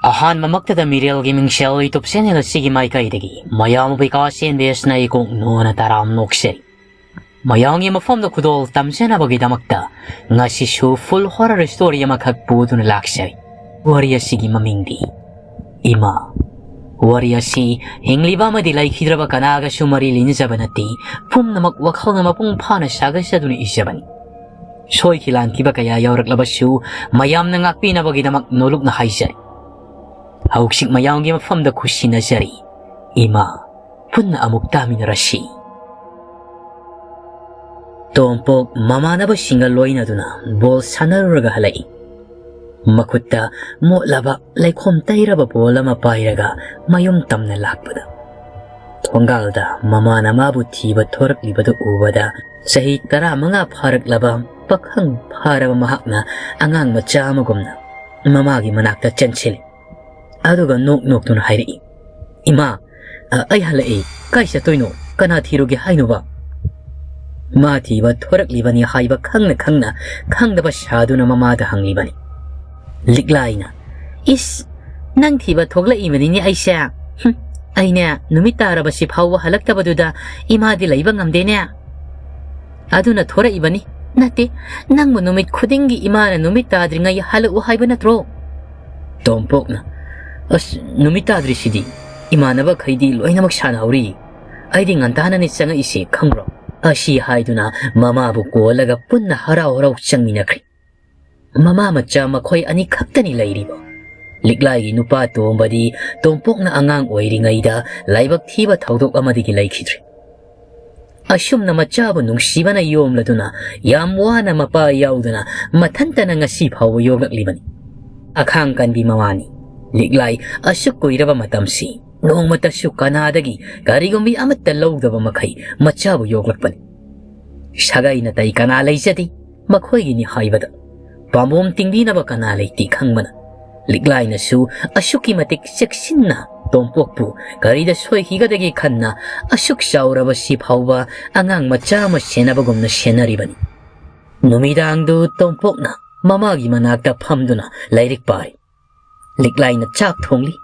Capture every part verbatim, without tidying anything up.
ꯑꯍꯥꯟꯕꯃꯛꯇꯗ ꯃꯤꯔꯦꯜꯒꯤ ꯃꯤꯡꯁꯦꯜ YouTube channel ꯑꯁꯤꯒꯤ ꯃꯥꯏꯀꯩꯗꯒꯤ ꯃꯌꯥꯝꯕꯨ ꯕꯤꯀꯥꯁ ꯑꯦꯟ ꯕꯤ ꯑꯦꯁꯅ ꯏꯀꯣꯛ ꯅꯣꯟꯅ ꯇꯔꯥꯝꯅ ꯑꯣꯛꯆꯔꯤ꯫ ꯃꯌꯥꯝꯒꯤ ꯃꯐꯝꯗ ꯈꯨꯗꯣꯜ ꯇꯝꯖꯅꯕꯒꯤꯗꯃꯛꯇ ꯉꯁꯤꯁꯨ full horror story ꯑꯃꯈꯛ ꯄꯨꯗꯨꯅ ꯂꯥꯛꯆꯔꯤ꯫ ꯋꯥꯔꯤ ꯑꯁꯤꯒꯤ ꯃꯃꯤꯡꯗꯤ ꯏꯃꯥ꯫ ꯋꯥꯔꯤ ꯑꯁꯤ ꯍꯤꯡꯂꯤꯕ ꯑꯃꯗꯤ ꯂꯩꯈꯤꯗ꯭ꯔꯕ ꯀꯅꯥꯒꯁꯨ ꯃꯔꯤ ꯂꯩꯅꯖꯕ ꯅꯠꯇꯦ꯫ ꯄꯨꯝꯅꯃꯛ ꯋꯥꯈꯜꯅ ꯃꯄꯨꯡ ꯐꯥꯅ ꯁꯥꯒꯠꯆꯗꯨꯅ ꯏꯖꯕꯅꯤ꯫ ꯁꯣꯏꯈꯤ ꯂꯥꯟꯈꯤꯕ ꯀꯌꯥ ꯌꯥꯎꯔꯛꯂꯕꯁꯨ ꯃꯌꯥꯝꯅ ꯉꯥꯛꯄꯤꯅꯕꯒꯤꯗꯃꯛ ꯅꯣꯂꯨꯛꯅ ꯍꯥꯏꯖꯔꯤ꯫ ꯍꯧꯖꯤꯛ ꯃꯌꯥꯝꯒꯤ ꯃꯐꯝꯗ ꯈꯨꯠꯁꯤꯟꯅꯖꯔꯤ꯫ ꯏꯃꯥ, ꯄꯨꯟꯅ ꯑꯃꯨꯛ ꯇꯥꯃꯤꯟꯅꯔꯁꯤ꯫ ꯇꯣꯝꯄꯣꯛ ꯃꯃꯥꯟꯅꯕꯁꯤꯡꯒ ꯂꯣꯏꯅꯗꯨꯅ ꯕꯣꯜ ꯁꯥꯟꯅꯔꯨꯔꯒ ꯍꯜꯂꯛꯏ꯫ ꯃꯈꯨꯠꯇ ꯃꯣꯠꯂꯕ ꯂꯩꯈꯣꯝ ꯇꯩꯔꯕ ꯕꯣꯜ ꯑꯃ ꯄꯥꯏꯔꯒ ꯃꯌꯨꯝ ꯇꯝꯅ ꯂꯥꯛꯄꯗ, ꯊꯣꯡꯒꯥꯜꯗ ꯃꯃꯥꯅ ꯃꯥꯕꯨ ꯊꯤꯕ ꯊꯣꯔꯛꯂꯤꯕꯗꯨ ꯎꯕꯗ, ꯆꯍꯤ ꯇꯔꯥꯃꯉꯥ ꯐꯥꯔꯛꯂꯕ ꯄꯥꯈꯪ ꯐꯥꯔꯕ ꯃꯍꯥꯛꯅ ꯑꯉꯥꯡ ꯃꯆꯥ ꯑꯃꯒꯨꯝꯅ ꯃꯃꯥꯒꯤ ꯃꯅꯥꯛꯇ ꯆꯦꯟꯁꯤꯜꯂꯤ꯫ ꯑꯗꯨꯒ ꯅꯣꯛ ꯅꯣꯛꯇꯨꯅ ꯍꯥꯏꯔꯛꯏ, "ꯏꯃꯥ, ꯑ, ꯑꯩ ꯍꯜꯂꯛꯏ꯫ ꯀꯥꯏ ꯆꯠꯇꯣꯏꯅꯣ? ꯀꯅꯥ ꯊꯤꯔꯨꯒꯦ ꯍꯥꯏꯅꯣꯕ?" ꯃꯥ ꯊꯤꯕ ꯊꯣꯔꯛꯂꯤꯕꯅꯤ ꯍꯥꯏꯕ ꯈꯪꯅ ꯈꯪꯅ ꯈꯪꯗꯕ ꯁꯥꯗꯨꯅ ꯃꯃꯥꯗ ꯍꯪꯂꯤꯕꯅꯤ꯫ ꯂꯤꯛꯂꯥꯏꯅ, "ꯏꯁ, ꯅꯪ ꯊꯤꯕ ꯊꯣꯛꯂꯛꯏꯕꯅꯤꯅꯦ ꯑꯩꯁꯦ꯫ ꯍꯨꯝ, ꯑꯩꯅꯦ ꯅꯨꯃꯤꯠ ꯇꯥꯔꯕꯁꯤ ꯐꯥꯎꯕ ꯍꯜꯂꯛꯇꯕꯗꯨꯗ ꯏꯃꯥꯗꯤ ꯂꯩꯕ ꯉꯝꯗꯦꯅꯦ꯫ ꯑꯗꯨꯅ ꯊꯣꯔꯛꯏꯕꯅꯤ꯫ ꯅꯠꯇꯦ, ꯅꯪꯕꯨ ꯅꯨꯃꯤꯠ ꯈꯨꯗꯤꯡꯒꯤ ꯏꯃꯥꯅ ꯅꯨꯃꯤꯠ ꯇꯥꯗ꯭ꯔꯤꯉꯩ ꯍꯜꯂꯛꯎ ꯍꯥꯏꯕ ꯅꯠꯇ꯭ꯔꯣ?" ꯇꯣꯝꯄꯣꯛꯅ, "ꯑꯁ, ꯅꯨꯃꯤꯠ ꯇꯥꯗ꯭ꯔꯤꯁꯤꯗꯤ꯫ ꯏꯃꯥꯟꯅꯕꯈꯩꯗꯤ ꯂꯣꯏꯅꯃꯛ ꯁꯥꯟꯅꯍꯧꯔꯤ꯫ ꯑꯩꯗꯤ ꯉꯟꯇꯥꯅꯅꯤ ꯆꯪꯉꯛꯏꯁꯦ, ꯈꯪꯕ꯭ꯔꯣ?" ꯑꯁꯤ ꯍꯥꯏꯗꯨꯅ ꯃꯃꯥꯕꯨ ꯀꯣꯜꯂꯒ ꯄꯨꯟꯅ ꯍꯔꯥꯎ ꯍꯔꯥꯎ ꯆꯪꯃꯤꯟꯅꯈ꯭ꯔꯦ꯫ ꯃꯃꯥ ꯃꯆꯥ ꯃꯈꯣꯏ ꯑꯅꯤꯈꯛꯇꯅꯤ ꯂꯩꯔꯤꯕ꯫ ꯂꯤꯛꯂꯥꯏꯒꯤ ꯅꯨꯄꯥ ꯇꯣꯝꯕꯗꯤ ꯇꯣꯝꯄꯣꯛꯅ ꯑꯉꯥꯡ ꯑꯣꯏꯔꯤꯉꯩꯗ ꯂꯥꯏꯕꯛ ꯊꯤꯕ ꯊꯧꯗꯣꯛ ꯑꯃꯗꯒꯤ ꯂꯩꯈꯤꯗ꯭ꯔꯦ꯫ ꯑꯁꯨꯝꯅ ꯃꯆꯥꯕꯨ ꯅꯨꯡꯁꯤꯕꯅ ꯌꯣꯝꯂꯗꯨꯅ ꯌꯥꯝ ꯋꯥꯅ ꯃꯄꯥ ꯌꯥꯎꯗꯅ ꯃꯊꯟꯇꯅ ꯉꯁꯤ ꯐꯥꯎꯕ ꯌꯣꯛꯂꯛꯂꯤꯕꯅꯤ꯫ ꯑꯈꯥꯡ ꯀꯟꯕꯤ ꯃꯃꯥꯅꯤ꯫ ꯂꯤꯛꯂꯥꯏ ꯑꯁꯨꯛ ꯀꯨꯏꯔꯕ ꯃꯇꯝꯁꯤ ꯅꯣꯡꯃꯇꯁꯨ ꯀꯅꯥꯗꯒꯤ ꯀꯔꯤꯒꯨꯝꯕꯤ ꯑꯃꯠꯇ ꯂꯧꯗꯕ ꯃꯈꯩ ꯃꯆꯥꯕꯨ ꯌꯣꯛꯂꯛꯄꯅꯤ꯫ ꯁꯥꯒꯩ ꯅꯥꯇꯩ ꯀꯅꯥ ꯂꯩꯖꯗꯦ꯫ ꯃꯈꯣꯏꯒꯤꯅꯤ ꯍꯥꯏꯕꯗ ꯄꯥꯝꯕꯣꯝ ꯇꯤꯡꯕꯤꯅꯕ ꯀꯅꯥ ꯂꯩꯇꯦ ꯈꯪꯕꯅ, ꯂꯤꯛꯂꯥꯏꯅꯁꯨ ꯑꯁꯨꯛꯀꯤ ꯃꯇꯤꯛ ꯆꯦꯛꯁꯤꯟꯅ ꯇꯣꯝꯄꯣꯛꯄꯨ ꯀꯔꯤꯗ ꯁꯣꯏꯈꯤꯒꯗꯒꯦ ꯈꯟꯅ ꯑꯁꯨꯛ ꯆꯥꯎꯔꯕꯁꯤ ꯐꯥꯎꯕ ꯑꯉꯥꯡ ꯃꯆꯥ ꯑꯃ ꯁꯦꯟꯅꯕꯒꯨꯝꯅ ꯁꯦꯟꯅꯔꯤꯕꯅꯤ꯫ ꯅꯨꯃꯤꯗꯥꯡꯗꯨ ꯇꯣꯝꯄꯣꯛꯅ ꯃꯃꯥꯒꯤ ꯃꯅꯥꯛꯇ ꯐꯝꯗꯨꯅ ꯂꯥꯏꯔꯤꯛ ꯄꯥꯔꯤ꯫ ꯂꯤꯛꯂꯥꯏꯅ ꯆꯥꯛ ꯊꯣꯡꯂꯤ꯫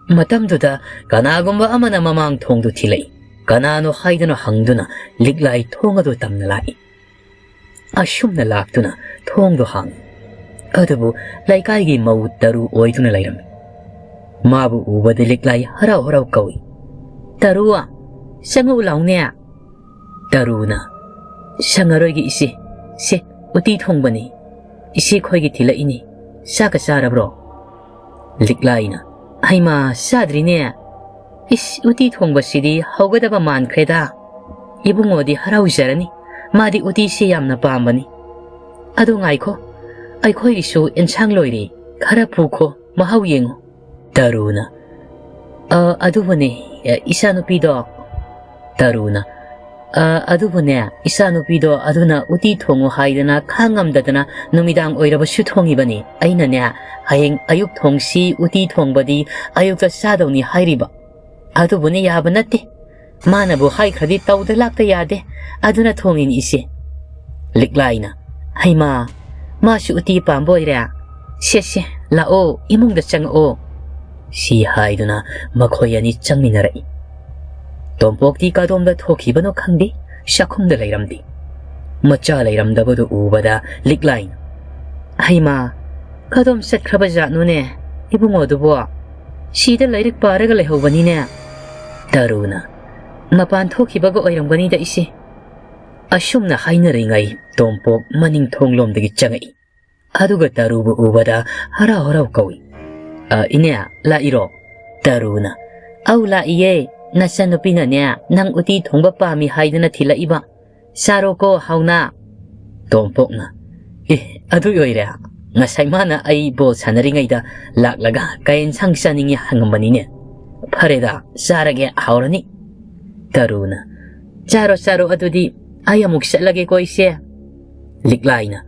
ꯃꯇꯝꯗꯨꯗ ꯀꯅꯥꯒꯨꯝꯕ ꯑꯃꯅ ꯃꯃꯥꯡ ꯊꯣꯡꯗꯨ ꯊꯤꯜꯂꯛꯏ꯫ ꯀꯅꯥꯅꯣ ꯍꯥꯏꯗꯨꯅ ꯍꯪꯗꯨꯅ ꯂꯤꯛꯂꯥꯏ ꯊꯣꯡ ꯑꯗꯨ ꯇꯝꯅ ꯂꯥꯛꯏ꯫ ꯑꯁꯨꯝꯅ ꯂꯥꯛꯇꯨꯅ ꯊꯣꯡꯗꯨ ꯍꯥꯡꯏ꯫ ꯑꯗꯨꯕꯨ ꯂꯩꯀꯥꯏꯒꯤ ꯃꯧ ꯇꯔꯨ ꯑꯣꯏꯗꯨꯅ ꯂꯩꯔꯝꯃꯤ꯫ ꯃꯥꯕꯨ ꯎꯕꯗ ꯂꯤꯛꯂꯥꯏ ꯍꯔꯥꯎ ꯍꯔꯥꯎ ꯀꯧꯏ, "ꯇꯔꯨ, ꯆꯪꯉꯛꯎ ꯂꯥꯎꯅꯦ!" ꯇꯔꯨꯅ, "ꯁꯪꯉꯔꯣꯏꯒꯦ ꯏꯆꯦ, ꯁꯦ, ꯎꯇꯤ ꯊꯣꯡꯕꯅꯤ, ꯏꯆꯦ ꯈꯣꯏꯒꯤ ꯊꯤꯜꯂꯛꯏꯅꯤ, ꯆꯥꯛꯀ ꯆꯥꯔꯕ꯭ꯔꯣ?" ꯂꯤꯛꯂꯥꯏꯅ, "ꯍꯩꯃꯥ, ꯆꯥꯗ꯭ꯔꯤꯅꯦ꯫ ꯏꯁ, ꯎꯇꯤ ꯊꯣꯡꯕꯁꯤꯗꯤ ꯍꯧꯒꯗꯕ ꯃꯥꯟꯈ꯭ꯔꯦꯗ꯫ ꯏꯕꯨꯡꯉꯣꯗꯤ ꯍꯔꯥꯎꯖꯔꯅꯤ, ꯃꯥꯗꯤ ꯎꯇꯤꯁꯤ ꯌꯥꯝꯅ ꯄꯥꯝꯕꯅꯤ꯫ ꯑꯗꯣ ꯉꯥꯏꯈꯣ, ꯑꯩꯈꯣꯏꯒꯤꯁꯨ ꯑꯦꯟꯁꯥꯡ ꯂꯣꯏꯔꯦ, ꯈꯔ ꯄꯨꯈꯣ, ꯃꯍꯥꯎ ꯌꯦꯡꯉꯨ꯫" ꯇꯔꯨꯅ, "ꯑ, ꯑꯗꯨꯕꯨꯅꯦ, ꯑ, ꯏꯆꯥꯅꯨꯄꯤꯗꯣ꯫" ꯇꯔꯨꯅ, "ꯑ, ꯑꯗꯨꯕꯨꯅꯦ, ꯏꯆꯥꯅꯨꯄꯤꯗꯣ ꯑꯗꯨꯅ ꯎꯇꯤ ꯊꯣꯡꯉꯨ ꯍꯥꯏꯗꯅ ꯈꯥꯡꯉꯝꯗꯗꯅ ꯅꯨꯃꯤꯗꯥꯡ ꯑꯣꯏꯔꯕꯁꯨ ꯊꯣꯡꯉꯤꯕꯅꯤ꯫ ꯑꯩꯅꯅꯦ, ꯍꯌꯦꯡ ꯑꯌꯨꯛ ꯊꯣꯡꯁꯤ, ꯎꯇꯤ ꯊꯣꯡꯕꯗꯤ ꯑꯌꯨꯛꯇ ꯆꯥꯗꯧꯅꯤ ꯍꯥꯏꯔꯤꯕ꯫ ꯑꯗꯨꯕꯨꯅꯦ, ꯌꯥꯕ ꯅꯠꯇꯦ꯫ ꯃꯥꯅꯕꯨ ꯍꯥꯏꯈ꯭ꯔꯗꯤ ꯇꯧꯗ ꯂꯥꯛꯇ ꯌꯥꯗꯦ꯫ ꯑꯗꯨꯅ ꯊꯣꯡꯉꯤꯅꯤ ꯏꯆꯦ꯫" ꯂꯤꯛꯂꯥꯏꯅ, "ꯍꯩꯃꯥ, ꯃꯥꯁꯨ ꯎꯇꯤ ꯄꯥꯝꯕ ꯑꯣꯏꯔꯦ꯫ ꯁꯦ, ꯁꯦ, ꯂꯥꯛꯑꯣ, ꯏꯃꯨꯡꯗ ꯆꯪꯉꯛꯑꯣ꯫" ꯁꯤ ꯍꯥꯏꯗꯨꯅ ꯃꯈꯣꯏ ꯑꯅꯤ ꯆꯪꯃꯤꯟꯅꯔꯛꯏ꯫ ꯇꯣꯝꯄꯣꯛꯇꯤ ꯀꯗꯣꯝꯗ ꯊꯣꯛꯈꯤꯕꯅꯣ ꯈꯪꯗꯦ, ꯆꯥꯛꯈꯨꯝꯗ ꯂꯩꯔꯝꯗꯦ꯫ ꯃꯆꯥ ꯂꯩꯔꯝꯗꯕꯗꯨ ꯎꯕꯗ ꯂꯤꯛꯂꯥꯏꯅ, "ꯍꯩꯃꯥ, ꯀꯗꯣꯝ ꯆꯠꯈ꯭ꯔꯕ ꯖꯥꯠꯅꯣꯅꯦ ꯏꯕꯨꯡꯉꯣꯗꯨꯕꯣ? ꯁꯤꯗ ꯂꯥꯏꯔꯤꯛ ꯄꯥꯔꯒ ꯂꯩꯍꯧꯕꯅꯤꯅꯦ꯫" ꯇꯔꯨꯅ, "ꯃꯄꯥꯟ ꯊꯣꯛꯈꯤꯕꯒ ꯑꯣꯏꯔꯝꯒꯅꯤꯗ ꯏꯆꯦ꯫" ꯑꯁꯨꯝꯅ ꯍꯥꯏꯅꯔꯤꯉꯩ ꯇꯣꯝꯄꯣꯛ ꯃꯅꯤꯡ ꯊꯣꯡꯂꯣꯝꯗꯒꯤ ꯆꯪꯉꯛꯏ꯫ ꯑꯗꯨꯒ ꯇꯔꯨꯕꯨ ꯎꯕꯗ ꯍꯔꯥꯎ ꯍꯔꯥꯎ ꯀꯧꯏ, "ꯑ, ꯏꯅꯦ, ꯂꯥꯛꯏꯔꯣ?" ꯇꯔꯨꯅ, "ꯑꯧ, ꯂꯥꯛꯏꯌꯦ꯫ ꯅꯆꯟꯅꯨꯄꯤꯅꯅꯦ, ꯅꯪ ꯎꯇꯤ ꯊꯣꯡꯕ ꯄꯥꯝꯃꯤ ꯍꯥꯏꯗꯅ ꯊꯤꯜꯂꯛꯏꯕ꯫ ꯆꯥꯔꯣꯀꯣ ꯍꯥꯎꯅ꯫" ꯇꯣꯝꯄꯣꯛꯅ, "ꯑꯦ, ꯑꯗꯨ ꯑꯣꯏꯔꯦ꯫ ꯉꯁꯥꯏ ꯃꯥꯅ ꯑꯩ ꯕꯣꯜ ꯁꯥꯟꯅꯔꯤꯉꯩꯗ ꯂꯥꯛꯂꯒ ꯀꯩ ꯏꯟꯁꯥꯡ ꯆꯥꯅꯤꯡꯉꯤ ꯍꯪꯉꯝꯕꯅꯤꯅꯦ꯫ ꯐꯔꯦꯗ, ꯆꯥꯔꯒꯦ, ꯍꯥꯎꯔꯅꯤ꯫" ꯇꯔꯨꯅ, "ꯆꯥꯔꯣ, ꯆꯥꯔꯣ, ꯑꯗꯨꯗꯤ ꯑꯩ ꯑꯃꯨꯛ ꯆꯠꯂꯒꯦꯀꯣ, ꯏꯆꯦ꯫" ꯂꯤꯛꯂꯥꯏꯅ,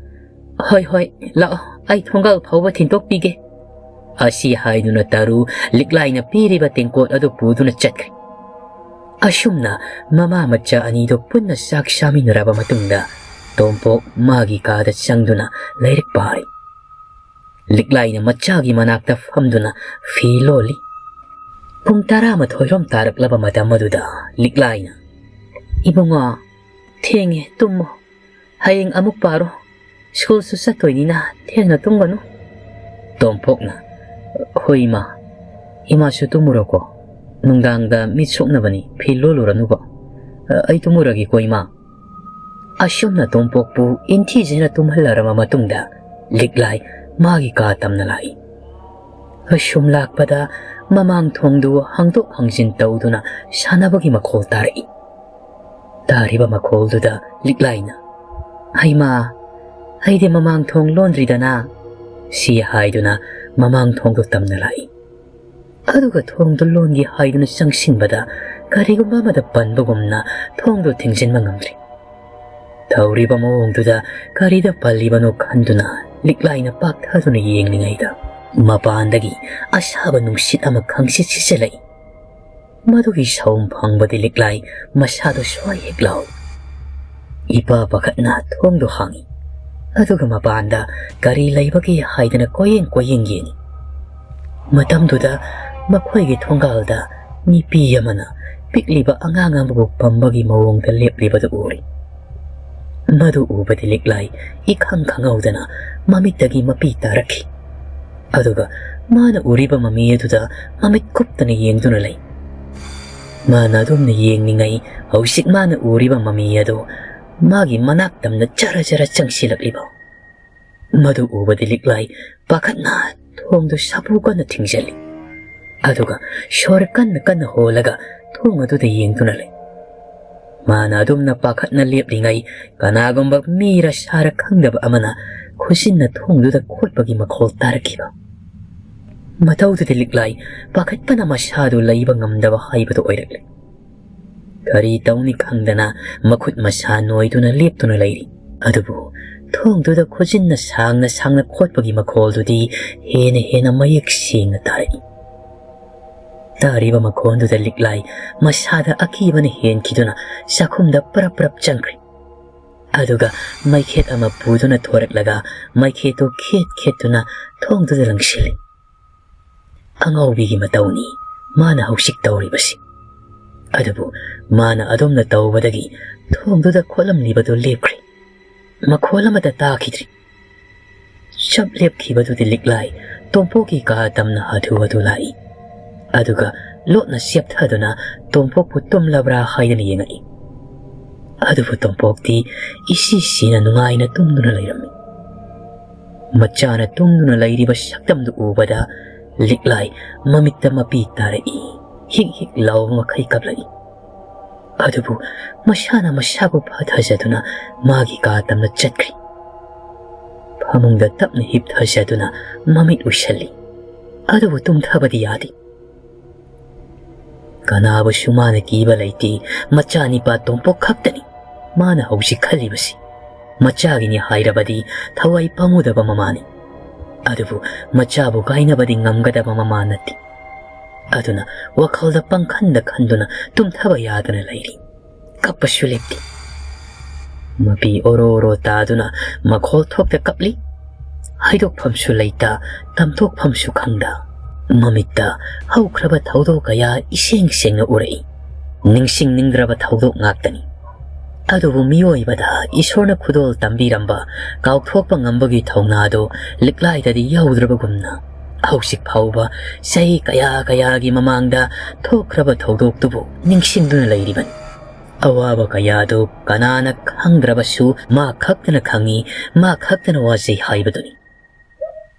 "ꯍꯣꯏ, ꯍꯣꯏ, ꯂꯥꯛꯑꯣ, ꯑꯩ ꯊꯣꯡꯒꯥꯜ ꯐꯥꯎꯕ ꯊꯤꯟꯗꯣꯛꯄꯤꯒꯦ꯫" ꯑꯁꯤ ꯍꯥꯏꯗꯨꯅ ꯇꯔꯨ ꯂꯤꯛꯂꯥꯏꯅ ꯄꯤꯔꯤꯕ ꯇꯦꯡꯀꯣꯠ ꯑꯗꯨ ꯄꯨꯗꯨꯅ ꯆꯠꯈ꯭ꯔꯦ꯫ ꯑꯁꯨꯝꯅ ꯃꯃꯥ ꯃꯆꯥ ꯑꯅꯤꯗꯨ ꯄꯨꯟꯅ ꯆꯥꯛ ꯆꯥꯃꯤꯟꯅꯔꯕ ꯃꯇꯨꯡꯗ ꯇꯣꯝꯄꯣꯛ ꯃꯥꯒꯤ ꯀꯥꯗ ꯆꯪꯗꯨꯅ ꯂꯥꯏꯔꯤꯛ ꯄꯥꯔꯤ꯫ ꯂꯤꯛꯂꯥꯏꯅ ꯃꯆꯥꯒꯤ ꯃꯅꯥꯛꯇ ꯐꯝꯗꯨꯅ ꯐꯤ ꯂꯣꯜꯂꯤ꯫ ꯄꯨꯡ ꯇꯔꯥꯃꯥꯊꯣꯏ ꯔꯣꯝ ꯇꯥꯔꯛꯂꯕ ꯃꯇꯝ ꯑꯗꯨꯗ ꯂꯤꯛꯂꯥꯏꯅ, "ꯏꯕꯨꯡꯉꯣ, ꯊꯦꯡꯉꯦ, ꯇꯨꯝꯃꯣ꯫ ꯍꯌꯦꯡ ꯑꯃꯨꯛ ꯄꯥꯔꯣ꯫ ꯁ꯭ꯀꯨꯜꯁꯨ ꯆꯠꯇꯣꯏꯅꯤꯅ ꯊꯦꯡꯅ ꯇꯨꯝꯒꯅꯨ꯫" ꯇꯣꯝꯄꯣꯛꯅ, "ꯍꯣꯏ ꯏꯃꯥ, ꯏꯃꯥꯁꯨ ꯇꯨꯝꯃꯨꯔꯣꯀꯣ꯫ ꯅꯨꯡꯗꯥꯡꯗ ꯃꯤꯠ ꯁꯣꯛꯅꯕꯅꯤ, ꯐꯤ ꯂꯣꯜꯂꯨꯔꯅꯨꯕ꯫ ꯑꯩ ꯇꯨꯝꯃꯨꯔꯒꯦꯀꯣ ꯏꯃꯥ꯫" ꯑꯁꯨꯝꯅ ꯇꯣꯝꯄꯣꯛꯄꯨ ꯏꯟꯊꯤꯖꯅ ꯇꯨꯝꯍꯜꯂꯔꯕ ꯃꯇꯨꯡꯗ ꯂꯤꯛꯂꯥꯏ ꯃꯥꯒꯤ ꯀꯥ ꯇꯝꯅ ꯂꯥꯛꯏ꯫ ꯑꯁꯨꯝ ꯂꯥꯛꯄꯗ ꯃꯃꯥꯡ ꯊꯣꯡꯗꯨ ꯍꯥꯡꯗꯣꯛ ꯍꯥꯡꯖꯤꯟ ꯇꯧꯗꯨꯅ ꯁꯥꯟꯅꯕꯒꯤ ꯃꯈꯣꯜ ꯇꯥꯔꯛꯏ꯫ ꯇꯥꯔꯤꯕ ꯃꯈꯣꯜꯗꯨꯗ ꯂꯤꯛꯂꯥꯏꯅ, "ꯍꯩꯃꯥ, ꯑꯩꯗꯤ ꯃꯃꯥꯡ ꯊꯣꯡ ꯂꯣꯟꯗ꯭ꯔꯤꯗꯅ" ꯁꯤ ꯍꯥꯏꯗꯨꯅ ꯃꯃꯥꯡ ꯊꯣꯡꯗꯨ ꯇꯝꯅ ꯂꯥꯛꯏ꯫ ꯑꯗꯨꯒ ꯊꯣꯡꯗꯨ ꯂꯣꯟꯒꯦ ꯍꯥꯏꯗꯨꯅ ꯆꯪꯁꯤꯟꯕꯗ ꯀꯔꯤꯒꯨꯝꯕ ꯑꯃꯗ ꯄꯟꯕꯒꯨꯝꯅ ꯊꯣꯡꯗꯨ ꯊꯤꯡꯖꯤꯟꯕ ꯉꯝꯗ꯭ꯔꯤ꯫ ꯇꯧꯔꯤꯕ ꯃꯑꯣꯡꯗꯨꯗ ꯀꯔꯤꯗ ꯄꯜꯂꯤꯕꯅꯣ ꯈꯟꯗꯨꯅ ꯂꯤꯛꯂꯥꯏꯅ ꯄꯥꯛꯊꯗꯨꯅ ꯌꯦꯡꯂꯤꯉꯩꯗ ꯃꯄꯥꯟꯗꯒꯤ ꯑꯁꯥꯕ ꯅꯨꯡꯁꯤꯠ ꯑꯃ ꯈꯪꯁꯤꯠ ꯁꯤꯠꯆꯜꯂꯛꯏ꯫ ꯃꯗꯨꯒꯤ ꯁꯥꯎꯝ ꯐꯪꯕꯗꯤ ꯂꯤꯛꯂꯥꯏ ꯃꯁꯥꯗꯨ ꯁ꯭ꯋꯥꯏ ꯍꯦꯛ ꯂꯥꯎꯏ꯫ ꯏꯄꯥ ꯄꯥꯈꯠꯅ ꯊꯣꯡꯗꯨ ꯍꯥꯡꯏ꯫ ꯑꯗꯨꯒ ꯃꯄꯥꯟꯗ ꯀꯔꯤ ꯂꯩꯕꯒꯦ ꯍꯥꯏꯗꯅ ꯀꯣꯏꯌꯦꯡ ꯀꯣꯏꯌꯦꯡ ꯌꯦꯡꯏ꯫ ꯃꯇꯝꯗꯨꯗ ꯃꯈꯣꯏꯒꯤ ꯊꯣꯡꯒꯥꯜꯗ ꯅꯨꯄꯤ ꯑꯃꯅ ꯄꯤꯛꯂꯤꯕ ꯑꯉꯥꯡ ꯑꯃꯕꯨ ꯄꯝꯕꯒꯤ ꯃꯑꯣꯡꯗ ꯂꯦꯞꯂꯤꯕꯗꯨ ꯎꯔꯤ꯫ ꯃꯗꯨ ꯎꯕꯗꯤ ꯂꯤꯛꯂꯥꯏ ꯏꯈꯪ ꯈꯪꯍꯧꯗꯅ ꯃꯃꯤꯠꯇꯒꯤ ꯃꯄꯤ ꯇꯥꯔꯛꯈꯤ꯫ ꯑꯗꯨꯒ ꯃꯥꯅ ꯎꯔꯤꯕ ꯃꯃꯤ ꯑꯗꯨꯗ ꯃꯃꯤꯠ ꯀꯨꯞꯇꯅ ꯌꯦꯡꯗꯨꯅ ꯂꯩ꯫ ꯃꯥꯅ ꯑꯗꯨꯝꯅ ꯌꯦꯡꯂꯤꯉꯩ ꯍꯧꯖꯤꯛ ꯃꯥꯅ ꯎꯔꯤꯕ ꯃꯃꯤ ꯑꯗꯨ ꯃꯥꯒꯤ ꯃꯅꯥꯛ ꯇꯝꯅ ꯖꯔ ꯖꯔ ꯆꯪꯁꯤꯜꯂꯛꯂꯤꯕ꯫ ꯃꯗꯨ ꯎꯕꯗꯤ ꯂꯤꯛꯂꯥꯏ ꯄꯥꯈꯠꯅ ꯊꯣꯡꯗꯨ ꯁꯥꯐꯨ ꯀꯟꯅ ꯊꯤꯡꯖꯤꯜꯂꯤ꯫ ꯑꯗꯨꯒ ꯁꯣꯔ ꯀꯟꯅ ꯀꯟꯅ ꯍꯣꯜꯂꯒ ꯊꯣꯡ ꯑꯗꯨꯗ ꯌꯦꯡꯗꯨꯅ ꯂꯩ꯫ ꯃꯥꯅ ꯑꯗꯨꯝꯅ ꯄꯥꯈꯠꯅ ꯂꯦꯞꯂꯤꯉꯩ ꯀꯅꯥꯒꯨꯝꯕ ꯃꯤꯔ ꯁꯥꯔ ꯈꯪꯗꯕ ꯑꯃꯅ ꯈꯨꯖꯤꯟꯅ ꯊꯣꯡꯗꯨꯗ ꯈꯣꯠꯄꯒꯤ ꯃꯈꯣꯜ ꯇꯥꯔꯛꯈꯤꯕ꯫ ꯃꯇꯧꯗꯨꯗꯤ ꯂꯤꯛꯂꯥꯏ ꯄꯥꯈꯠꯄꯅ ꯃꯁꯥꯗꯨ ꯂꯩꯕ ꯉꯝꯗꯕ ꯍꯥꯏꯕꯗꯨ ꯑꯣꯏꯔꯛꯂꯦ꯫ ꯀꯔꯤ ꯇꯧꯅꯤ ꯈꯪꯗꯅ ꯃꯈꯨꯠ ꯃꯁꯥ ꯅꯣꯏꯗꯨꯅ ꯂꯦꯞꯇꯨꯅ ꯂꯩꯔꯤ꯫ ꯑꯗꯨꯕꯨ ꯊꯣꯡꯗꯨꯗ ꯈꯨꯖꯤꯟꯅ ꯁꯥꯡꯅ ꯁꯥꯡꯅ ꯈꯣꯠꯄꯒꯤ ꯃꯈꯣꯜꯗꯨꯗꯤ ꯍꯦꯟꯅ ꯍꯦꯟꯅ ꯃꯌꯦꯛ ꯁꯦꯡꯅ ꯇꯥꯔꯛꯏ꯫ ꯇꯥꯔꯤꯕ ꯃꯈꯣꯟꯗꯨꯗ ꯂꯤꯛꯂꯥꯏ ꯃꯁꯥꯗ ꯑꯀꯤꯕꯅ ꯍꯦꯟꯈꯤꯗꯨꯅ ꯆꯥꯛꯈꯨꯝꯗ ꯄ꯭ꯔꯞ ꯄ꯭ꯔꯞ ꯆꯪꯈ꯭ꯔꯦ꯫ ꯑꯗꯨꯒ ꯃꯩꯈꯦꯠ ꯑꯃ ꯄꯨꯗꯨꯅ ꯊꯣꯔꯛꯂꯒ ꯃꯩꯈꯦꯠꯇꯨ ꯈꯦꯠ ꯈꯦꯠꯇꯨꯅ ꯊꯣꯡꯗꯨꯗ ꯂꯪꯁꯤꯜꯂꯤ꯫ ꯑꯉꯥꯎꯕꯤꯒꯤ ꯃꯇꯧꯅꯤ ꯃꯥꯅ ꯍꯧꯖꯤꯛ ꯇꯧꯔꯤꯕꯁꯤ꯫ ꯑꯗꯨꯕꯨ ꯃꯥꯅ ꯑꯗꯨꯝꯅ ꯇꯧꯕꯗꯒꯤ ꯊꯣꯡꯗꯨꯗ ꯈꯣꯠꯂꯝꯂꯤꯕꯗꯨ ꯂꯦꯞꯈ꯭ꯔꯦ꯫ ꯃꯈꯣꯜ ꯑꯃꯠꯇ ꯇꯥꯈꯤꯗ꯭ꯔꯤ꯫ ꯆꯞ ꯂꯦꯞꯈꯤꯕꯗꯨꯗꯤ ꯂꯤꯛꯂꯥꯏ ꯇꯣꯝꯄꯣꯛꯀꯤ ꯀꯥ ꯇꯝꯅ ꯍꯥꯊꯨ ꯍꯥꯊꯨ ꯂꯥꯛꯏ꯫ ꯑꯗꯨꯒ ꯂꯣꯠꯅ ꯆꯦꯞꯊꯗꯨꯅ ꯇꯣꯝꯄꯣꯛꯄꯨ ꯇꯨꯝꯂꯕ꯭ꯔꯥ ꯍꯥꯏꯗꯅ ꯌꯦꯡꯉꯛꯏ꯫ ꯑꯗꯨꯕꯨ ꯇꯣꯝꯄꯣꯛꯇꯤ ꯏꯁꯤ ꯁꯤꯅ ꯅꯨꯡꯉꯥꯏꯅ ꯇꯨꯝꯗꯨꯅ ꯂꯩꯔꯝꯃꯤ꯫ ꯃꯆꯥꯅ ꯇꯨꯝꯗꯨꯅ ꯂꯩꯔꯤꯕ ꯁꯛꯇꯝꯗꯨ ꯎꯕꯗ ꯂꯤꯛꯂꯥꯏ ꯃꯃꯤꯠꯇ ꯃꯄꯤ ꯇꯥꯔꯛꯏ꯫ ꯍꯤꯛ ꯍꯤꯛ ꯂꯥꯎꯕ ꯃꯈꯩ ꯀꯞꯂꯛꯏ꯫ ꯑꯗꯨꯕꯨ ꯃꯁꯥꯅ ꯃꯁꯥꯕꯨ ꯐꯥꯊꯖꯗꯨꯅ ꯃꯥꯒꯤ ꯀꯥ ꯇꯝꯅ ꯆꯠꯈ꯭ꯔꯤ꯫ ꯐꯃꯨꯡꯗ ꯇꯞꯅ ꯍꯤꯞꯊꯖꯗꯨꯅ ꯃꯃꯤꯠ ꯎꯏꯁꯜꯂꯤ꯫ ꯑꯗꯨꯕꯨ ꯇꯨꯝꯊꯕꯗꯤ ꯌꯥꯗꯦ꯫ ꯀꯅꯥꯕꯨꯁꯨ ꯃꯥꯅ ꯀꯤꯕ ꯂꯩꯇꯦ, ꯃꯆꯥꯅꯤꯄꯥ ꯇꯣꯝꯄꯣꯛ ꯈꯛꯇꯅꯤ ꯃꯥꯅ ꯍꯧꯖꯤꯛ ꯈꯜꯂꯤꯕꯁꯤ꯫ ꯃꯆꯥꯒꯤꯅꯤ ꯍꯥꯏꯔꯕꯗꯤ ꯊꯋꯥꯏ ꯄꯥꯝꯃꯨꯗꯕ ꯃꯃꯥꯅꯤ꯫ ꯑꯗꯨꯕꯨ ꯃꯆꯥꯕꯨ ꯀꯥꯏꯅꯕꯗꯤ ꯉꯝꯒꯗꯕ ꯃꯃꯥ ꯅꯠꯇꯦ꯫ ꯑꯗꯨꯅ ꯋꯥꯈꯜꯗ ꯄꯪꯈꯟꯗ ꯈꯟꯗꯨꯅ ꯇꯨꯝꯊꯕ ꯌꯥꯗꯅ ꯂꯩꯔꯤ꯫ ꯀꯞꯄꯁꯨ ꯂꯦꯞꯇꯦ꯫ ꯃꯄꯤ ꯑꯣꯔꯣ ꯑꯣꯔꯣ ꯇꯥꯗꯨꯅ ꯃꯈꯣꯜ ꯊꯣꯛꯇ ꯀꯞꯂꯤ꯫ ꯍꯥꯏꯗꯣꯛꯐꯝꯁꯨ ꯂꯩꯇ, ꯇꯝꯊꯣꯛꯐꯝꯁꯨ ꯈꯪꯗ, ꯃꯃꯤꯠꯇ ꯍꯧꯈ꯭ꯔꯕ ꯊꯧꯗꯣꯛ ꯀꯌꯥ ꯏꯁꯦꯡ ꯁꯦꯡꯅ ꯎꯔꯛꯏ꯫ ꯅꯤꯡꯁꯤꯡꯅꯤꯡꯗ꯭ꯔꯕ ꯊꯧꯗꯣꯛ ꯉꯥꯛꯇꯅꯤ꯫ ꯑꯗꯨꯕꯨ ꯃꯤꯑꯣꯏꯕꯗ ꯏꯁꯣꯔꯅ ꯈꯨꯗꯣꯜ ꯇꯝꯕꯤꯔꯝꯕ ꯀꯥꯎꯊꯣꯛꯄ ꯉꯝꯕꯒꯤ ꯊꯧꯅꯥꯗꯨ ꯂꯤꯛꯂꯥꯏꯗꯗꯤ ꯌꯥꯎꯗ꯭ꯔꯕꯒꯨꯝꯅ, ꯍꯧꯖꯤꯛ ꯐꯥꯎꯕ ꯆꯍꯤ ꯀꯌꯥ ꯀꯌꯥꯒꯤ ꯃꯃꯥꯡꯗ ꯊꯣꯛꯈ꯭ꯔꯕ ꯊꯧꯗꯣꯛꯇꯨꯕꯨ ꯅꯤꯡꯁꯤꯡꯗꯨꯅ ꯂꯩꯔꯤꯕꯅꯤ꯫ ꯑꯋꯥꯕ ꯀꯌꯥꯗꯨ ꯀꯅꯥꯅ ꯈꯪꯗ꯭ꯔꯕꯁꯨ ꯃꯥ ꯈꯛꯇꯅ ꯈꯪꯏ, ꯃꯥ ꯈꯛꯇꯅ ꯋꯥꯖꯩ ꯍꯥꯏꯕꯗꯨꯅꯤ꯫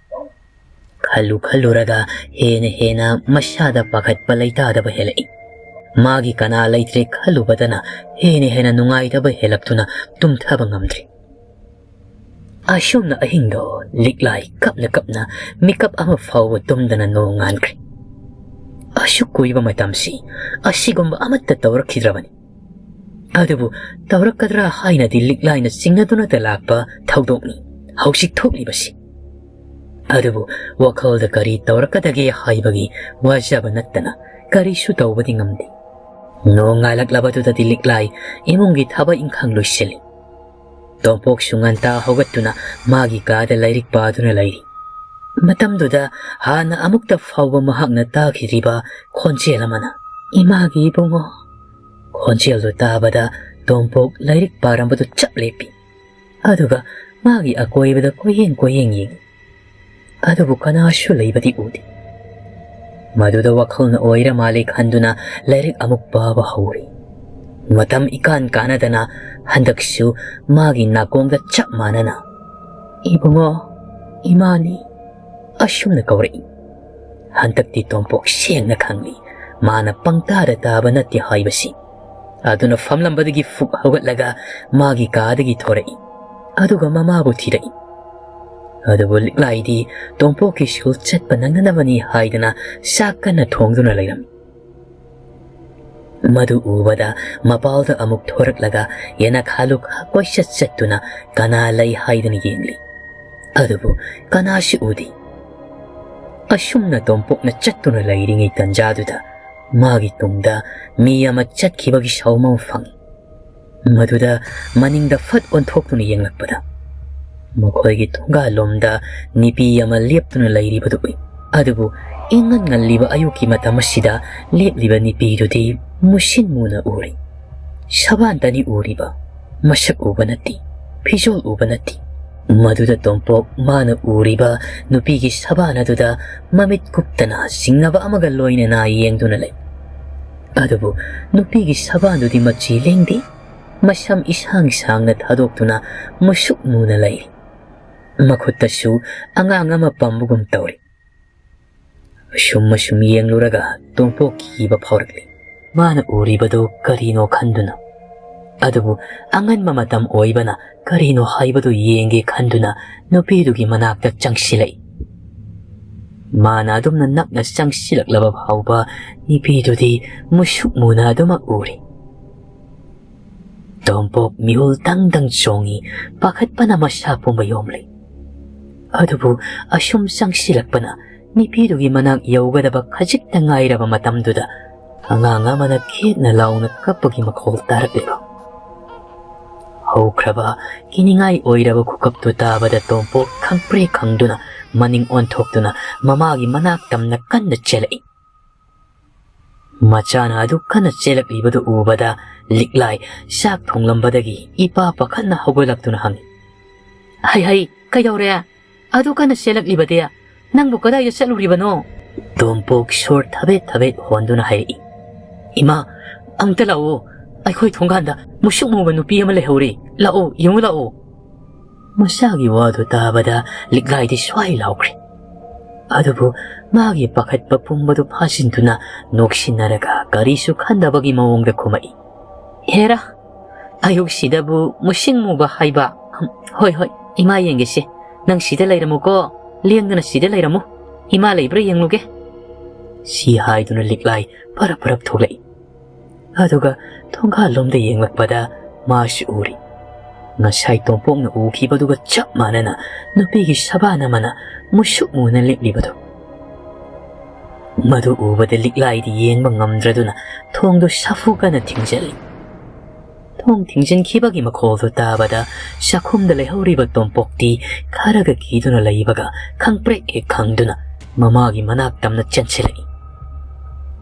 ꯈꯜꯂꯨ ꯈꯜꯂꯨꯔꯒ ꯍꯦꯟꯅ ꯍꯦꯟꯅ ꯃꯁꯥꯗ ꯄꯥꯈꯠꯄ ꯂꯩꯇꯥꯗꯕ ꯍꯦꯜꯂꯛꯏ꯫ ꯃꯥꯒꯤ ꯀꯅꯥ ꯂꯩꯇ꯭ꯔꯦ ꯈꯜꯂꯨꯕꯗꯅ ꯍꯦꯟꯅ ꯍꯦꯟꯅ ꯅꯨꯡꯉꯥꯏꯇꯕ ꯍꯦꯜꯂꯛꯇꯨꯅ ꯇꯨꯝꯊꯕ ꯉꯝꯗ꯭ꯔꯦ꯫ ꯑꯁꯨꯝꯅ ꯑꯍꯤꯡꯗꯣ ꯂꯤꯛꯂꯥꯏ ꯀꯞꯅ ꯀꯞꯅ ꯃꯤꯀꯞ ꯑꯃ ꯐꯥꯎꯕ ꯇꯨꯝꯗꯅ ꯅꯣꯡꯉꯥꯟꯈ꯭ꯔꯦ꯫ ꯑꯁꯨꯛ ꯀꯨꯏꯕ ꯃꯇꯝꯁꯤ ꯑꯁꯤꯒꯨꯝꯕ ꯑꯃꯠꯇ ꯇꯧꯔꯛꯈꯤꯗ꯭ꯔꯕꯅꯤ꯫ ꯑꯗꯨꯕꯨ ꯇꯧꯔꯛꯀꯗ꯭ꯔꯥ ꯍꯥꯏꯅꯗꯤ ꯂꯤꯛꯂꯥꯏꯅ ꯆꯤꯡꯅꯗꯨꯅꯇ ꯂꯥꯛꯄ ꯊꯧꯗꯣꯛꯅꯤ ꯍꯧꯖꯤꯛ ꯊꯣꯛꯂꯤꯕꯁꯤ꯫ ꯑꯗꯨꯕꯨ ꯋꯥꯈꯜꯗ ꯀꯔꯤ ꯇꯧꯔꯛꯀꯗꯒꯦ ꯍꯥꯏꯕꯒꯤ ꯋꯥꯖꯕ ꯅꯠꯇꯅ ꯀꯔꯤꯁꯨ ꯇꯧꯕꯗꯤ ꯉꯝꯗꯦ꯫ ꯅꯣꯡꯉꯥꯜꯂꯛꯂꯕꯗꯨꯗꯗꯤ ꯂꯤꯛꯂꯥꯏ ꯏꯃꯨꯡꯒꯤ ꯊꯕꯛ ꯏꯪꯈꯥꯡ ꯂꯣꯏꯁꯤꯜꯂꯤ꯫ ꯇꯣꯝꯄꯣꯛꯁꯨ ꯉꯟꯇꯥ ꯍꯧꯒꯠꯇꯨꯅ ꯃꯥꯒꯤ ꯀꯥꯗ ꯂꯥꯏꯔꯤꯛ ꯄꯥꯗꯨꯅ ꯂꯩꯔꯤ꯫ ꯃꯇꯝꯗꯨꯗ ꯍꯥꯟꯅ ꯑꯃꯨꯛꯇ ꯐꯥꯎꯕ ꯃꯍꯥꯛꯅ ꯇꯥꯈꯤꯗ꯭ꯔꯤꯕ ꯈꯣꯟꯖꯦꯜ ꯑꯃꯅ, "ꯏꯃꯥꯒꯤ ꯏꯕꯨꯡꯉꯣ!" ꯈꯣꯟꯖꯦꯜꯗꯨ ꯇꯥꯕꯗ ꯇꯣꯝꯄꯣꯛ ꯂꯥꯏꯔꯤꯛ ꯄꯥꯔꯝꯕꯗꯨ ꯆꯞ ꯂꯦꯞꯄꯤ꯫ ꯑꯗꯨꯒ ꯃꯥꯒꯤ ꯑꯀꯣꯏꯕꯗ ꯀꯣꯏꯌꯦꯡ ꯀꯣꯏꯌꯦꯡ ꯌꯦꯡꯉꯤ꯫ ꯑꯗꯨꯕꯨ ꯀꯅꯥꯁꯨ ꯂꯩꯕꯗꯤ ꯎꯗꯦ꯫ ꯃꯗꯨꯗ ꯋꯥꯈꯜꯅ ꯑꯣꯏꯔ ꯃꯥꯜꯂꯦ ꯈꯟꯗꯨꯅ ꯂꯥꯏꯔꯤꯛ ꯑꯃꯨꯛ ꯄꯥꯕ ꯍꯧꯔꯤ꯫ ꯃꯇꯝ ꯏꯀꯥꯟ ꯀꯥꯟꯅꯗꯅ ꯍꯟꯗꯛꯁꯨ ꯃꯥꯒꯤ ꯅꯥꯀꯣꯡꯗ ꯆꯞ ꯃꯥꯟꯅꯅ, "ꯏꯕꯨꯡꯉꯣ, ꯏꯃꯥꯅꯤ," ꯑꯁꯨꯝꯅ ꯀꯧꯔꯛꯏ꯫ ꯍꯟꯗꯛꯇꯤ ꯇꯣꯝꯄꯣꯛ ꯁꯦꯡꯅ ꯈꯪꯂꯤ, ꯃꯥꯅ ꯄꯪꯇꯥꯗ ꯇꯥꯕ ꯅꯠꯇꯦ ꯍꯥꯏꯕꯁꯤ꯫ ꯑꯗꯨꯅ ꯐꯝꯂꯝꯕꯗꯒꯤ ꯐꯨꯛ ꯍꯧꯒꯠꯂꯒ ꯃꯥꯒꯤ ꯀꯥꯗꯒꯤ ꯊꯣꯔꯛꯏ꯫ ꯑꯗꯨꯒ ꯃꯃꯥꯕꯨ ꯊꯤꯔꯛꯏ꯫ ꯑꯗꯨꯕꯨ ꯂꯤꯛꯂꯥꯏꯗꯤ ꯇꯣꯝꯄꯣꯛꯀꯤ ꯁ꯭ꯀꯨꯜ ꯆꯠꯄ ꯅꯪꯅꯅꯕꯅꯤ ꯍꯥꯏꯗꯅ ꯆꯥꯛ ꯀꯟꯅ ꯊꯣꯡꯗꯨꯅ ꯂꯩꯔꯝꯃꯤ꯫ ꯃꯗꯨ ꯎꯕꯗ ꯃꯄꯥꯜꯗ ꯑꯃꯨꯛ ꯊꯣꯔꯛꯂꯒ ꯌꯦꯅꯈꯥ ꯂꯨꯈꯥ ꯀꯣꯏꯆꯠ ꯆꯠꯇꯨꯅ ꯀꯅꯥ ꯂꯩ ꯍꯥꯏꯗꯅ ꯌꯦꯡꯂꯤ꯫ ꯑꯗꯨꯕꯨ ꯀꯅꯥꯁꯨ ꯎꯗꯦ꯫ ꯑꯁꯨꯝꯅ ꯇꯣꯝꯄꯣꯛꯅ ꯆꯠꯇꯨꯅ ꯂꯩꯔꯤꯉꯩ ꯇꯟꯖꯥꯗꯨꯗ ꯃꯥꯒꯤ ꯇꯨꯡꯗ ꯃꯤ ꯑꯃ ꯆꯠꯈꯤꯕꯒꯤ ꯁꯥꯎꯝ ꯑꯃ ꯐꯪꯏ꯫ ꯃꯗꯨꯗ ꯃꯅꯤꯡꯗ ꯐꯠ ꯑꯣꯟꯊꯣꯛꯇꯨꯅ ꯌꯦꯡꯂꯛꯄꯗ ꯃꯈꯣꯏꯒꯤ ꯊꯣꯡꯒꯥꯜꯂꯣꯝꯗ ꯅꯨꯄꯤ ꯑꯃ ꯂꯦꯞꯇꯨꯅ ꯂꯩꯔꯤꯕꯗꯨ ꯎꯏ꯫ ꯑꯗꯨꯕꯨ ꯏꯉꯟ ꯉꯜꯂꯤꯕ ꯑꯌꯨꯛꯀꯤ ꯃꯇꯝ ꯑꯁꯤꯗ ꯂꯦꯞꯂꯤꯕ ꯅꯨꯄꯤꯗꯨꯗꯤ ꯃꯨꯁꯤꯟ ꯃꯨꯅ ꯎꯔꯤ꯫ ꯁꯕꯥꯟꯇꯅꯤ ꯎꯔꯤꯕ, ꯃꯁꯛ ꯎꯕ ꯅꯠꯇꯦ, ꯐꯤꯖꯣꯜ ꯎꯕ ꯅꯠꯇꯦ꯫ ꯃꯗꯨꯗ ꯇꯣꯝꯄꯣꯛ ꯃꯥꯅ ꯎꯔꯤꯕ ꯅꯨꯄꯤꯒꯤ ꯁꯕꯥꯟ ꯑꯗꯨꯗ ꯃꯃꯤꯠ ꯀꯨꯞꯇꯅ ꯆꯤꯡꯅꯕ ꯑꯃꯒ ꯂꯣꯏꯅꯅ ꯌꯦꯡꯗꯨꯅ ꯂꯩ꯫ ꯑꯗꯨꯕꯨ ꯅꯨꯄꯤꯒꯤ ꯁꯕꯥꯟꯗꯨꯗꯤ ꯃꯆꯤ ꯂꯦꯡꯗꯦ꯫ ꯃꯁꯝ ꯏꯁꯥꯡ ꯁꯥꯡꯅ ꯊꯥꯗꯣꯛꯇꯨꯅ ꯃꯨꯁꯨꯛ ꯃꯨꯅ ꯂꯩꯔꯤ꯫ ꯃꯈꯨꯠꯇꯁꯨ ꯑꯉꯥꯡ ꯑꯃ ꯄꯝꯕꯒꯨꯝ ꯇꯧꯔꯤ꯫ ꯑꯁꯨꯝ ꯑꯁꯨꯝ ꯌꯦꯡꯂꯨꯔꯒ ꯇꯣꯝꯄꯣꯛ ꯀꯤꯕ ꯐꯥꯎꯔꯛꯂꯤ꯫ ꯃꯥꯅ ꯎꯔꯤꯕꯗꯨ ꯀꯔꯤꯅꯣ ꯈꯟꯗꯨꯅ꯫ ꯑꯗꯨꯕꯨ ꯑꯉꯟꯕ ꯃꯇꯝ ꯑꯣꯏꯕꯅ ꯀꯔꯤꯅꯣ ꯍꯥꯏꯕꯗꯨ ꯌꯦꯡꯒꯦ ꯈꯟꯗꯨꯅ ꯅꯨꯄꯤꯗꯨꯒꯤ ꯃꯅꯥꯛꯇ ꯆꯪꯁꯤꯜꯂꯛꯏ꯫ ꯃꯥꯅ ꯑꯗꯨꯝꯅ ꯅꯛꯅ ꯆꯪꯁꯤꯜꯂꯛꯂꯕ ꯐꯥꯎꯕ ꯅꯨꯄꯤꯗꯨꯗꯤ ꯃꯨꯁꯨꯛ ꯃꯨꯅ ꯑꯗꯨꯃꯛ ꯎꯔꯤ꯫ ꯇꯣꯝꯄꯣꯛ ꯃꯤꯍꯨꯜ ꯗꯪ ꯗꯪ ꯆꯣꯡꯉꯤ, ꯄꯥꯈꯠꯄꯅ ꯃꯁꯥ ꯄꯨꯝꯕ ꯌꯣꯝꯂꯤ꯫ ꯑꯗꯨꯕꯨ ꯑꯁꯨꯝ ꯆꯪꯁꯤꯜꯂꯛꯄꯅ ꯅꯨꯄꯤꯗꯨꯒꯤ ꯃꯅꯥꯛ ꯌꯧꯒꯗꯕ ꯈꯖꯤꯛꯇ ꯉꯥꯏꯔꯕ ꯃꯇꯝꯗꯨꯗ ꯑꯉꯥꯡ ꯑꯃꯅ ꯈꯦꯠꯅ ꯂꯥꯎꯅ ꯀꯞꯄꯒꯤ ꯃꯈꯣꯜ ꯇꯥꯔꯛꯂꯤꯕ꯫ ꯍꯧꯈ꯭ꯔꯕ ꯀꯤꯅꯤꯡꯉꯥꯏ ꯑꯣꯏꯔꯕ ꯈꯨꯀꯞꯇꯨ ꯇꯥꯕꯗ ꯇꯣꯝꯄꯣꯛ ꯈꯪꯄ꯭ꯔꯦꯛ ꯈꯪꯗꯨꯅ ꯃꯅꯤꯡ ꯑꯣꯟꯊꯣꯛꯇꯨꯅ ꯃꯃꯥꯒꯤ ꯃꯅꯥꯛ ꯇꯝꯅ ꯀꯟꯅ ꯆꯦꯜꯂꯛꯏ꯫ ꯃꯆꯥꯅ ꯑꯗꯨ ꯀꯟꯅ ꯆꯦꯜꯂꯛꯂꯤꯕꯗꯨ ꯎꯕꯗ ꯂꯤꯛꯂꯥꯏ ꯆꯥꯛ ꯊꯣꯡꯂꯝꯕꯗꯒꯤ ꯏꯄꯥ ꯄꯥꯈꯠꯅ ꯍꯧꯒꯠꯂꯛꯇꯨꯅ ꯍꯪꯉꯤ, "ꯍꯩ ꯍꯩ, ꯀꯩꯗꯧꯔꯦ? ꯑꯗꯨ ꯀꯟꯅ ꯆꯦꯜꯂꯛꯂꯤꯕꯗꯤ? ꯅꯪꯕꯨ ꯀꯗꯥꯏꯗ ꯆꯠꯂꯨꯔꯤꯕꯅꯣ?" ꯇꯣꯝꯄꯣꯛ ꯁꯣꯔ ꯊꯕꯦꯠ ꯊꯕꯦꯠ ꯍꯣꯟꯗꯨꯅ ꯍꯥꯏꯔꯛꯏ, "ꯏꯃꯥ, ꯑꯝꯇ ꯂꯥꯛꯑꯣ, ꯑꯩꯈꯣꯏ ꯊꯣꯡꯒꯥꯟꯗ ꯃꯨꯁꯨꯛ ꯃꯨꯕ ꯅꯨꯄꯤ ꯑꯃ ꯂꯩꯍꯧꯔꯤ, ꯂꯥꯛꯑꯣ, ꯌꯦꯡꯉꯨ ꯂꯥꯛꯑꯣ꯫" ꯃꯆꯥꯒꯤ ꯋꯥꯗꯨ ꯇꯥꯕꯗ ꯂꯤꯛꯂꯥꯏꯗꯤ ꯁ꯭ꯋꯥꯏ ꯂꯥꯎꯈ꯭ꯔꯦ꯫ ꯑꯗꯨꯕꯨ ꯃꯥꯒꯤ ꯄꯥꯈꯠꯄ ꯄꯨꯝꯕꯗꯨ ꯐꯥꯖꯤꯟꯗꯨꯅ ꯅꯣꯛꯁꯤꯟꯅꯔꯒ ꯀꯔꯤꯁꯨ ꯈꯟꯗꯕꯒꯤ ꯃꯑꯣꯡꯗ ꯈꯨꯝꯃꯛꯏ, "ꯍꯦꯔꯥ, ꯑꯌꯨꯛꯁꯤꯗꯕꯨ ꯃꯨꯁꯤꯡ ꯃꯨꯕ ꯍꯥꯏꯕ? ꯍꯣꯏ, ꯍꯣꯏ, ꯏꯃꯥ ꯌꯦꯡꯒꯦꯁꯦ꯫ ꯅꯪ ꯁꯤꯗ ꯂꯩꯔꯝꯃꯨꯀꯣ, ꯂꯦꯡꯗꯅ ꯁꯤꯗ ꯂꯩꯔꯝꯃꯨ꯫ ꯏꯃꯥ ꯂꯩꯕ꯭ꯔꯥ ꯌꯦꯡꯂꯨꯒꯦ꯫" ꯁꯤ ꯍꯥꯏꯗꯨꯅ ꯂꯤꯛꯂꯥꯏ ꯐꯔꯞ ꯐꯔꯞ ꯊꯣꯛꯂꯛꯏ꯫ ꯑꯗꯨꯒ ꯊꯣꯡꯒꯥꯜꯂꯣꯝꯗ ꯌꯦꯡꯂꯛꯄꯗ ꯃꯥꯁꯨ ꯎꯔꯤ꯫ ꯉꯁꯥꯏ ꯇꯣꯝꯄꯣꯛꯅ ꯎꯈꯤꯕꯗꯨꯒ ꯆꯞ ꯃꯥꯟꯅꯅ ꯅꯨꯄꯤꯒꯤ ꯁꯕꯥꯟ ꯑꯃꯅ ꯃꯨꯁꯨꯛ ꯃꯨꯅ ꯂꯦꯞꯂꯤꯕꯗꯨ꯫ ꯃꯗꯨ ꯎꯕꯗ ꯂꯤꯛꯂꯥꯏꯗꯤ ꯌꯦꯡꯕ ꯉꯝꯗ꯭ꯔꯗꯨꯅ ꯊꯣꯡꯗꯨ ꯁꯥꯐꯨ ꯀꯟꯅ ꯊꯤꯡꯖꯤꯜꯂꯤ꯫ ꯊꯣꯡ ꯊꯤꯡꯖꯤꯟꯈꯤꯕꯒꯤ ꯃꯈꯣꯜꯗꯨ ꯇꯥꯕꯗ ꯆꯥꯛꯈꯨꯝꯗ ꯂꯩꯍꯧꯔꯤꯕ ꯇꯣꯝꯄꯣꯛꯇꯤ ꯈꯔꯒ ꯀꯤꯗꯨꯅ ꯂꯩꯕꯒ ꯈꯪꯄ꯭ꯔꯦꯛ ꯍꯦꯛ ꯈꯪꯗꯨꯅ ꯃꯃꯥꯒꯤ ꯃꯅꯥꯛ ꯇꯝꯅ ꯆꯦꯟꯁꯤꯜꯂꯛꯏ꯫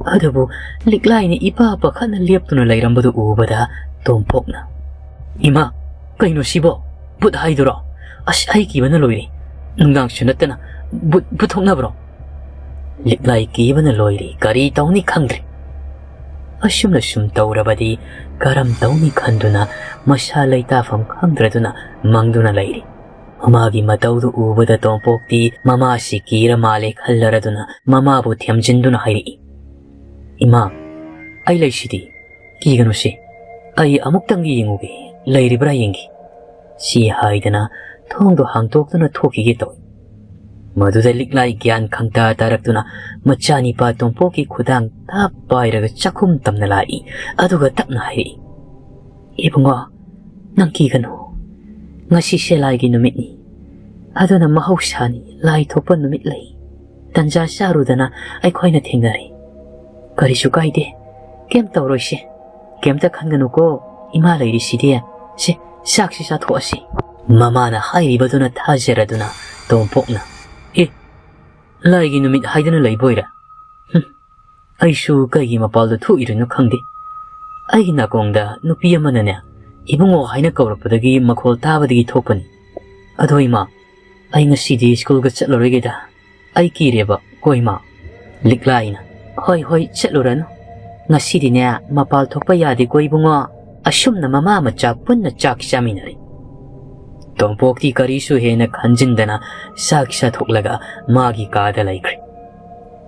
ꯑꯗꯨꯕꯨ ꯂꯤꯛꯂꯥꯏꯅ ꯏꯄꯥ ꯄꯥꯈꯠꯅ ꯂꯦꯞꯇꯨꯅ ꯂꯩꯔꯝꯕꯗꯨ ꯎꯕꯗ ꯇꯣꯝꯄꯣꯛꯅ, "ꯏꯃꯥ, ꯀꯩꯅꯣ ꯁꯤꯕꯣ? ꯕꯨꯠ ꯍꯥꯏꯗꯨꯔꯣ? ꯑꯁ, ꯑꯩ ꯀꯤꯕꯅ ꯂꯣꯏꯔꯦ꯫ ꯅꯨꯡꯗꯥꯡꯁꯨ ꯅꯠꯇꯅ ꯕꯨꯠ, ꯕꯨꯠ ꯊꯣꯛꯅꯕ꯭ꯔꯣ?" ꯂꯤꯛꯂꯥꯏ ꯀꯤꯕꯅ ꯂꯣꯏꯔꯦ, ꯀꯔꯤ ꯇꯧꯅꯤ ꯈꯪꯗ꯭ꯔꯦ꯫ ꯑꯁꯨꯝꯅ ꯁꯨꯝ ꯇꯧꯔꯕꯗꯤ ꯀꯔꯝ ꯇꯧꯅꯤ ꯈꯟꯗꯨꯅ ꯃꯁꯥ ꯂꯩꯇꯥꯐꯝ ꯈꯪꯗ꯭ꯔꯗꯨꯅ ꯃꯪꯗꯨꯅ ꯂꯩꯔꯤ꯫ ꯃꯃꯥꯒꯤ ꯃꯇꯧꯗꯨ ꯎꯕꯗ ꯇꯣꯝꯄꯣꯛꯇꯤ ꯃꯃꯥꯁꯤ ꯀꯤꯔ ꯃꯥꯜꯂꯦ ꯈꯜꯂꯔꯗꯨꯅ ꯃꯃꯥꯕꯨ ꯊꯦꯝꯖꯤꯟꯗꯨꯅ ꯍꯥꯏꯔꯛꯏ, "ꯏꯃꯥ, ꯑꯩ ꯂꯩꯁꯤꯗꯤ, ꯀꯤꯒꯅꯨꯁꯦ꯫ ꯑꯩ ꯑꯃꯨꯛꯇꯪꯗꯤ ꯌꯦꯡꯉꯨꯒꯦ, ꯂꯩꯔꯤꯕ꯭ꯔꯥ ꯌꯦꯡꯒꯦ꯫" ꯁꯤ ꯍꯥꯏꯗꯅ ꯊꯣꯡꯗꯣ ꯍꯥꯡꯇꯣꯛꯇꯨꯅ ꯊꯣꯛꯈꯤꯒꯦ ꯇꯧꯏ꯫ ꯃꯗꯨꯗ ꯂꯤꯛꯂꯥꯏ ꯒ꯭ꯌꯥꯟ ꯈꯪꯇꯥ ꯇꯥꯔꯛꯇꯨꯅ ꯃꯆꯥꯅꯤꯄꯥ ꯇꯣꯝꯄꯣꯛꯀꯤ ꯈꯨꯗꯥꯡ ꯊꯥꯞ ꯄꯥꯏꯔꯒ ꯆꯥꯛꯈꯨꯝ ꯇꯝꯅ ꯂꯥꯛꯏ꯫ ꯑꯗꯨꯒ ꯇꯞꯅ ꯍꯥꯏꯔꯛꯏ, "ꯏꯕꯨꯡꯉꯣ, ꯅꯪ ꯀꯤꯒꯅꯨ꯫ ꯉꯁꯤꯁꯦ ꯂꯥꯏꯒꯤ ꯅꯨꯃꯤꯠꯅꯤ꯫ ꯑꯗꯨꯅ ꯃꯍꯧꯁꯥꯅꯤ, ꯂꯥꯏ ꯊꯣꯛꯄ ꯅꯨꯃꯤꯠ ꯂꯩ꯫ ꯇꯟꯖꯥ ꯆꯥꯔꯨꯗꯅ ꯑꯩꯈꯣꯏꯅ ꯊꯦꯡꯅꯔꯦ꯫ ꯀꯔꯤꯁꯨ ꯀꯥꯏꯗꯦ꯫ ꯀꯩꯝ ꯇꯧꯔꯣꯏꯁꯦ꯫ ꯀꯩꯝꯇ ꯈꯟꯒꯅꯨꯀꯣ꯫ ꯏꯃꯥ ꯂꯩꯔꯤꯁꯤꯗꯤ꯫ ꯁꯦ, "ꯆꯥꯛꯁꯤ ꯆꯥꯊꯣꯛꯑꯁꯤ"꯫ ꯃꯃꯥꯅ ꯍꯥꯏꯔꯤꯕꯗꯨꯅ ꯊꯥꯖꯔꯗꯨꯅ ꯇꯣꯝꯄꯣꯛꯅ, "ꯑꯦ, ꯂꯥꯏꯒꯤ ꯅꯨꯃꯤꯠ ꯍꯥꯏꯗꯅ ꯂꯩꯕꯣꯏꯔꯦ? ꯍꯨꯝ, ꯑꯩꯁꯨ ꯀꯩꯒꯤ ꯃꯄꯥꯜꯗ ꯊꯣꯛꯏꯔꯤꯅꯣ ꯈꯪꯗꯦ꯫ ꯑꯩꯒꯤ ꯅꯥꯀꯣꯡꯗ ꯅꯨꯄꯤ ꯑꯃꯅꯅꯦ, 'ꯏꯕꯨꯡꯉꯣ' ꯍꯥꯏꯅ ꯀꯧꯔꯛꯄꯗꯒꯤ ꯃꯈꯣꯜ ꯇꯥꯕꯗꯒꯤ ꯊꯣꯛꯄꯅꯤ꯫ ꯑꯗꯣ ꯏꯃꯥ, ꯑꯩ ꯉꯁꯤꯗꯤ ꯁ꯭ꯀꯨꯜꯒ ꯆꯠꯂꯔꯣꯏꯒꯦꯗ꯫ ꯑꯩ ꯀꯤꯔꯦꯕ ꯀꯣ ꯏꯃꯥ"꯫ ꯂꯤꯛꯂꯥꯏꯅ, "ꯍꯣꯏ, ꯍꯣꯏ, ꯆꯠꯂꯨꯔꯅꯨ꯫ ꯉꯁꯤꯗꯤꯅꯦ ꯃꯄꯥꯜ ꯊꯣꯛꯄ ꯌꯥꯗꯦꯀꯣ ꯏꯕꯨꯡꯉꯣ꯫ ꯑꯁꯨꯝꯅ ꯃꯃꯥ ꯃꯆꯥ ꯄꯨꯟꯅ ꯆꯥꯛ ꯆꯥꯃꯤꯟꯅꯔꯤ"꯫ ꯇꯣꯝꯄꯣꯛꯇꯤ ꯀꯔꯤꯁꯨ ꯍꯦꯟꯅ ꯈꯟꯖꯤꯟꯗꯅ ꯆꯥꯛ ꯆꯥꯊꯣꯛꯂꯒ ꯃꯥꯒꯤ ꯀꯥꯗ ꯂꯩꯈ꯭ꯔꯦ꯫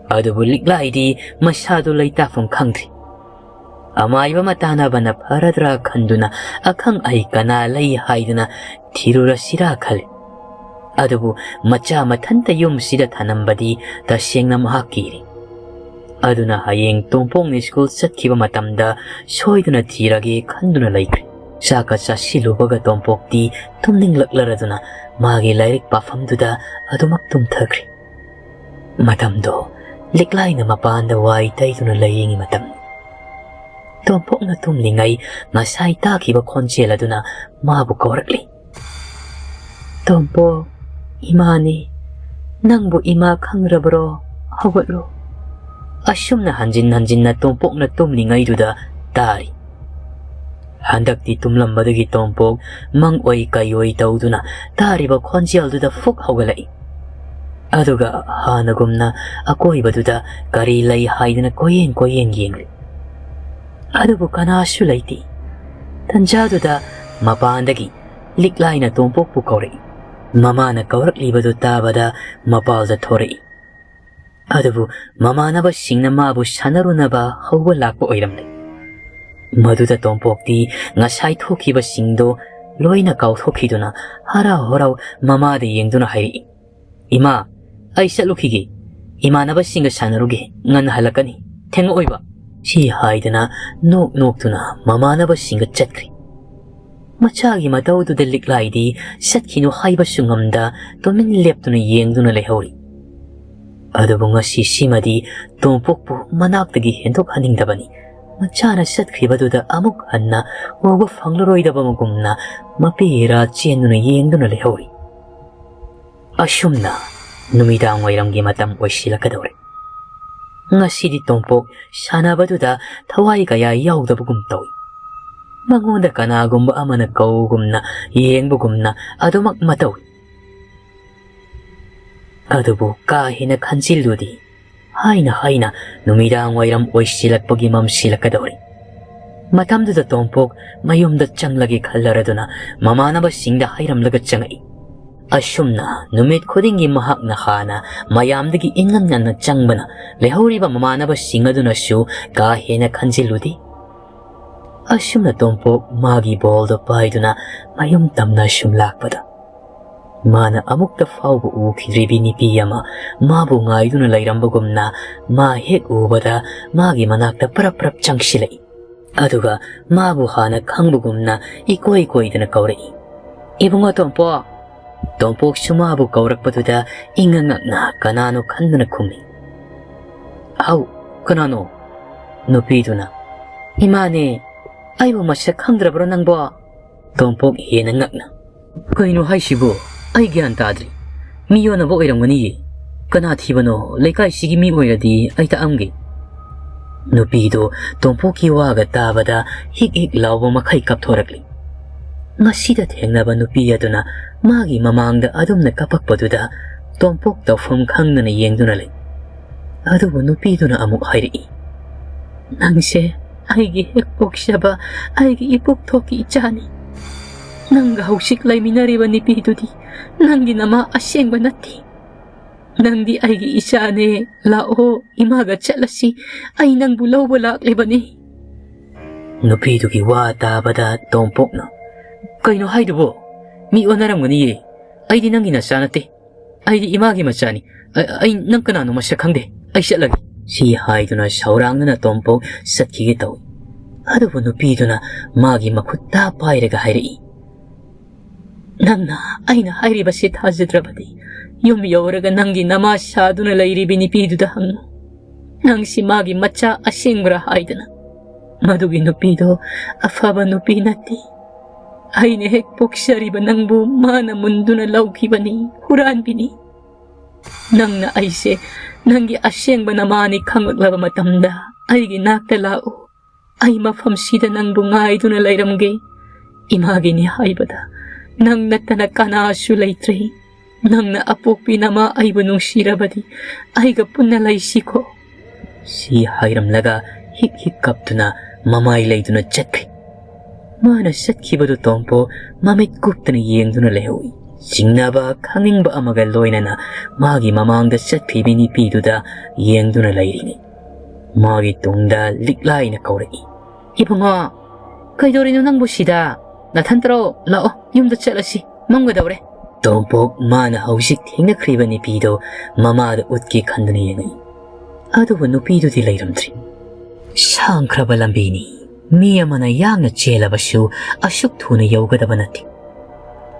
ꯑꯗꯨꯕꯨ ꯂꯤꯛꯂꯥꯏꯗꯤ ꯃꯁꯥꯗꯨ ꯂꯩꯇꯥꯐꯝ ꯈꯪꯗ꯭ꯔꯤ꯫ ꯑꯃꯥꯏꯕ ꯃꯇꯥꯟꯅꯕꯅ ꯐꯔꯗ꯭ꯔꯥ ꯈꯟꯗꯨꯅ ꯑꯈꯪ ꯑꯍꯩ ꯀꯅꯥ ꯂꯩ ꯍꯥꯏꯗꯨꯅ ꯊꯤꯔꯨꯔꯁꯤꯔꯥ ꯈꯜꯂꯤ꯫ ꯑꯗꯨꯕꯨ ꯃꯆꯥ ꯃꯊꯟꯇ ꯌꯨꯝꯁꯤꯗ ꯊꯅꯝꯕꯗꯤ ꯇꯁꯦꯡꯅ ꯃꯍꯥꯛ ꯀꯤꯔꯤ꯫ ꯑꯗꯨꯅ ꯍꯌꯦꯡ ꯇꯣꯝꯄꯣꯛꯅ ꯁ꯭ꯀꯨꯜ ꯆꯠꯈꯤꯕ ꯃꯇꯝꯗ ꯁꯣꯏꯗꯅ ꯊꯤꯔꯒꯦ ꯈꯟꯗꯨꯅ ꯂꯩꯈ꯭ꯔꯦ꯫ ꯆꯥꯛꯀ ꯆꯥꯁꯤꯜꯂꯨꯕꯒ ꯇꯣꯝꯄꯣꯛꯇꯤ ꯇꯨꯝꯅꯤꯡꯂꯛꯂꯔꯗꯨꯅ ꯃꯥꯒꯤ ꯂꯥꯏꯔꯤꯛ ꯄꯥꯐꯝꯗꯨꯗ ꯑꯗꯨꯃꯛ ꯇꯨꯝꯊꯈ꯭ꯔꯦ꯫ ꯃꯇꯝꯗꯣ ꯂꯤꯛꯂꯥꯏꯅ ꯃꯄꯥꯟꯗ ꯋꯥꯏ ꯇꯩꯗꯨꯅ ꯂꯥꯏꯌꯦꯡꯉꯤ ꯃꯇꯝꯅꯤ꯫ ꯇꯣꯝꯄꯣꯛꯅ ꯇꯨꯝꯂꯤꯉꯩ ꯉꯁꯥꯏ ꯇꯥꯈꯤꯕ ꯈꯣꯟꯖꯦꯜ ꯑꯗꯨꯅ ꯃꯥꯕꯨ ꯀꯧꯔꯛꯂꯤ꯫ "ꯇꯣꯝꯄꯣꯛ, ꯏꯃꯥꯅꯤ, ꯅꯪꯕꯨ ꯏꯃꯥ ꯈꯪꯗ꯭ꯔꯕꯔꯣ? ꯍꯧꯒꯠꯂꯨ"꯫ ꯑꯁꯨꯝꯅ ꯍꯟꯖꯤꯟ ꯍꯟꯖꯤꯟꯅ ꯇꯣꯝꯄꯣꯛꯅ ꯇꯨꯝꯂꯤꯉꯩꯗꯨꯗ ꯇꯥꯔꯤ꯫ ꯍꯟꯗꯛꯇꯤ ꯇꯨꯝꯂꯝꯕꯗꯒꯤ ꯇꯣꯝꯄꯣꯛ ꯃꯪ ꯑꯣꯏ ꯀꯩ ꯑꯣꯏ ꯇꯧꯗꯨꯅ ꯇꯥꯔꯤꯕ ꯈꯣꯟꯖꯦꯜꯗꯨꯗ ꯐꯨꯛ ꯍꯧꯒꯠꯂꯛꯏ꯫ ꯑꯗꯨꯒ ꯍꯥꯟꯅꯒꯨꯝꯅ ꯑꯀꯣꯏꯕꯗꯨꯗ ꯀꯔꯤ ꯂꯩ ꯍꯥꯏꯗꯅ ꯀꯣꯏꯌꯦꯡ ꯀꯣꯏꯌꯦꯡ ꯌꯦꯡꯂꯤ꯫ ꯑꯗꯨꯕꯨ ꯀꯅꯥꯁꯨ ꯂꯩꯇꯦ꯫ ꯇꯟꯖꯥꯗꯨꯗ ꯃꯄꯥꯟꯗꯒꯤ ꯂꯤꯛꯂꯥꯏꯅ ꯇꯣꯝꯄꯣꯛꯄꯨ ꯀꯧꯔꯛꯏ꯫ ꯃꯃꯥꯅ ꯀꯧꯔꯛꯂꯤꯕꯗꯨ ꯇꯥꯕꯗ ꯃꯄꯥꯜꯗ ꯊꯣꯔꯛꯏ꯫ ꯑꯗꯨꯕꯨ ꯃꯃꯥꯟꯅꯕꯁꯤꯡꯅ ꯃꯥꯕꯨ ꯁꯥꯟꯅꯔꯨꯅꯕ ꯍꯧꯕ ꯂꯥꯛꯄ ꯑꯣꯏꯔꯝꯂꯦ꯫ ꯃꯗꯨꯗ ꯇꯣꯝꯄꯣꯛꯇꯤ ꯉꯁꯥꯏ ꯊꯣꯛꯈꯤꯕꯁꯤꯡꯗꯣ ꯂꯣꯏꯅ ꯀꯥꯎꯊꯣꯛꯈꯤꯗꯨꯅ ꯍꯔꯥꯎ ꯍꯔꯥꯎ ꯃꯃꯥꯗ ꯌꯦꯡꯗꯨꯅ ꯍꯥꯏꯔꯛꯏ, "ꯏꯃꯥ, ꯑꯩ ꯆꯠꯂꯨꯈꯤꯒꯦ꯫ ꯏꯃꯥꯟꯅꯕꯁꯤꯡꯒ ꯁꯥꯟꯅꯔꯨꯒꯦ꯫ ꯉꯟꯅ ꯍꯜꯂꯛꯀꯅꯤ꯫ ꯊꯦꯡꯉꯛꯑꯣꯏꯕ"꯫ ꯁꯤ ꯍꯥꯏꯗꯅ ꯅꯣꯛ ꯅꯣꯛꯇꯨꯅ ꯃꯃꯥꯟꯅꯕꯁꯤꯡꯒ ꯆꯠꯈ꯭ꯔꯦ꯫ ꯃꯆꯥꯒꯤ ꯃꯇꯧꯗꯨꯗ ꯂꯤꯛꯂꯥꯏꯗꯤ ꯆꯠꯈꯤꯅꯨ ꯍꯥꯏꯕꯁꯨ ꯉꯝꯗ ꯇꯨꯃꯤꯟ ꯂꯦꯞꯇꯨꯅ ꯌꯦꯡꯗꯨꯅ ꯂꯩꯍꯧꯔꯤ꯫ ꯑꯗꯨꯕꯨ ꯉꯁꯤ ꯁꯤꯃꯗꯤ ꯇꯣꯝꯄꯣꯛꯄꯨ ꯃꯅꯥꯛꯇꯒꯤ ꯍꯦꯟꯗꯣꯛꯍꯟꯅꯤꯡꯗꯕꯅꯤ꯫ ꯃꯆꯥꯅ ꯆꯠꯈ꯭ꯔꯤꯕꯗꯨꯗ ꯑꯃꯨꯛ ꯍꯟꯅ ꯎꯕ ꯐꯪꯂꯔꯣꯏꯗꯕꯒꯨꯝꯅ ꯃꯄꯤꯔꯥ ꯆꯦꯟꯗꯨꯅ ꯌꯦꯡꯗꯨꯅ ꯂꯩꯍꯧꯔꯤ꯫ ꯑꯁꯨꯝꯅ ꯅꯨꯃꯤꯗꯥꯡ ꯋꯥꯏꯔꯝꯒꯤ ꯃꯇꯝ ꯑꯣꯏꯁꯤꯜꯂꯛꯀꯗꯧꯔꯦ꯫ ꯉꯁꯤꯗꯤ ꯇꯣꯝꯄꯣꯛ ꯁꯥꯟꯅꯕꯗꯨꯗ ꯊꯋꯥꯏ ꯀꯌꯥ ꯌꯥꯎꯗꯕꯒꯨꯝ ꯇꯧꯏ꯫ ꯃꯉꯣꯟꯗ ꯀꯅꯥꯒꯨꯝꯕ ꯑꯃꯅ ꯀꯧꯒꯨꯝꯅ ꯌꯦꯡꯕꯒꯨꯝꯅ ꯑꯗꯨꯃꯛ ꯃꯇꯧꯏ꯫ ꯑꯗꯨꯕꯨ ꯀꯥ ꯍꯦꯟꯅ ꯈꯟꯖꯤꯜꯂꯨꯗꯦ꯫ ꯍꯥꯏꯅ ꯍꯥꯏꯅ ꯅꯨꯃꯤꯗꯥꯡ ꯋꯥꯏꯔꯝ ꯑꯣꯏꯁꯤꯜꯂꯛꯄꯒꯤ ꯃꯝꯁꯤꯜꯂꯛꯀꯗꯧꯔꯦ꯫ ꯃꯇꯝꯗꯨꯗ ꯇꯣꯝꯄꯣꯛ ꯃꯌꯨꯝꯗ ꯆꯪꯂꯒꯦ ꯈꯜꯂꯔꯗꯨꯅ ꯃꯃꯥꯟꯅꯕꯁꯤꯡꯗ ꯍꯥꯏꯔꯝꯂꯒ ꯆꯪꯉꯛꯏ꯫ ꯑꯁꯨꯝꯅ ꯅꯨꯃꯤꯠ ꯈꯨꯗꯤꯡꯒꯤ ꯃꯍꯥꯛꯅ ꯍꯥꯟꯅ ꯃꯌꯥꯝꯗꯒꯤ ꯏꯉꯟ ꯉꯟꯅ ꯆꯪꯕꯅ ꯂꯩꯍꯧꯔꯤꯕ ꯃꯃꯥꯟꯅꯕꯁꯤꯡ ꯑꯗꯨꯅꯁꯨ ꯀꯥ ꯍꯦꯟꯅ ꯈꯟꯖꯤꯜꯂꯨꯗꯦ꯫ ꯑꯁꯨꯝꯅ ꯇꯣꯝꯄꯣꯛ ꯃꯥꯒꯤ ꯕꯣꯜꯗꯣ ꯄꯥꯏꯗꯨꯅ ꯃꯌꯨꯝ ꯇꯝꯅ ꯁꯨꯝ ꯂꯥꯛꯄꯗ, ꯃꯥꯅ ꯑꯃꯨꯛꯇ ꯐꯥꯎꯕ ꯎꯈꯤꯗ꯭ꯔꯤꯕꯤ ꯅꯨꯄꯤ ꯑꯃ ꯃꯥꯕꯨ ꯉꯥꯏꯗꯨꯅ ꯂꯩꯔꯝꯕꯒꯨꯝꯅ ꯃꯥ ꯍꯦꯛ ꯎꯕꯗ ꯃꯥꯒꯤ ꯃꯅꯥꯛꯇ ꯄꯔꯞ ꯄꯔꯞ ꯆꯪꯁꯤꯜꯂꯛꯏ꯫ ꯑꯗꯨꯒ ꯃꯥꯕꯨ ꯍꯥꯟꯅ ꯈꯪꯕꯒꯨꯝꯅ ꯏꯀꯣꯏ ꯀꯣꯏꯗꯅ ꯀꯧꯔꯛꯏ, "ꯏꯕꯨꯡꯉꯣ ꯇꯣꯝꯄꯣꯛ!" ꯇꯣꯝꯄꯣꯛꯁꯨ ꯃꯥꯕꯨ ꯀꯧꯔꯛꯄꯗꯨꯗ ꯏꯉꯛ ꯉꯛꯅ ꯀꯅꯥꯅꯣ ꯈꯟꯗꯨꯅ ꯈꯨꯝꯃꯤ꯫ "ꯍꯧ, ꯀꯅꯥꯅꯣ?" ꯅꯨꯄꯤꯗꯨꯅ, "ꯏꯃꯥꯅꯦ, ꯑꯩꯕꯨ ꯃꯁꯛ ꯈꯪꯗ꯭ꯔꯕ꯭ꯔꯣ ꯅꯪꯕꯣ?" ꯇꯣꯝꯄꯣꯛ ꯍꯦꯟꯅ ꯉꯛꯅ, "ꯀꯩꯅꯣ ꯍꯥꯏꯁꯤꯕꯨ? ꯑꯩ ꯒ꯭ꯌꯥꯟ ꯇꯥꯗ꯭ꯔꯦ꯫ ꯃꯤ ꯑꯣꯟꯅꯕ ꯑꯣꯏꯔꯝꯒꯅꯤꯌꯦ꯫ ꯀꯅꯥ ꯊꯤꯕꯅꯣ? ꯂꯩꯀꯥꯏꯁꯤꯒꯤ ꯃꯤ ꯑꯣꯏꯔꯗꯤ ꯑꯩ ꯇꯥꯛꯑꯝꯒꯦ꯫" ꯅꯨꯄꯤꯗꯣ ꯇꯣꯝꯄꯣꯛꯀꯤ ꯋꯥꯒ ꯇꯥꯕꯗ ꯍꯤꯛ ꯍꯤꯛ ꯂꯥꯎꯕ ꯃꯈꯩ ꯀꯞꯊꯣꯔꯛꯂꯤ꯫ ꯉꯁꯤꯗ ꯊꯦꯡꯅꯕ ꯅꯨꯄꯤ ꯑꯗꯨꯅ ꯃꯥꯒꯤ ꯃꯃꯥꯡꯗ ꯑꯗꯨꯝꯅ ꯀꯞꯄꯛꯄꯗꯨꯗ ꯇꯣꯝꯄꯣꯛ ꯇꯧꯐꯝ ꯈꯪꯗꯅ ꯌꯦꯡꯗꯨꯅ ꯂꯩ꯫ ꯑꯗꯨꯕꯨ ꯅꯨꯄꯤꯗꯨꯅ ꯑꯃꯨꯛ ꯍꯥꯏꯔꯛꯏ, "ꯅꯪꯁꯦ ꯑꯩꯒꯤ ꯍꯦꯛ ꯄꯣꯛꯆꯕ ꯑꯩꯒꯤ ꯏꯄꯨꯛꯊꯣꯛꯀꯤ ꯏꯆꯥꯅꯤ꯫ ꯅꯪꯒ ꯍꯧꯖꯤꯛ ꯂꯩꯃꯤꯟꯅꯔꯤꯕ ꯅꯨꯄꯤꯗꯨꯗꯤ ꯅꯪꯒꯤ ꯅꯃꯥ ꯑꯁꯦꯡꯕ ꯅꯠꯇꯦ꯫ ꯅꯪꯗꯤ ꯑꯩꯒꯤ ꯏꯆꯥꯅꯦ꯫ ꯂꯥꯛꯑꯣ, ꯏꯃꯥꯒ ꯆꯠꯂꯁꯤ꯫ ꯑꯩ ꯅꯪꯕꯨ ꯂꯧꯕ ꯂꯥꯛꯂꯤꯕꯅꯤ꯫" ꯅꯨꯄꯤꯗꯨꯒꯤ ꯋꯥ ꯇꯥꯕꯗ ꯇꯣꯝꯄꯣꯛꯅ, "ꯀꯩꯅꯣ ꯍꯥꯏꯗꯨꯕꯣ? ꯃꯤ ꯑꯣꯟꯅꯔꯝꯒꯅꯤꯌꯦ꯫ ꯑꯩꯗꯤ ꯅꯪꯒꯤ ꯅꯆꯥ ꯅꯠꯇꯦ꯫ ꯑꯩꯗꯤ ꯏꯃꯥꯒꯤ ꯃꯆꯥꯅꯤ꯫ ꯑ-, ꯑꯩ ꯅꯪ ꯀꯅꯥꯅꯣ ꯃꯁꯛ ꯈꯪꯗꯦ꯫ ꯑꯩ ꯆꯠꯂꯒꯦ꯫" ꯁꯤ ꯍꯥꯏꯗꯨꯅ ꯁꯥꯎꯔꯥꯡꯗꯨꯅ ꯇꯣꯝꯄꯣꯛ ꯆꯠꯈꯤꯒꯦ ꯇꯧꯏ꯫ ꯑꯗꯨꯕꯨ ꯅꯨꯄꯤꯗꯨꯅ ꯃꯥꯒꯤ ꯃꯈꯨꯠꯇ ꯄꯥꯏꯔꯒ ꯍꯥꯏꯔꯛꯏ, "ꯅꯪꯅ ꯑꯩꯅ ꯍꯥꯏꯔꯤꯕꯁꯤ ꯊꯥꯖꯗ꯭ꯔꯕꯗꯤ ꯌꯨꯝ ꯌꯧꯔꯒ ꯅꯪꯒꯤ ꯅꯃꯥ ꯁꯥꯗꯨꯅ ꯂꯩꯔꯤꯕꯤ ꯅꯨꯄꯤꯗꯨꯗ ꯍꯪꯉꯨ꯫ ꯅꯪꯁꯤ ꯃꯥꯒꯤ ꯃꯆꯥ ꯑꯁꯦꯡꯕ꯭ꯔꯥ ꯍꯥꯏꯗꯅ꯫ ꯃꯗꯨꯒꯤ ꯅꯨꯄꯤꯗꯣ ꯑꯐꯕ ꯅꯨꯄꯤ ꯅꯠꯇꯦ꯫ ꯑꯩꯅ ꯍꯦꯛ ꯄꯣꯛꯆꯔꯤꯕ ꯅꯪꯕꯨ ꯃꯥꯅ ꯃꯨꯟꯗꯨꯅ ꯂꯧꯈꯤꯕꯅꯤ, ꯍꯨꯔꯥꯟꯕꯤꯅꯤ꯫ ꯅꯪꯅ ꯑꯩꯁꯦ ꯅꯪꯒꯤ ꯑꯁꯦꯡꯕ ꯅꯃꯥꯅꯤ ꯈꯪꯂꯛꯂꯕ ꯃꯇꯝꯗ ꯑꯩꯒꯤ ꯅꯥꯛꯇ ꯂꯥꯛꯎ꯫ ꯑꯩ ꯃꯐꯝꯁꯤꯗ ꯅꯪꯕꯨ ꯉꯥꯏꯗꯨꯅ ꯂꯩꯔꯝꯒꯦ꯫ ꯏꯃꯥꯒꯤꯅꯤ ꯍꯥꯏꯕꯗ ꯅꯪ ꯅꯠꯇꯅ ꯀꯅꯥꯁꯨ ꯂꯩꯇ꯭ꯔꯦ꯫ ꯅꯪꯅ ꯑꯄꯣꯛꯄꯤ ꯅꯃꯥ ꯑꯩꯕꯨ ꯅꯨꯡꯁꯤꯔꯕꯗꯤ ꯑꯩꯒ ꯄꯨꯟꯅ ꯂꯩꯁꯤꯀꯣ꯫ ꯁꯤ ꯍꯥꯏꯔꯝꯂꯒ ꯍꯤꯛ ꯍꯤꯛ ꯀꯞꯇꯨꯅ ꯃꯃꯥꯏ ꯂꯩꯗꯨꯅ ꯆꯠꯈ꯭ꯔꯦ꯫ ꯃꯥꯅ ꯆꯠꯈꯤꯕꯗꯨ ꯇꯣꯝꯄꯣꯛ ꯃꯃꯤꯠ ꯀꯨꯞꯇꯅ ꯌꯦꯡꯗꯨꯅ ꯂꯩꯍꯧꯏ꯫ ꯆꯤꯡꯅꯕ ꯈꯪꯅꯤꯡꯕ ꯑꯃꯒ ꯂꯣꯏꯅꯅ ꯃꯥꯒꯤ ꯃꯃꯥꯡꯗ ꯆꯠꯈꯤꯕꯤ ꯅꯨꯄꯤꯗꯨꯗ ꯌꯦꯡꯗꯨꯅ ꯂꯩꯔꯤꯅꯤ꯫ ꯃꯥꯒꯤ ꯇꯨꯡꯗ ꯂꯤꯛꯂꯥꯏꯅ ꯀꯧꯔꯛꯏ, "ꯏꯕꯨꯡꯉꯣ, ꯀꯩꯗꯧꯔꯤꯅꯣ ꯅꯪꯕꯨ ꯁꯤꯗ? ꯅꯊꯟꯇꯔꯣ? ꯂꯥꯛꯑꯣ, ꯌꯨꯝꯗ ꯆꯠꯂꯁꯤ, ꯃꯝꯒꯗꯧꯔꯦ꯫" ꯇꯣꯝꯄꯣꯛ ꯃꯥꯅ ꯍꯧꯖꯤꯛ ꯊꯦꯡꯅꯈ꯭ꯔꯤꯕ ꯅꯨꯄꯤꯗꯣ ꯃꯃꯥꯗ ꯎꯠꯀꯦ ꯈꯟꯗꯨꯅ ꯌꯦꯡꯉꯛꯏ꯫ ꯑꯗꯨꯕꯨ ꯅꯨꯄꯤꯗꯨꯗꯤ ꯂꯩꯔꯝꯗ꯭ꯔꯤ꯫ ꯁꯥꯡꯈ꯭ꯔꯕ ꯂꯝꯕꯤꯅꯤ꯫ ꯃꯤ ꯑꯃꯅ ꯌꯥꯡꯅ ꯆꯦꯜꯂꯕꯁꯨ ꯑꯁꯨꯛ ꯊꯨꯅ ꯌꯧꯒꯗꯕ ꯅꯠꯇꯦ꯫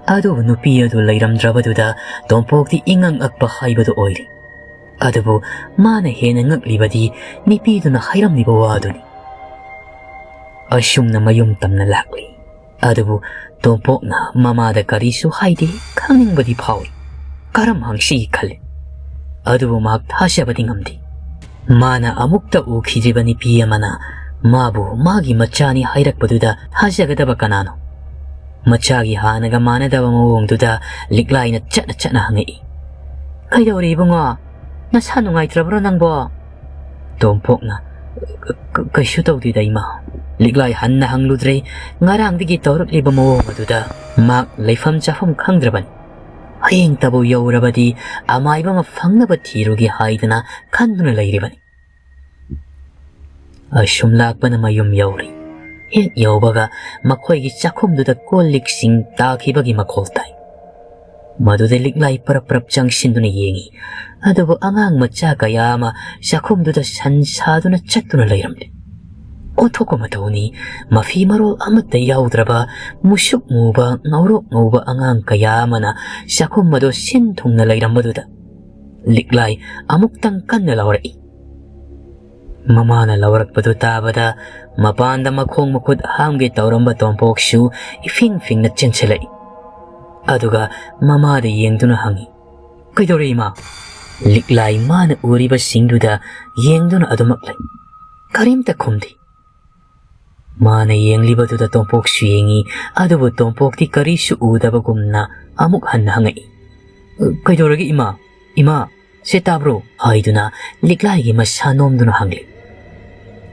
ꯑꯗꯨꯕꯨ ꯅꯨꯄꯤ ꯑꯗꯨ ꯂꯩꯔꯝꯗ꯭ꯔꯕꯗꯨꯗ ꯇꯣꯝꯄꯣꯛꯇꯤ ꯏꯉꯛ ꯉꯛꯄ ꯍꯥꯏꯕꯗꯨ ꯑꯣꯏꯔꯦ꯫ ꯑꯗꯨꯕꯨ ꯃꯥꯅ ꯍꯦꯟꯅ ꯉꯛꯂꯤꯕꯗꯤ ꯅꯨꯄꯤꯗꯨꯅ ꯍꯥꯏꯔꯝꯂꯤꯕ ꯋꯥꯗꯨꯅꯤ꯫ ꯑꯁꯨꯝꯅ ꯃꯌꯨꯝ ꯇꯝꯅ ꯂꯥꯛꯂꯤ꯫ ꯑꯗꯨꯕꯨ ꯇꯣꯝꯄꯣꯛꯅ ꯃꯃꯥꯗ ꯀꯔꯤꯁꯨ ꯍꯥꯏꯗꯦ, ꯈꯪꯅꯤꯡꯕꯗꯤ ꯐꯥꯎꯏ꯫ ꯀꯔꯝ ꯍꯪꯁꯤ ꯈꯜꯂꯤ꯫ ꯑꯗꯨꯕꯨ ꯃꯍꯥꯛ ꯊꯥꯖꯕꯗꯤ ꯉꯝꯗꯦ꯫ ꯃꯥꯅ ꯑꯃꯨꯛꯇ ꯎꯈꯤꯗ꯭ꯔꯤꯕ ꯅꯨꯄꯤ ꯑꯃꯅ ꯃꯥꯕꯨ ꯃꯥꯒꯤ ꯃꯆꯥꯅꯤ ꯍꯥꯏꯔꯛꯄꯗꯨꯗ ꯊꯥꯖꯒꯗꯕ ꯀꯅꯥꯅꯣ? ꯃꯆꯥꯒꯤ ꯍꯥꯟꯅꯒ ꯃꯥꯟꯅꯗꯕ ꯃꯑꯣꯡꯗꯨꯗ ꯂꯤꯛꯂꯥꯏꯅ ꯆꯠꯅ ꯆꯠꯅ ꯍꯪꯉꯛꯏ, "ꯀꯩꯗꯧꯔꯦ ꯏꯕꯨꯡꯉꯣ? ꯅꯁꯥ ꯅꯨꯡꯉꯥꯏꯇ꯭ꯔꯕ꯭ꯔꯣ ꯅꯪꯕꯣ?" ꯇꯣꯝꯄꯣꯛꯅ, "ꯀ-, ꯀ-, ꯀꯩꯁꯨ ꯇꯧꯗꯦꯗ ꯏꯃꯥ꯫" ꯂꯤꯛꯂꯥꯏ ꯍꯟꯅ ꯍꯪꯂꯨꯗ꯭ꯔꯦ꯫ ꯉꯔꯥꯡꯗꯒꯤ ꯇꯧꯔꯛꯂꯤꯕ ꯃꯑꯣꯡ ꯑꯗꯨꯗ ꯃꯍꯥꯛ ꯂꯩꯐꯝ ꯆꯥꯐꯝ ꯈꯪꯗ꯭ꯔꯕꯅꯤ꯫ ꯍꯌꯦꯡꯇꯕꯨ ꯌꯧꯔꯕꯗꯤ ꯑꯃꯥꯏꯕ ꯑꯃ ꯐꯪꯅꯕ ꯊꯤꯔꯨꯒꯦ ꯍꯥꯏꯗꯅ ꯈꯟꯗꯨꯅ ꯂꯩꯔꯤꯕꯅꯤ꯫ ꯑꯁꯨꯝ ꯂꯥꯛꯄꯅ ꯃꯌꯨꯝ ꯌꯧꯔꯤ꯫ ꯍꯦꯛ ꯌꯧꯕꯒ ꯃꯈꯣꯏꯒꯤ ꯆꯥꯛꯈꯨꯝꯗꯨꯗ ꯀꯣꯜ ꯂꯤꯛꯁꯤꯡ ꯇꯥꯈꯤꯕꯒꯤ ꯃꯈꯣꯜ ꯇꯥꯏ꯫ ꯃꯗꯨꯗ ꯂꯤꯛꯂꯥꯏ ꯄꯔꯞ ꯄꯔꯞ ꯆꯪꯁꯤꯟꯗꯨꯅ ꯌꯦꯡꯉꯤ꯫ ꯑꯗꯨꯕꯨ ꯑꯉꯥꯡ ꯃꯆꯥ ꯀꯌꯥ ꯑꯃ ꯆꯥꯛꯈꯨꯝꯗꯨꯗ ꯁꯟ ꯁꯥꯗꯨꯅ ꯆꯠꯇꯨꯅ ꯂꯩꯔꯝꯂꯦ꯫ ꯑꯣꯟꯊꯣꯛꯄ ꯃꯇꯧꯅꯤ꯫ ꯃꯐꯤ ꯃꯔꯣꯜ ꯑꯃꯠꯇ ꯌꯥꯎꯗ꯭ꯔꯕ, ꯃꯨꯁꯨꯛ ꯃꯨꯕ, ꯉꯧꯔꯣꯛ ꯉꯧꯕ ꯑꯉꯥꯡ ꯀꯌꯥ ꯑꯃꯅ ꯆꯥꯛꯈꯨꯝ ꯑꯗꯨ ꯁꯤꯟ ꯊꯨꯡꯅ ꯂꯩꯔꯝꯕꯗꯨꯗ ꯂꯤꯛꯂꯥꯏ ꯑꯃꯨꯛꯇꯪ ꯀꯟꯅ ꯂꯥꯎꯔꯛꯏ꯫ ꯃꯃꯥꯅ ꯂꯧꯔꯛꯄꯗꯨ ꯇꯥꯕꯗ ꯃꯄꯥꯟꯗ ꯃꯈꯣꯡ ꯃꯈꯨꯠ ꯍꯥꯝꯒꯦ ꯇꯧꯔꯝꯕ ꯇꯣꯝꯄꯣꯛꯁꯨ ꯏꯐꯤꯡ ꯐꯤꯡꯅ ꯆꯦꯟꯁꯤꯜꯂꯛꯏ꯫ ꯑꯗꯨꯒ ꯃꯃꯥꯗ ꯌꯦꯡꯗꯨꯅ ꯍꯪꯉꯤ, "ꯀꯩꯗꯧꯔꯦ ꯏꯃꯥ?" ꯂꯤꯛꯂꯥꯏ ꯃꯥꯅ ꯎꯔꯤꯕꯁꯤꯡꯗꯨꯗ ꯌꯦꯡꯗꯨꯅ ꯑꯗꯨꯃꯛ ꯂꯩ꯫ ꯀꯔꯤꯝꯇ ꯈꯨꯝꯗꯦ꯫ ꯃꯥꯅ ꯌꯦꯡꯂꯤꯕꯗꯨꯗ ꯇꯣꯝꯄꯣꯛꯁꯨ ꯌꯦꯡꯉꯤ, ꯑꯗꯨꯕꯨ ꯇꯣꯝꯄꯣꯛꯇꯤ ꯀꯔꯤꯁꯨ ꯎꯗꯕꯒꯨꯝꯅ ꯑꯃꯨꯛ ꯍꯟꯅ ꯍꯪꯉꯛꯏ, "ꯀꯩꯗꯧꯔꯒꯦ ꯏꯃꯥ? ꯏꯃꯥ, ꯁꯦ ꯇꯥꯕ꯭ꯔꯣ?" ꯍꯥꯏꯗꯨꯅ ꯂꯤꯛꯂꯥꯏꯒꯤ ꯃꯁꯥ ꯅꯣꯝꯗꯨꯅ ꯍꯪꯂꯤ꯫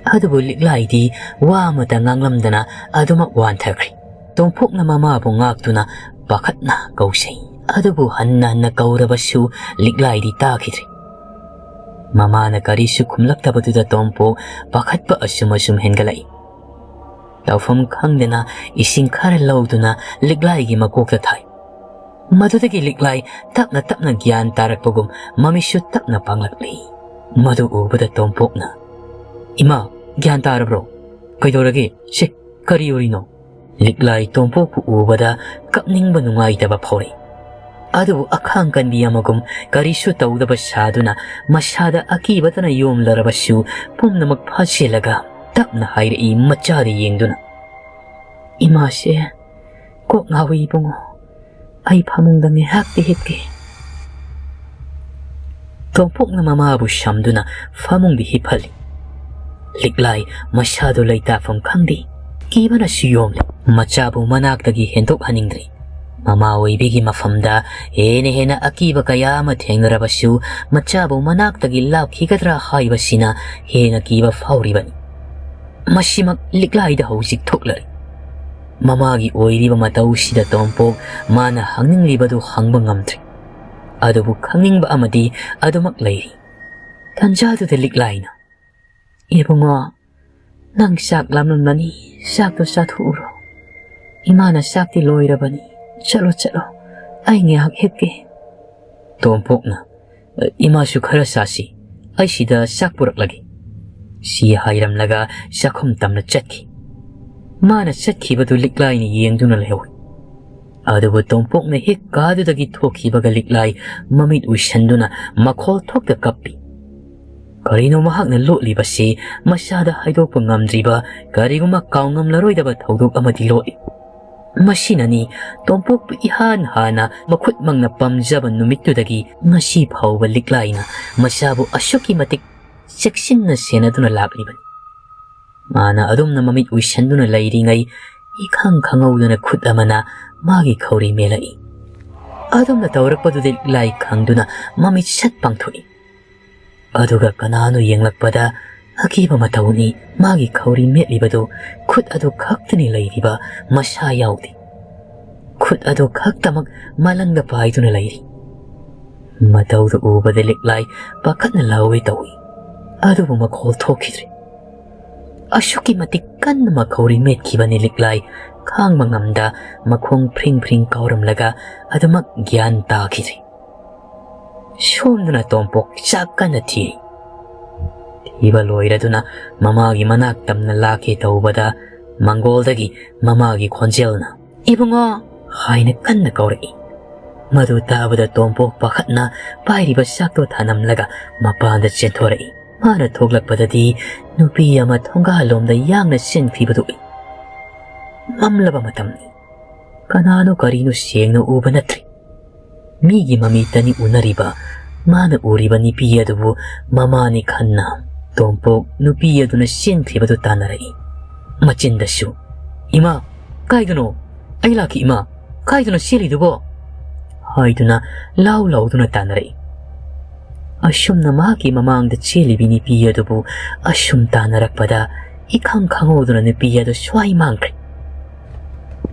ꯑꯗꯨꯕꯨ ꯂꯤꯛꯂꯥꯏꯗꯤ ꯋꯥ ꯑꯃꯇ ꯉꯥꯡꯂꯝꯗꯅ ꯑꯗꯨꯃꯛ ꯋꯥꯟꯊꯈ꯭ꯔꯦ꯫ ꯇꯣꯝꯄꯣꯛꯅ ꯃꯃꯥꯕꯨ ꯉꯥꯛꯇꯨꯅ ꯄꯥꯈꯠꯅ ꯀꯧꯁꯩ꯫ ꯑꯗꯨꯕꯨ ꯍꯟꯅ ꯍꯟꯅ ꯀꯧꯔꯕꯁꯨ ꯂꯤꯛꯂꯥꯏꯗꯤ ꯇꯥꯈꯤꯗ꯭ꯔꯦ꯫ ꯃꯃꯥꯅ ꯀꯔꯤꯁꯨ ꯈꯨꯝꯂꯛꯇꯕꯗꯨꯗ ꯇꯣꯝꯄꯣꯛ ꯄꯥꯈꯠꯄ ꯑꯁꯨꯝ ꯑꯁꯨꯝ ꯍꯦꯟꯒꯠꯂꯛꯏ꯫ ꯇꯧꯐꯝ ꯈꯪꯗꯅ ꯏꯁꯤꯡ ꯈꯔ ꯂꯧꯗꯨꯅ ꯂꯤꯛꯂꯥꯏꯒꯤ ꯃꯀꯣꯛꯇ ꯊꯥꯏ꯫ ꯃꯗꯨꯗꯒꯤ ꯂꯤꯛꯂꯥꯏ ꯇꯞꯅ ꯇꯞꯅ ꯒ꯭ꯌꯥꯟ ꯇꯥꯔꯛꯄꯒꯨꯝ ꯃꯃꯤꯠꯁꯨ ꯇꯞꯅ ꯄꯥꯡꯂꯛꯂꯤ꯫ ꯃꯗꯨ ꯎꯕꯗ ꯇꯣꯝꯄꯣꯛꯅ, "ꯏꯃꯥ, ꯒ꯭ꯌꯥꯟ ꯇꯥꯔꯕ꯭ꯔꯣ? ꯀꯩꯗꯧꯔꯒꯦ? ꯁꯦ, ꯀꯔꯤ ꯎꯔꯤꯅꯣ?" ꯂꯤꯛꯂꯥꯏ ꯇꯣꯝꯄꯣꯛꯄꯨ ꯎꯕꯗ ꯀꯞꯅꯤꯡꯕ ꯅꯨꯡꯉꯥꯏꯇꯕ ꯐꯥꯎꯔꯛꯏ꯫ ꯑꯗꯨꯕꯨ ꯑꯈꯥꯡ ꯀꯟꯕꯤ ꯑꯃꯒꯨꯝ ꯀꯔꯤꯁꯨ ꯇꯧꯗꯕ ꯁꯥꯗꯨꯅ ꯃꯁꯥꯗ ꯑꯀꯤꯕꯇꯅ ꯌꯣꯝꯂꯔꯕꯁꯨ ꯄꯨꯝꯅꯃꯛ ꯐꯥꯖꯤꯜꯂꯒ ꯇꯞꯅ ꯍꯥꯏꯔꯛꯏ ꯃꯆꯥꯗ ꯌꯦꯡꯗꯨꯅ, "ꯏꯃꯥꯁꯦ ꯀꯣꯛ ꯉꯥꯎꯏ ꯏꯕꯨꯡꯉꯣ꯫ ꯑꯩ ꯐꯃꯨꯡꯗ ꯉꯥꯏꯍꯥꯛꯇꯤ ꯍꯤꯞꯀꯦ꯫" ꯇꯣꯝꯄꯣꯛꯅ ꯃꯃꯥꯕꯨ ꯁꯝꯗꯨꯅ ꯐꯃꯨꯡꯗ ꯍꯤꯞꯍꯜꯂꯤ꯫ ꯂꯤꯛꯂꯥꯏ ꯃꯁꯥꯗꯨ ꯂꯩꯇꯥꯐꯝ ꯈꯪꯗꯦ꯫ ꯀꯤꯕꯅꯁꯨ ꯌꯣꯝꯂꯦ꯫ ꯃꯆꯥꯕꯨ ꯃꯅꯥꯛꯇꯒꯤ ꯍꯦꯟꯗꯣꯛꯍꯟꯅꯤꯡꯗ꯭ꯔꯦ꯫ ꯃꯃꯥ ꯑꯣꯏꯕꯤꯒꯤ ꯃꯐꯝꯗ ꯍꯦꯟꯅ ꯍꯦꯟꯅ ꯑꯀꯤꯕ ꯀꯌꯥ ꯑꯃ ꯊꯦꯡꯅꯔꯕꯁꯨ ꯃꯆꯥꯕꯨ ꯃꯅꯥꯛꯇꯒꯤ ꯂꯥꯞꯈꯤꯒꯗ꯭ꯔꯥ ꯍꯥꯏꯕꯁꯤꯅ ꯍꯦꯟꯅ ꯀꯤꯕ ꯐꯥꯎꯔꯤꯕꯅꯤ꯫ ꯃꯁꯤꯃꯛ ꯂꯤꯛꯂꯥꯏꯗ ꯍꯧꯖꯤꯛ ꯊꯣꯛꯂꯔꯤ꯫ ꯃꯃꯥꯒꯤ ꯑꯣꯏꯔꯤꯕ ꯃꯇꯧꯁꯤꯗ ꯇꯣꯝꯄꯣꯛ ꯃꯥꯅ ꯍꯪꯅꯤꯡꯂꯤꯕꯗꯨ ꯍꯪꯕ ꯉꯝꯗ꯭ꯔꯤ꯫ ꯑꯗꯨꯕꯨ ꯈꯪꯅꯤꯡꯕ ꯑꯃꯗꯤ ꯑꯗꯨꯃꯛ ꯂꯩꯔꯤ꯫ ꯇꯟꯖꯥꯗꯨꯗ ꯂꯤꯛꯂꯥꯏꯅ, "ꯏꯕꯨꯡꯉꯣ, ꯅꯪ ꯆꯥꯛ ꯂꯥꯝꯂꯝꯂꯅꯤ, ꯆꯥꯛꯇꯣ ꯆꯥꯊꯣꯛꯎꯔꯣ꯫ ꯏꯃꯥꯅ ꯆꯥꯛꯇꯤ ꯂꯣꯏꯔꯕꯅꯤ꯫ ꯆꯠꯂꯣ, ꯆꯠꯂꯣ, ꯑꯩ ꯉꯥꯏꯍꯥꯛ ꯍꯤꯞꯀꯦ꯫" ꯇꯣꯝꯄꯣꯛꯅ, "ꯏꯃꯥꯁꯨ ꯈꯔ ꯆꯥꯁꯤ, ꯑꯩ ꯁꯤꯗ ꯆꯥꯛ ꯄꯨꯔꯛꯂꯒꯦ꯫" ꯁꯤ ꯍꯥꯏꯔꯝꯂꯒ ꯆꯥꯛꯈꯨꯝ ꯇꯝꯅ ꯆꯠꯈꯤ꯫ ꯃꯥꯅ ꯆꯠꯈꯤꯕꯗꯨ ꯂꯤꯛꯂꯥꯏꯅ ꯌꯦꯡꯗꯨꯅ ꯂꯩꯍꯧꯏ꯫ ꯑꯗꯨꯕꯨ ꯇꯣꯝꯄꯣꯛꯅ ꯍꯦꯛ ꯀꯥꯗꯨꯗꯒꯤ ꯊꯣꯛꯈꯤꯕꯒ ꯂꯤꯛꯂꯥꯏ ꯃꯃꯤꯠ ꯎꯏꯁꯟꯗꯨꯅ ꯃꯈꯣꯜ ꯊꯣꯛꯇ ꯀꯞꯄꯤ꯫ ꯀꯔꯤꯅꯣ ꯃꯍꯥꯛꯅ ꯂꯣꯠꯂꯤꯕꯁꯤ? ꯃꯁꯥꯗ ꯍꯥꯏꯗꯣꯛꯄ ꯉꯝꯗ꯭ꯔꯤꯕ ꯀꯔꯤꯒꯨꯝꯕ ꯀꯥꯎꯉꯝꯂꯔꯣꯏꯗꯕ ꯊꯧꯗꯣꯛ ꯑꯃꯗꯤ ꯂꯣꯠꯂꯤ꯫ ꯃꯁꯤꯅꯅꯤ ꯇꯣꯝꯄꯣꯛꯄꯨ ꯏꯍꯥꯟ ꯍꯥꯟꯅ ꯃꯈꯨꯠꯃꯛꯅ ꯄꯝꯖꯕ ꯅꯨꯃꯤꯠꯇꯨꯗꯒꯤ ꯉꯁꯤ ꯐꯥꯎꯕ ꯂꯤꯛꯂꯥꯏꯅ ꯃꯁꯥꯕꯨ ꯑꯁꯨꯛꯀꯤ ꯃꯇꯤꯛ ꯆꯦꯛꯁꯤꯟꯅ ꯁꯦꯟꯅꯗꯨꯅ ꯂꯥꯛꯂꯤꯕꯅꯤ꯫ ꯃꯥꯅ ꯑꯗꯨꯝꯅ ꯃꯃꯤꯠ ꯎꯏꯁꯟꯗꯨꯅ ꯂꯩꯔꯤꯉꯩ, ꯏꯈꯪ ꯈꯪꯍꯧꯗꯅ ꯈꯨꯠ ꯑꯃꯅ ꯃꯥꯒꯤ ꯈꯧꯔꯤ ꯃꯦꯜꯂꯛꯏ꯫ ꯑꯗꯨꯝꯅ ꯇꯧꯔꯛꯄꯗꯨꯗ ꯂꯤꯛꯂꯥꯏ ꯈꯪꯗꯨꯅ ꯃꯃꯤꯠ ꯁꯠ ꯄꯥꯡꯊꯣꯛꯏ꯫ ꯑꯗꯨꯒ ꯀꯅꯥꯅꯣ ꯌꯦꯡꯂꯛꯄꯗ ꯑꯀꯤꯕ ꯃꯇꯧꯅꯤ꯫ ꯃꯥꯒꯤ ꯈꯧꯔꯤ ꯃꯦꯠꯂꯤꯕꯗꯨ ꯈꯨꯠ ꯑꯗꯨ ꯈꯛꯇꯅꯤ ꯂꯩꯔꯤꯕ, ꯃꯁꯥ ꯌꯥꯎꯗꯦ꯫ ꯈꯨꯠ ꯑꯗꯨ ꯈꯛꯇꯃꯛ ꯃꯥꯂꯪꯗ ꯄꯥꯏꯗꯨꯅ ꯂꯩꯔꯤ꯫ ꯃꯇꯧꯗꯨ ꯎꯕꯗ ꯂꯤꯛꯂꯥꯏ ꯄꯥꯈꯠꯅ ꯂꯥꯎꯒꯦ ꯇꯧꯏ, ꯑꯗꯨꯕꯨ ꯃꯈꯣꯜ ꯊꯣꯛꯈꯤꯗ꯭ꯔꯦ꯫ ꯑꯁꯨꯛꯀꯤ ꯃꯇꯤꯛ ꯀꯟꯅ ꯃꯈꯧꯔꯤ ꯃꯦꯠꯈꯤꯕꯅꯤ ꯂꯤꯛꯂꯥꯏ꯫ ꯈꯥꯡꯕ ꯉꯝꯗ ꯃꯈꯣꯡ ꯐ꯭ꯔꯤꯡ ꯐ꯭ꯔꯤꯡ ꯀꯥꯎꯔꯝꯂꯒ ꯑꯗꯨꯃꯛ ꯒ꯭ꯌꯥꯟ ꯇꯥꯈꯤꯗ꯭ꯔꯦ꯫ ꯁꯣꯝꯗꯅ ꯇꯣꯝꯄꯣꯛ ꯆꯥꯛ ꯀꯟꯅ ꯊꯤꯔꯤ꯫ ꯊꯤꯕ ꯂꯣꯏꯔꯗꯨꯅ ꯃꯃꯥꯒꯤ ꯃꯅꯥꯛ ꯇꯝꯅ ꯂꯥꯛꯀꯦ ꯇꯧꯕꯗ ꯃꯪꯒꯣꯜꯗꯒꯤ ꯃꯃꯥꯒꯤ ꯈꯣꯟꯖꯦꯜꯅ, "ꯏꯕꯨꯡꯉꯣ!" ꯍꯥꯏꯅ ꯀꯟꯅ ꯀꯧꯔꯛꯏ꯫ ꯃꯗꯨ ꯇꯥꯕꯗ ꯇꯣꯝꯄꯣꯛ ꯄꯥꯈꯠꯅ ꯄꯥꯏꯔꯤꯕ ꯆꯥꯛꯇꯣ ꯊꯥꯅꯝꯂꯒ ꯃꯄꯥꯟꯗ ꯆꯦꯟꯊꯣꯔꯛꯏ꯫ ꯃꯥꯅ ꯊꯣꯛꯂꯛꯄꯗꯗꯤ ꯅꯨꯄꯤ ꯑꯃ ꯊꯣꯡꯒꯥꯜꯂꯣꯝꯗ ꯌꯥꯡꯅ ꯆꯦꯟꯈꯤꯕꯗꯨ ꯎꯏ꯫ ꯃꯝꯂꯕ ꯃꯇꯝꯅꯤ꯫ ꯀꯅꯥꯅꯣ ꯀꯔꯤꯅꯣ ꯁꯦꯡꯅ ꯎꯕ ꯅꯠꯇ꯭ꯔꯤ꯫ ꯃꯤꯒꯤ ꯃꯃꯤꯇꯅꯤ ꯎꯅꯔꯤꯕ꯫ ꯃꯥꯅ ꯎꯔꯤꯕ ꯅꯨꯄꯤ ꯑꯗꯨꯕꯨ ꯃꯃꯥꯅꯤ ꯈꯟꯅ ꯇꯣꯝꯄꯣꯛ ꯅꯨꯄꯤ ꯑꯗꯨꯅ ꯆꯦꯟꯈ꯭ꯔꯤꯕꯗꯨ ꯇꯥꯟꯅꯔꯛꯏ꯫ ꯃꯆꯤꯟꯗꯁꯨ, "ꯏꯃꯥ, ꯀꯥꯏꯗꯅꯣ? ꯑꯩ ꯂꯥꯛꯈꯤ ꯏꯃꯥ, ꯀꯥꯏꯗꯅꯣ ꯆꯦꯜꯂꯤꯗꯨꯕꯣ?" ꯍꯥꯏꯗꯨꯅ ꯂꯥꯎ ꯂꯥꯎꯗꯨꯅ ꯇꯥꯟꯅꯔꯛꯏ꯫ ꯑꯁꯨꯝꯅ ꯃꯍꯥꯛꯀꯤ ꯃꯃꯥꯡꯗ ꯆꯦꯜꯂꯤꯕꯤ ꯅꯨꯄꯤ ꯑꯗꯨꯕꯨ ꯑꯁꯨꯝ ꯇꯥꯟꯅꯔꯛꯄꯗ ꯏꯈꯪ ꯈꯪꯍꯧꯗꯅ ꯅꯨꯄꯤ ꯑꯗꯨ ꯁ꯭ꯋꯥꯏ ꯃꯥꯡꯈ꯭ꯔꯦ꯫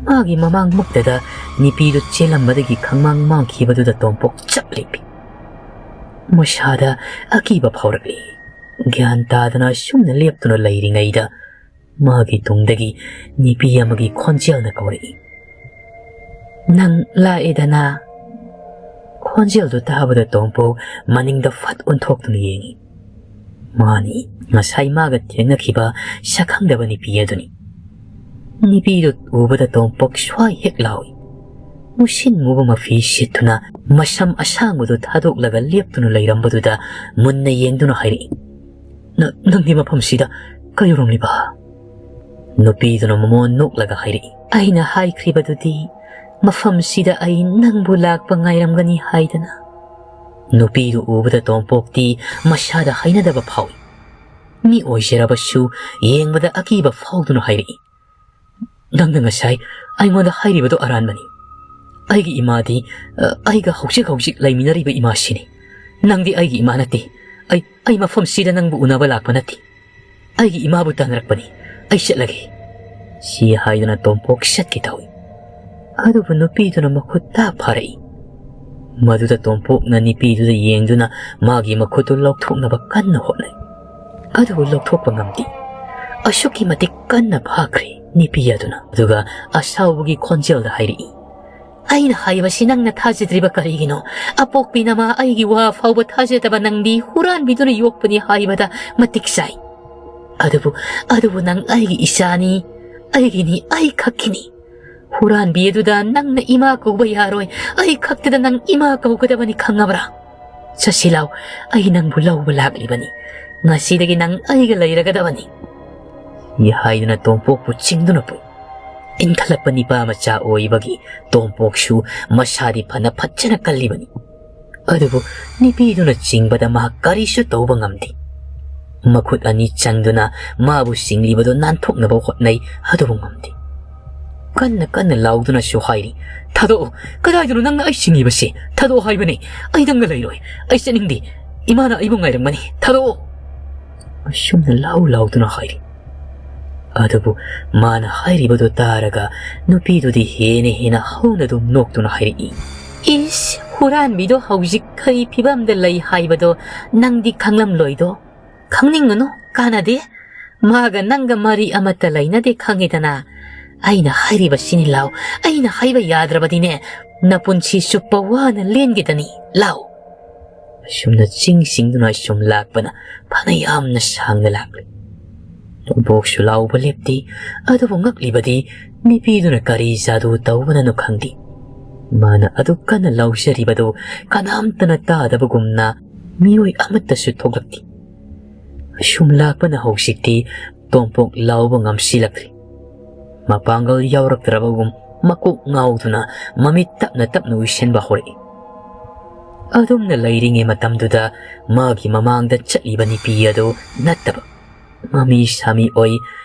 ꯃꯥꯒꯤ ꯃꯃꯥꯡꯃꯛꯇꯗ ꯅꯨꯄꯤꯗꯨ ꯆꯦꯜꯂꯝꯕꯗꯒꯤ ꯈꯪꯃꯥꯡ ꯃꯥꯡꯈꯤꯕꯗꯨꯗ ꯇꯣꯝꯄꯣꯛ ꯆꯞ ꯂꯦꯞꯄꯤ꯫ ꯃꯁꯥꯗ ꯑꯀꯤꯕ ꯐꯥꯎꯔꯛꯂꯤ꯫ ꯒ꯭ꯌꯥꯟ ꯇꯥꯗꯅ ꯑꯁꯨꯝꯅ ꯂꯦꯞꯇꯨꯅ ꯂꯩꯔꯤꯉꯩꯗ ꯃꯥꯒꯤ ꯇꯨꯡꯗꯒꯤ ꯅꯨꯄꯤ ꯑꯃꯒꯤ ꯈꯣꯟꯖꯦꯜꯅ ꯀꯧꯔꯛꯏ, "ꯅꯪ ꯂꯥꯛꯑꯦꯗꯅ?" ꯈꯣꯟꯖꯦꯜꯗꯨ ꯇꯥꯕꯗ ꯇꯣꯝꯄꯣꯛ ꯃꯅꯤꯡꯗ ꯐꯠ ꯑꯣꯟꯊꯣꯛꯇꯨꯅ ꯌꯦꯡꯉꯤ꯫ ꯃꯥꯅꯤ, ꯉꯁꯥꯏ ꯃꯥꯒ ꯊꯦꯡꯅꯈꯤꯕ ꯁꯛꯈꯪꯗꯕ ꯅꯨꯄꯤ ꯑꯗꯨꯅꯤ꯫ ꯅꯨꯄꯤꯗꯨ ꯎꯕꯗ ꯇꯣꯝꯄꯣꯛ ꯁ꯭ꯋꯥꯏ ꯍꯦꯛ ꯂꯥꯎꯏ꯫ ꯃꯨꯁꯤꯟ ꯃꯨꯕ ꯃꯐꯤ ꯁꯤꯠꯇꯨꯅ ꯃꯁꯝ ꯑꯁꯥꯡꯕꯗꯨ ꯊꯥꯗꯣꯛꯂꯒ ꯂꯦꯞꯇꯨꯅ ꯂꯩꯔꯝꯕꯗꯨꯗ ꯃꯨꯟꯅ ꯌꯦꯡꯗꯨꯅ ꯍꯥꯏꯔꯛꯏ, "ꯅ-, ꯅꯪꯗꯤ ꯃꯐꯝꯁꯤꯗ ꯀꯩꯗꯧꯔꯝꯂꯤꯕ?" ꯅꯨꯄꯤꯗꯨꯅ ꯃꯃꯣꯟ ꯅꯣꯛꯂꯒ ꯍꯥꯏꯔꯛꯏ, "ꯑꯩꯅ ꯍꯥꯏꯈ꯭ꯔꯤꯕꯗꯨꯗꯤ, ꯃꯐꯝꯁꯤꯗ ꯑꯩ ꯅꯪꯕꯨ ꯂꯥꯛꯄ ꯉꯥꯏꯔꯝꯒꯅꯤ ꯍꯥꯏꯗꯅ꯫" ꯅꯨꯄꯤꯗꯨ ꯎꯕꯗ ꯇꯣꯝꯄꯣꯛꯇꯤ ꯃꯁꯥꯗ ꯍꯩꯅꯗꯕ ꯐꯥꯎꯏ꯫ ꯃꯤ ꯑꯣꯏꯖꯔꯕꯁꯨ ꯌꯦꯡꯕꯗ ꯑꯀꯤꯕ ꯐꯥꯎꯗꯨꯅ ꯍꯥꯏꯔꯛꯏ, "ꯅꯪꯅ ꯉꯁꯥꯏ ꯑꯩꯉꯣꯟꯗ ꯍꯥꯏꯔꯤꯕꯗꯨ ꯑꯔꯥꯟꯕꯅꯤ꯫ ꯑꯩꯒꯤ ꯏꯃꯥꯗꯤ, ꯑ, ꯑꯩꯒ ꯍꯧꯖꯤꯛ ꯍꯧꯖꯤꯛ ꯂꯩꯃꯤꯟꯅꯔꯤꯕ ꯏꯃꯥꯁꯤꯅꯤ꯫ ꯅꯪꯗꯤ ꯑꯩꯒꯤ ꯏꯃꯥ ꯅꯠꯇꯦ꯫ ꯑꯩ, ꯑꯩ ꯃꯐꯝꯁꯤꯗ ꯅꯪꯕꯨ ꯎꯅꯕ ꯂꯥꯛꯄ ꯅꯠꯇꯦ꯫ ꯑꯩꯒꯤ ꯏꯃꯥꯕꯨ ꯇꯥꯟꯅꯔꯛꯄꯅꯤ꯫ ꯑꯩ ꯆꯠꯂꯒꯦ꯫" ꯁꯤ ꯍꯥꯏꯗꯨꯅ ꯇꯣꯝꯄꯣꯛ ꯆꯠꯀꯦ ꯇꯧꯏ꯫ ꯑꯗꯨꯕꯨ ꯅꯨꯄꯤꯗꯨꯅ ꯃꯈꯨꯠ ꯇꯥꯛ ꯐꯥꯔꯛꯏ꯫ ꯃꯗꯨꯗ ꯇꯣꯝꯄꯣꯛꯅ ꯅꯨꯄꯤꯗꯨꯗ ꯌꯦꯡꯗꯨꯅ ꯃꯥꯒꯤ ꯃꯈꯨꯠꯇꯨ ꯂꯧꯊꯣꯛꯅꯕ ꯀꯟꯅ ꯍꯣꯠꯅꯩ꯫ ꯑꯗꯨꯕꯨ ꯂꯧꯊꯣꯛꯄ ꯉꯝꯗꯦ꯫ ꯑꯁꯨꯛꯀꯤ ꯃꯇꯤꯛ ꯀꯟꯅ ꯐꯥꯈ꯭ꯔꯦ ꯅꯨꯄꯤ ꯑꯗꯨꯅ꯫ ꯑꯗꯨꯒ ꯑꯁꯥꯎꯕꯒꯤ ꯈꯣꯟꯖꯦꯜꯗ ꯍꯥꯏꯔꯛꯏ, "ꯑꯩꯅ ꯍꯥꯏꯕꯁꯤ ꯅꯪꯅ ꯊꯥꯖꯗ꯭ꯔꯤꯕ ꯀꯔꯤꯒꯤꯅꯣ? ꯑꯄꯣꯛꯄꯤ ꯅꯃꯥ ꯑꯩꯒꯤ ꯋꯥ ꯐꯥꯎꯕ ꯊꯥꯖꯗꯕ ꯅꯪꯗꯤ ꯍꯨꯔꯥꯟꯕꯤꯗꯨꯅ ꯌꯣꯛꯄꯅꯤ ꯍꯥꯏꯕꯗ ꯃꯇꯤꯛ ꯆꯥꯏ꯫ ꯑꯗꯨꯕꯨ, ꯑꯗꯨꯕꯨ ꯅꯪ ꯑꯩꯒꯤ ꯏꯆꯥꯅꯤ, ꯑꯩꯒꯤꯅꯤ, ꯑꯩ ꯈꯛꯀꯤꯅꯤ꯫ ꯍꯨꯔꯥꯟꯕꯤ ꯑꯗꯨꯗ ꯅꯪꯅ ꯏꯃꯥ ꯀꯧꯕ ꯌꯥꯔꯣꯏ꯫ ꯑꯩ ꯈꯛꯇꯗ ꯅꯪ ꯏꯃꯥ ꯀꯧꯒꯗꯕꯅꯤ, ꯈꯪꯉꯕ꯭ꯔꯥ? ꯆꯠꯁꯤ ꯂꯥꯎ, ꯑꯩ ꯅꯪꯕꯨ ꯂꯧꯕ ꯂꯥꯛꯂꯤꯕꯅꯤ꯫ ꯉꯁꯤꯗꯒꯤ ꯅꯪ ꯑꯩꯒ ꯂꯩꯔꯒꯗꯕꯅꯤ꯫" ꯁꯤ ꯍꯥꯏꯗꯨꯅ ꯇꯣꯝꯄꯣꯛꯄꯨ ꯆꯤꯡꯗꯨꯅ ꯄꯨꯏ꯫ ꯏꯟꯈꯠꯂꯛꯄ ꯅꯤꯄꯥ ꯃꯆꯥ ꯑꯣꯏꯕꯒꯤ ꯇꯣꯝꯄꯣꯛꯁꯨ ꯃꯁꯥꯗꯤ ꯐꯅ ꯐꯠꯖꯅ ꯀꯜꯂꯤꯕꯅꯤ꯫ ꯑꯗꯨꯕꯨ ꯅꯨꯄꯤꯗꯨꯅ ꯆꯤꯡꯕꯗ ꯃꯍꯥꯛ ꯀꯔꯤꯁꯨ ꯇꯧꯕ ꯉꯝꯗꯦ꯫ ꯃꯈꯨꯠ ꯑꯅꯤ ꯆꯪꯗꯨꯅ ꯃꯥꯕꯨ ꯆꯤꯡꯂꯤꯕꯗꯨ ꯅꯥꯟꯊꯣꯛꯅꯕ ꯍꯣꯠꯅꯩ, ꯑꯗꯨꯕꯨ ꯉꯝꯗꯦ꯫ ꯀꯟꯅ ꯀꯟꯅ ꯂꯥꯎꯗꯨꯅꯁꯨ ꯍꯥꯏꯔꯤ, "ꯊꯥꯗꯣꯛꯎ! ꯀꯗꯥꯏꯗꯅꯣ ꯅꯪꯅ ꯑꯩ ꯆꯤꯡꯂꯤꯕꯁꯤ? ꯊꯥꯗꯣꯛꯑꯣ ꯍꯥꯏꯕꯅꯤ! ꯑꯩ ꯅꯪꯒ ꯂꯩꯔꯣꯏ! ꯑꯩ ꯆꯠꯅꯤꯡꯗꯦ! ꯏꯃꯥꯅ ꯑꯩꯕꯨ ꯉꯥꯏꯔꯝꯒꯅꯤ! ꯊꯥꯗꯣꯛꯑꯣ!" ꯑꯁꯨꯝꯅ ꯂꯥꯎ ꯂꯥꯎꯗꯨꯅ ꯍꯥꯏꯔꯤ꯫ ꯑꯗꯨꯕꯨ ꯃꯥꯅ ꯍꯥꯏꯔꯤꯕꯗꯨ ꯇꯥꯔꯒ ꯅꯨꯄꯤꯗꯨꯗꯤ ꯍꯦꯟꯅ ꯍꯦꯟꯅ ꯍꯧꯅ ꯑꯗꯨꯝ ꯅꯣꯛꯇꯨꯅ ꯍꯥꯏꯔꯛꯏ, "ꯏꯁ, ꯍꯨꯔꯥꯟꯕꯤꯗꯣ ꯍꯧꯖꯤꯛ ꯀꯔꯤ ꯐꯤꯕꯝꯗ ꯂꯩ ꯍꯥꯏꯕꯗꯣ ꯅꯪꯗꯤ ꯈꯪꯂꯝꯂꯣꯏꯗꯣ? ꯈꯪꯅꯤꯡꯉꯨꯅꯨ, ꯀꯥꯟꯅꯗꯦ꯫ ꯃꯥꯒ ꯅꯪꯒ ꯃꯔꯤ ꯑꯃꯠꯇ ꯂꯩꯅꯗꯦ, ꯈꯪꯉꯤꯗꯅ꯫ ꯑꯩꯅ ꯍꯥꯏꯔꯤꯕꯁꯤꯅꯤ ꯂꯥꯎ, ꯑꯩꯅ ꯍꯥꯏꯕ ꯌꯥꯗ꯭ꯔꯕꯗꯤꯅꯦ, ꯅꯄꯨꯟꯁꯤ ꯆꯨꯞꯄ ꯋꯥꯅ ꯂꯦꯟꯒꯗꯅꯤ, ꯂꯥꯎ꯫" ꯑꯁꯨꯝꯅ ꯆꯤꯡ ꯆꯤꯡꯗꯨꯅ ꯑꯁꯨꯝ ꯂꯥꯛꯄꯅ ꯐꯅ ꯌꯥꯝꯅ ꯁꯥꯡꯅ ꯂꯥꯛꯂꯤ꯫ ꯇꯣꯝꯄꯣꯛꯁꯨ ꯂꯥꯎꯕ ꯂꯦꯞꯇꯦ, ꯑꯗꯨꯕꯨ ꯉꯛꯂꯤꯕꯗꯤ ꯅꯨꯄꯤꯗꯨꯅ ꯀꯔꯤ ꯖꯥꯗꯨ ꯇꯧꯕꯅꯅꯣ ꯈꯪꯗꯦ꯫ ꯃꯥꯅ ꯑꯗꯨꯛ ꯀꯟꯅ ꯂꯥꯎꯖꯔꯤꯕꯗꯨ ꯀꯅꯥꯝꯇꯅ ꯇꯥꯗꯕꯒꯨꯝꯅ ꯃꯤꯑꯣꯏ ꯑꯃꯠꯇꯁꯨ ꯊꯣꯛꯂꯛꯇꯦ꯫ ꯁꯨꯝ ꯂꯥꯛꯄꯅ ꯍꯧꯖꯤꯛꯇꯤ ꯇꯣꯝꯄꯣꯛ ꯂꯥꯎꯕ ꯉꯝꯁꯤꯜꯂꯛꯇ꯭ꯔꯦ꯫ ꯃꯄꯥꯡꯒꯜ ꯌꯥꯎꯔꯛꯇ꯭ꯔꯕꯒꯨꯝ ꯃꯀꯣꯛ ꯉꯥꯎꯗꯨꯅ ꯃꯃꯤꯠ ꯇꯞꯅ ꯇꯞꯅ ꯎꯏꯁꯤꯟꯕ ꯍꯧꯔꯛꯏ꯫ ꯑꯗꯨꯝꯅ ꯂꯩꯔꯤꯉꯩ ꯃꯇꯝꯗꯨꯗ ꯃꯥꯒꯤ ꯃꯃꯥꯡꯗ ꯆꯠꯂꯤꯕ ꯅꯨꯄꯤ ꯑꯗꯨ ꯅꯠꯇꯕ, ꯃꯃꯤ ꯁꯥꯃꯤ ꯑꯣꯏ,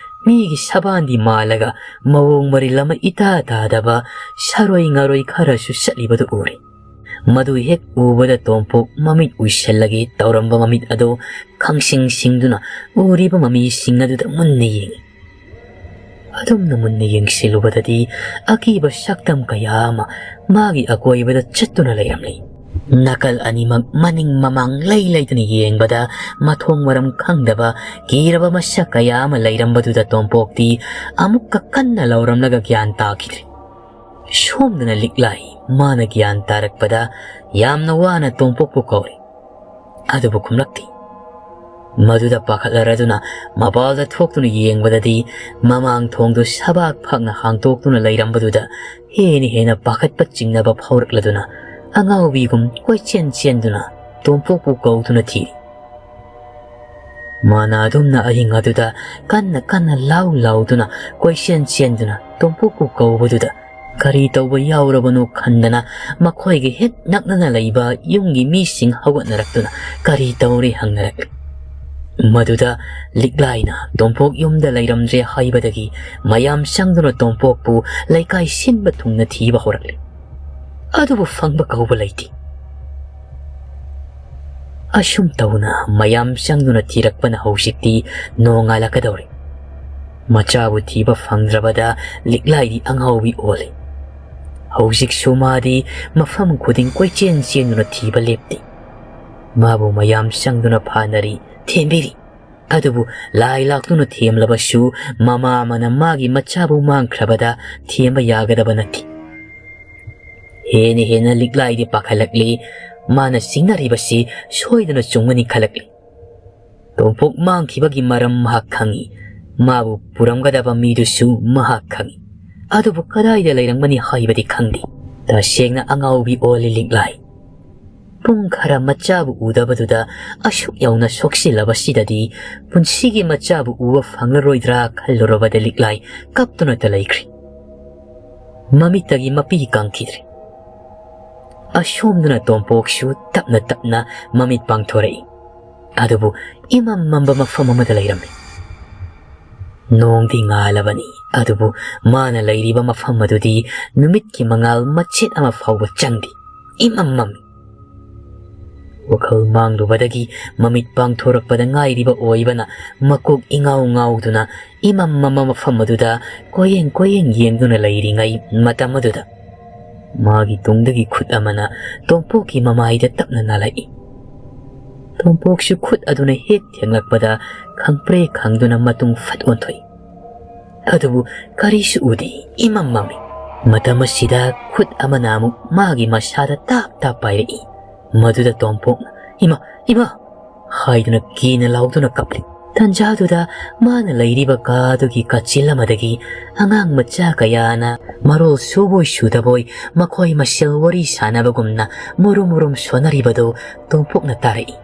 ꯃꯤꯒꯤ ꯁꯕꯥꯟꯗꯤ ꯃꯥꯜꯂꯒ ꯃꯑꯣꯡ ꯃꯔꯤꯜ ꯑꯃ ꯏꯇꯥ ꯇꯥꯗꯕ ꯁꯥꯔꯣꯏ ꯉꯥꯔꯣꯏ ꯈꯔꯁꯨ ꯆꯠꯂꯤꯕꯗꯨ ꯎꯔꯦ꯫ ꯃꯗꯨ ꯍꯦꯛ ꯎꯕꯗ ꯇꯣꯝꯄꯣꯛ ꯃꯃꯤꯠ ꯎꯏꯁꯤꯜꯂꯒꯦ ꯇꯧꯔꯝꯕ ꯃꯃꯤꯠ ꯑꯗꯨ ꯈꯪꯁꯤꯡ ꯁꯤꯡꯗꯨꯅ ꯎꯔꯤꯕ ꯃꯃꯤꯁꯤꯡ ꯑꯗꯨꯗ ꯃꯨꯟꯅ ꯌꯦꯡꯏ꯫ ꯑꯗꯨꯝꯅ ꯃꯨꯟꯅ ꯌꯦꯡꯁꯤꯜꯂꯨꯕꯗꯗꯤ ꯑꯀꯤꯕ ꯁꯛꯇꯝ ꯀꯌꯥ ꯑꯃ ꯃꯥꯒꯤ ꯑꯀꯣꯏꯕꯗ ꯆꯠꯇꯨꯅ ꯂꯩꯔꯝꯂꯤ꯫ ꯅꯥꯀꯜ ꯑꯅꯤꯃꯛ ꯃꯅꯤꯡ ꯃꯃꯥꯡ ꯂꯩ ꯂꯩꯇꯅ ꯌꯦꯡꯕꯗ ꯃꯊꯣꯡ ꯃꯔꯝ ꯈꯪꯗꯕ ꯀꯤꯔꯕ ꯃꯁꯛ ꯀꯌꯥ ꯑꯃ ꯂꯩꯔꯝꯕꯗꯨꯗ ꯇꯣꯝꯄꯣꯛꯇꯤ ꯑꯃꯨꯛꯀ ꯀꯟꯅ ꯂꯥꯎꯔꯝꯂꯒ ꯒ꯭ꯌꯥꯟ ꯇꯥꯈꯤꯗ꯭ꯔꯦ꯫ ꯁꯣꯝꯗꯅ ꯂꯤꯛꯂꯥꯏ ꯃꯥꯅ ꯒ꯭ꯌꯥꯟ ꯇꯥꯔꯛꯄꯗ ꯌꯥꯝꯅ ꯋꯥꯅ ꯇꯣꯝꯄꯣꯛꯄꯨ ꯀꯧꯔꯦ꯫ ꯑꯗꯨꯕꯨ ꯈꯨꯝꯂꯛꯇꯦ꯫ ꯃꯗꯨꯗ ꯄꯥꯈꯠꯂꯔꯗꯨꯅ ꯃꯄꯥꯜꯗ ꯊꯣꯛꯇꯨꯅ ꯌꯦꯡꯕꯗꯗꯤ ꯃꯃꯥꯡ ꯊꯣꯡꯗꯨ ꯁꯕꯥꯛ ꯐꯛꯅ ꯍꯥꯡꯇꯣꯛꯇꯨꯅ ꯂꯩꯔꯝꯕꯗꯨꯗ ꯍꯦꯟꯅ ꯍꯦꯟꯅ ꯄꯥꯈꯠꯄ ꯆꯤꯡꯅꯕ ꯐꯥꯎꯔꯛꯂꯗꯨꯅ ꯑꯉꯥꯎꯕꯤꯒꯨꯝ ꯀꯣꯏꯆꯦꯟ ꯆꯦꯟꯗꯨꯅ ꯇꯣꯝꯄꯣꯛꯄꯨ ꯀꯧꯗꯨꯅ ꯊꯤꯔꯤ꯫ ꯃꯥꯅ ꯑꯗꯨꯝꯅ ꯑꯍꯤꯡ ꯑꯗꯨꯗ ꯀꯟꯅ ꯀꯟꯅ ꯂꯥꯎ ꯂꯥꯎꯗꯨꯅ ꯀꯣꯏꯆꯦꯟ ꯆꯦꯟꯗꯨꯅ ꯇꯣꯝꯄꯣꯛꯄꯨ ꯀꯧꯕꯗꯨꯗ ꯀꯔꯤ ꯇꯧꯕ ꯌꯥꯎꯔꯕꯅꯣ ꯈꯟꯗꯅ ꯃꯈꯣꯏꯒꯤ ꯍꯦꯛ ꯅꯛꯅꯅ ꯂꯩꯕ ꯌꯨꯝꯒꯤ ꯃꯤꯁꯤꯡ ꯍꯧꯒꯠꯅꯔꯛꯇꯨꯅ ꯀꯔꯤ ꯇꯧꯔꯦ ꯍꯪꯅꯔꯛꯂꯤ꯫ ꯃꯗꯨꯗ ꯂꯤꯛꯂꯥꯏꯅ ꯇꯣꯝꯄꯣꯛ ꯌꯨꯝꯗ ꯂꯩꯔꯝꯗ꯭ꯔꯦ ꯍꯥꯏꯕꯗꯒꯤ ꯃꯌꯥꯝ ꯆꯪꯗꯨꯅ ꯇꯣꯝꯄꯣꯛꯄꯨ ꯂꯩꯀꯥꯏ ꯁꯤꯟꯕ ꯊꯨꯡꯅ ꯊꯤꯕ ꯍꯧꯔꯛꯂꯤ꯫ ꯑꯗꯨꯕꯨ ꯐꯪꯕ ꯀꯧꯕ ꯂꯩꯇꯦ꯫ ꯑꯁꯨꯝ ꯇꯧꯅ ꯃꯌꯥꯝ ꯆꯪꯗꯨꯅ ꯊꯤꯔꯛꯄꯅ ꯍꯧꯖꯤꯛꯇꯤ ꯅꯣꯡꯉꯥꯜꯂꯛꯀꯗꯧꯔꯦ꯫ ꯃꯆꯥꯕꯨ ꯊꯤꯕ ꯐꯪꯗ꯭ꯔꯕꯗ ꯂꯤꯛꯂꯥꯏꯗꯤ ꯑꯉꯥꯎꯕꯤ ꯑꯣꯜꯂꯦ꯫ ꯍꯧꯖꯤꯛꯁꯨ ꯃꯥꯗꯤ ꯃꯐꯝ ꯈꯨꯗꯤꯡ ꯀꯣꯏꯆꯦꯟ ꯆꯦꯟꯗꯨꯅ ꯊꯤꯕ ꯂꯦꯞꯇꯦ꯫ ꯃꯥꯕꯨ ꯃꯌꯥꯝ ꯆꯪꯗꯨꯅ ꯐꯥꯅꯔꯤ, ꯊꯦꯝꯕꯤꯔꯤ꯫ ꯑꯗꯨꯕꯨ ꯂꯥꯏ ꯂꯥꯛꯇꯨꯅ ꯊꯦꯝꯂꯕꯁꯨ ꯃꯃꯥ ꯑꯃꯅ ꯃꯥꯒꯤ ꯃꯆꯥꯕꯨ ꯃꯥꯡꯈ꯭ꯔꯕꯗ ꯊꯦꯝꯕ ꯌꯥꯒꯗꯕ ꯅꯠꯇꯦ꯫ ꯍꯦꯟꯅ ꯍꯦꯟꯅ ꯂꯤꯛꯂꯥꯏꯗꯤ ꯄꯥꯈꯠꯂꯛꯂꯤ꯫ ꯃꯥꯅ ꯆꯤꯡꯅꯔꯤꯕꯁꯤ ꯁꯣꯏꯗꯅ ꯆꯨꯝꯒꯅꯤ ꯈꯜꯂꯛꯂꯤ꯫ ꯇꯣꯝꯄꯣꯛ ꯃꯥꯡꯈꯤꯕꯒꯤ ꯃꯔꯝ ꯃꯍꯥꯛ ꯈꯪꯏ꯫ ꯃꯥꯕꯨ ꯄꯨꯔꯝꯒꯗꯕ ꯃꯤꯗꯨꯁꯨ ꯃꯍꯥꯛ ꯈꯪꯏ꯫ ꯑꯗꯨꯕꯨ ꯀꯗꯥꯏꯗ ꯂꯩꯔꯝꯒꯅꯤ ꯍꯥꯏꯕꯗꯤ ꯈꯪꯗꯦ꯫ ꯇꯁꯦꯡꯅ ꯑꯉꯥꯎꯕꯤ ꯑꯣꯜꯂꯤ ꯂꯤꯛꯂꯥꯏ꯫ ꯄꯨꯡ ꯈꯔ ꯃꯆꯥꯕꯨ ꯎꯗꯕꯗꯨꯗ ꯑꯁꯨꯛ ꯌꯧꯅ ꯁꯣꯛꯆꯤꯜꯂꯕꯁꯤꯗꯗꯤ ꯄꯨꯟꯁꯤꯒꯤ ꯃꯆꯥꯕꯨ ꯎꯕ ꯐꯪꯂꯔꯣꯏꯗ꯭ꯔꯥ ꯈꯜꯂꯨꯔꯕꯗ ꯂꯤꯛꯂꯥꯏ ꯀꯞꯇꯨꯅꯇ ꯂꯩꯈ꯭ꯔꯤ꯫ ꯃꯃꯤꯠꯇꯒꯤ ꯃꯄꯤ ꯀꯪꯈꯤꯗ꯭ꯔꯦ꯫ ꯑꯁꯣꯝꯗꯅ ꯇꯣꯝꯄꯣꯛꯁꯨ ꯇꯞꯅ ꯇꯞꯅ ꯃꯃꯤꯠ ꯄꯥꯡꯊꯣꯔꯛꯏ꯫ ꯑꯗꯨꯕꯨ ꯏꯃꯝ ꯃꯝꯕ ꯃꯐꯝ ꯑꯃꯗ ꯂꯩꯔꯝꯃꯤ꯫ ꯅꯣꯡꯗꯤ ꯉꯥꯜꯂꯕꯅꯤ, ꯑꯗꯨꯕꯨ ꯃꯥꯅ ꯂꯩꯔꯤꯕ ꯃꯐꯝ ꯑꯗꯨꯗꯤ ꯅꯨꯃꯤꯠꯀꯤ ꯃꯉꯥꯜ ꯃꯆꯦꯠ ꯑꯃ ꯐꯥꯎꯕ ꯆꯪꯗꯦ꯫ ꯏꯃꯝ ꯃꯝꯃꯤ꯫ ꯋꯥꯈꯜ ꯃꯥꯡꯂꯨꯕꯗꯒꯤ ꯃꯃꯤꯠ ꯄꯥꯡꯊꯣꯔꯛꯄꯗ ꯉꯥꯏꯔꯤꯕ ꯑꯣꯏꯕꯅ ꯃꯀꯣꯛ ꯏꯉꯥꯎ ꯉꯥꯎꯗꯨꯅ ꯏꯃꯝ ꯃꯝꯕ ꯃꯐꯝ ꯑꯗꯨꯗ ꯀꯣꯏꯌꯦꯡ ꯀꯣꯏꯌꯦꯡ ꯌꯦꯡꯗꯨꯅ ꯂꯩꯔꯤꯉꯩ ꯃꯇꯝ ꯑꯗꯨꯗ ꯃꯥꯒꯤ ꯇꯨꯡꯗꯒꯤ ꯈꯨꯠ ꯑꯃꯅ ꯇꯣꯝꯄꯣꯛꯀꯤ ꯃꯃꯥꯏꯗ ꯇꯞꯅ ꯅꯥꯜꯂꯛꯏ꯫ ꯇꯣꯝꯄꯣꯛꯁꯨ ꯈꯨꯠ ꯑꯗꯨꯅ ꯍꯦꯛ ꯊꯦꯡꯂꯛꯄꯗ ꯈꯪꯄ꯭ꯔꯦ ꯈꯪꯗꯨꯅ ꯃꯇꯨꯡ ꯐꯠ ꯑꯣꯟꯊꯣꯛꯏ꯫ ꯑꯗꯨꯕꯨ ꯀꯔꯤꯁꯨ ꯎꯗꯦ, ꯏꯃꯝ ꯃꯝꯃꯤ꯫ ꯃꯇꯝ ꯑꯁꯤꯗ ꯈꯨꯠ ꯑꯃꯅ ꯑꯃꯨꯛ ꯃꯥꯒꯤ ꯃꯁꯥꯗ ꯇꯥꯞ ꯇꯥꯞ ꯄꯥꯏꯔꯛꯏ꯫ ꯃꯗꯨꯗ ꯇꯣꯝꯄꯣꯛꯅ, "ꯏꯃꯥ, ꯏꯃꯥ!" ꯍꯥꯏꯗꯨꯅ ꯀꯤꯅ ꯂꯥꯎꯗꯨꯅ ꯀꯞꯂꯤ꯫ ꯇꯟꯖꯥꯗꯨꯗ ꯃꯥꯅ ꯂꯩꯔꯤꯕ ꯀꯥꯗꯨꯒꯤ ꯀꯥꯆꯤꯜ ꯑꯃꯗꯒꯤ ꯑꯉꯥꯡ ꯃꯆꯥ ꯀꯌꯥꯅ ꯃꯔꯣꯜ ꯁꯨꯕꯣꯏ ꯁꯨꯗꯕꯣꯏ ꯃꯈꯣꯏ ꯃꯁꯦꯜ ꯋꯥꯔꯤ ꯁꯥꯟꯅꯕꯒꯨꯝꯅ ꯃꯨꯔꯨꯝ ꯃꯨꯔꯨꯝ ꯁꯣꯟꯅꯔꯤꯕꯗꯨ ꯇꯣꯝꯄꯣꯛꯅ ꯇꯥꯔꯛꯏ꯫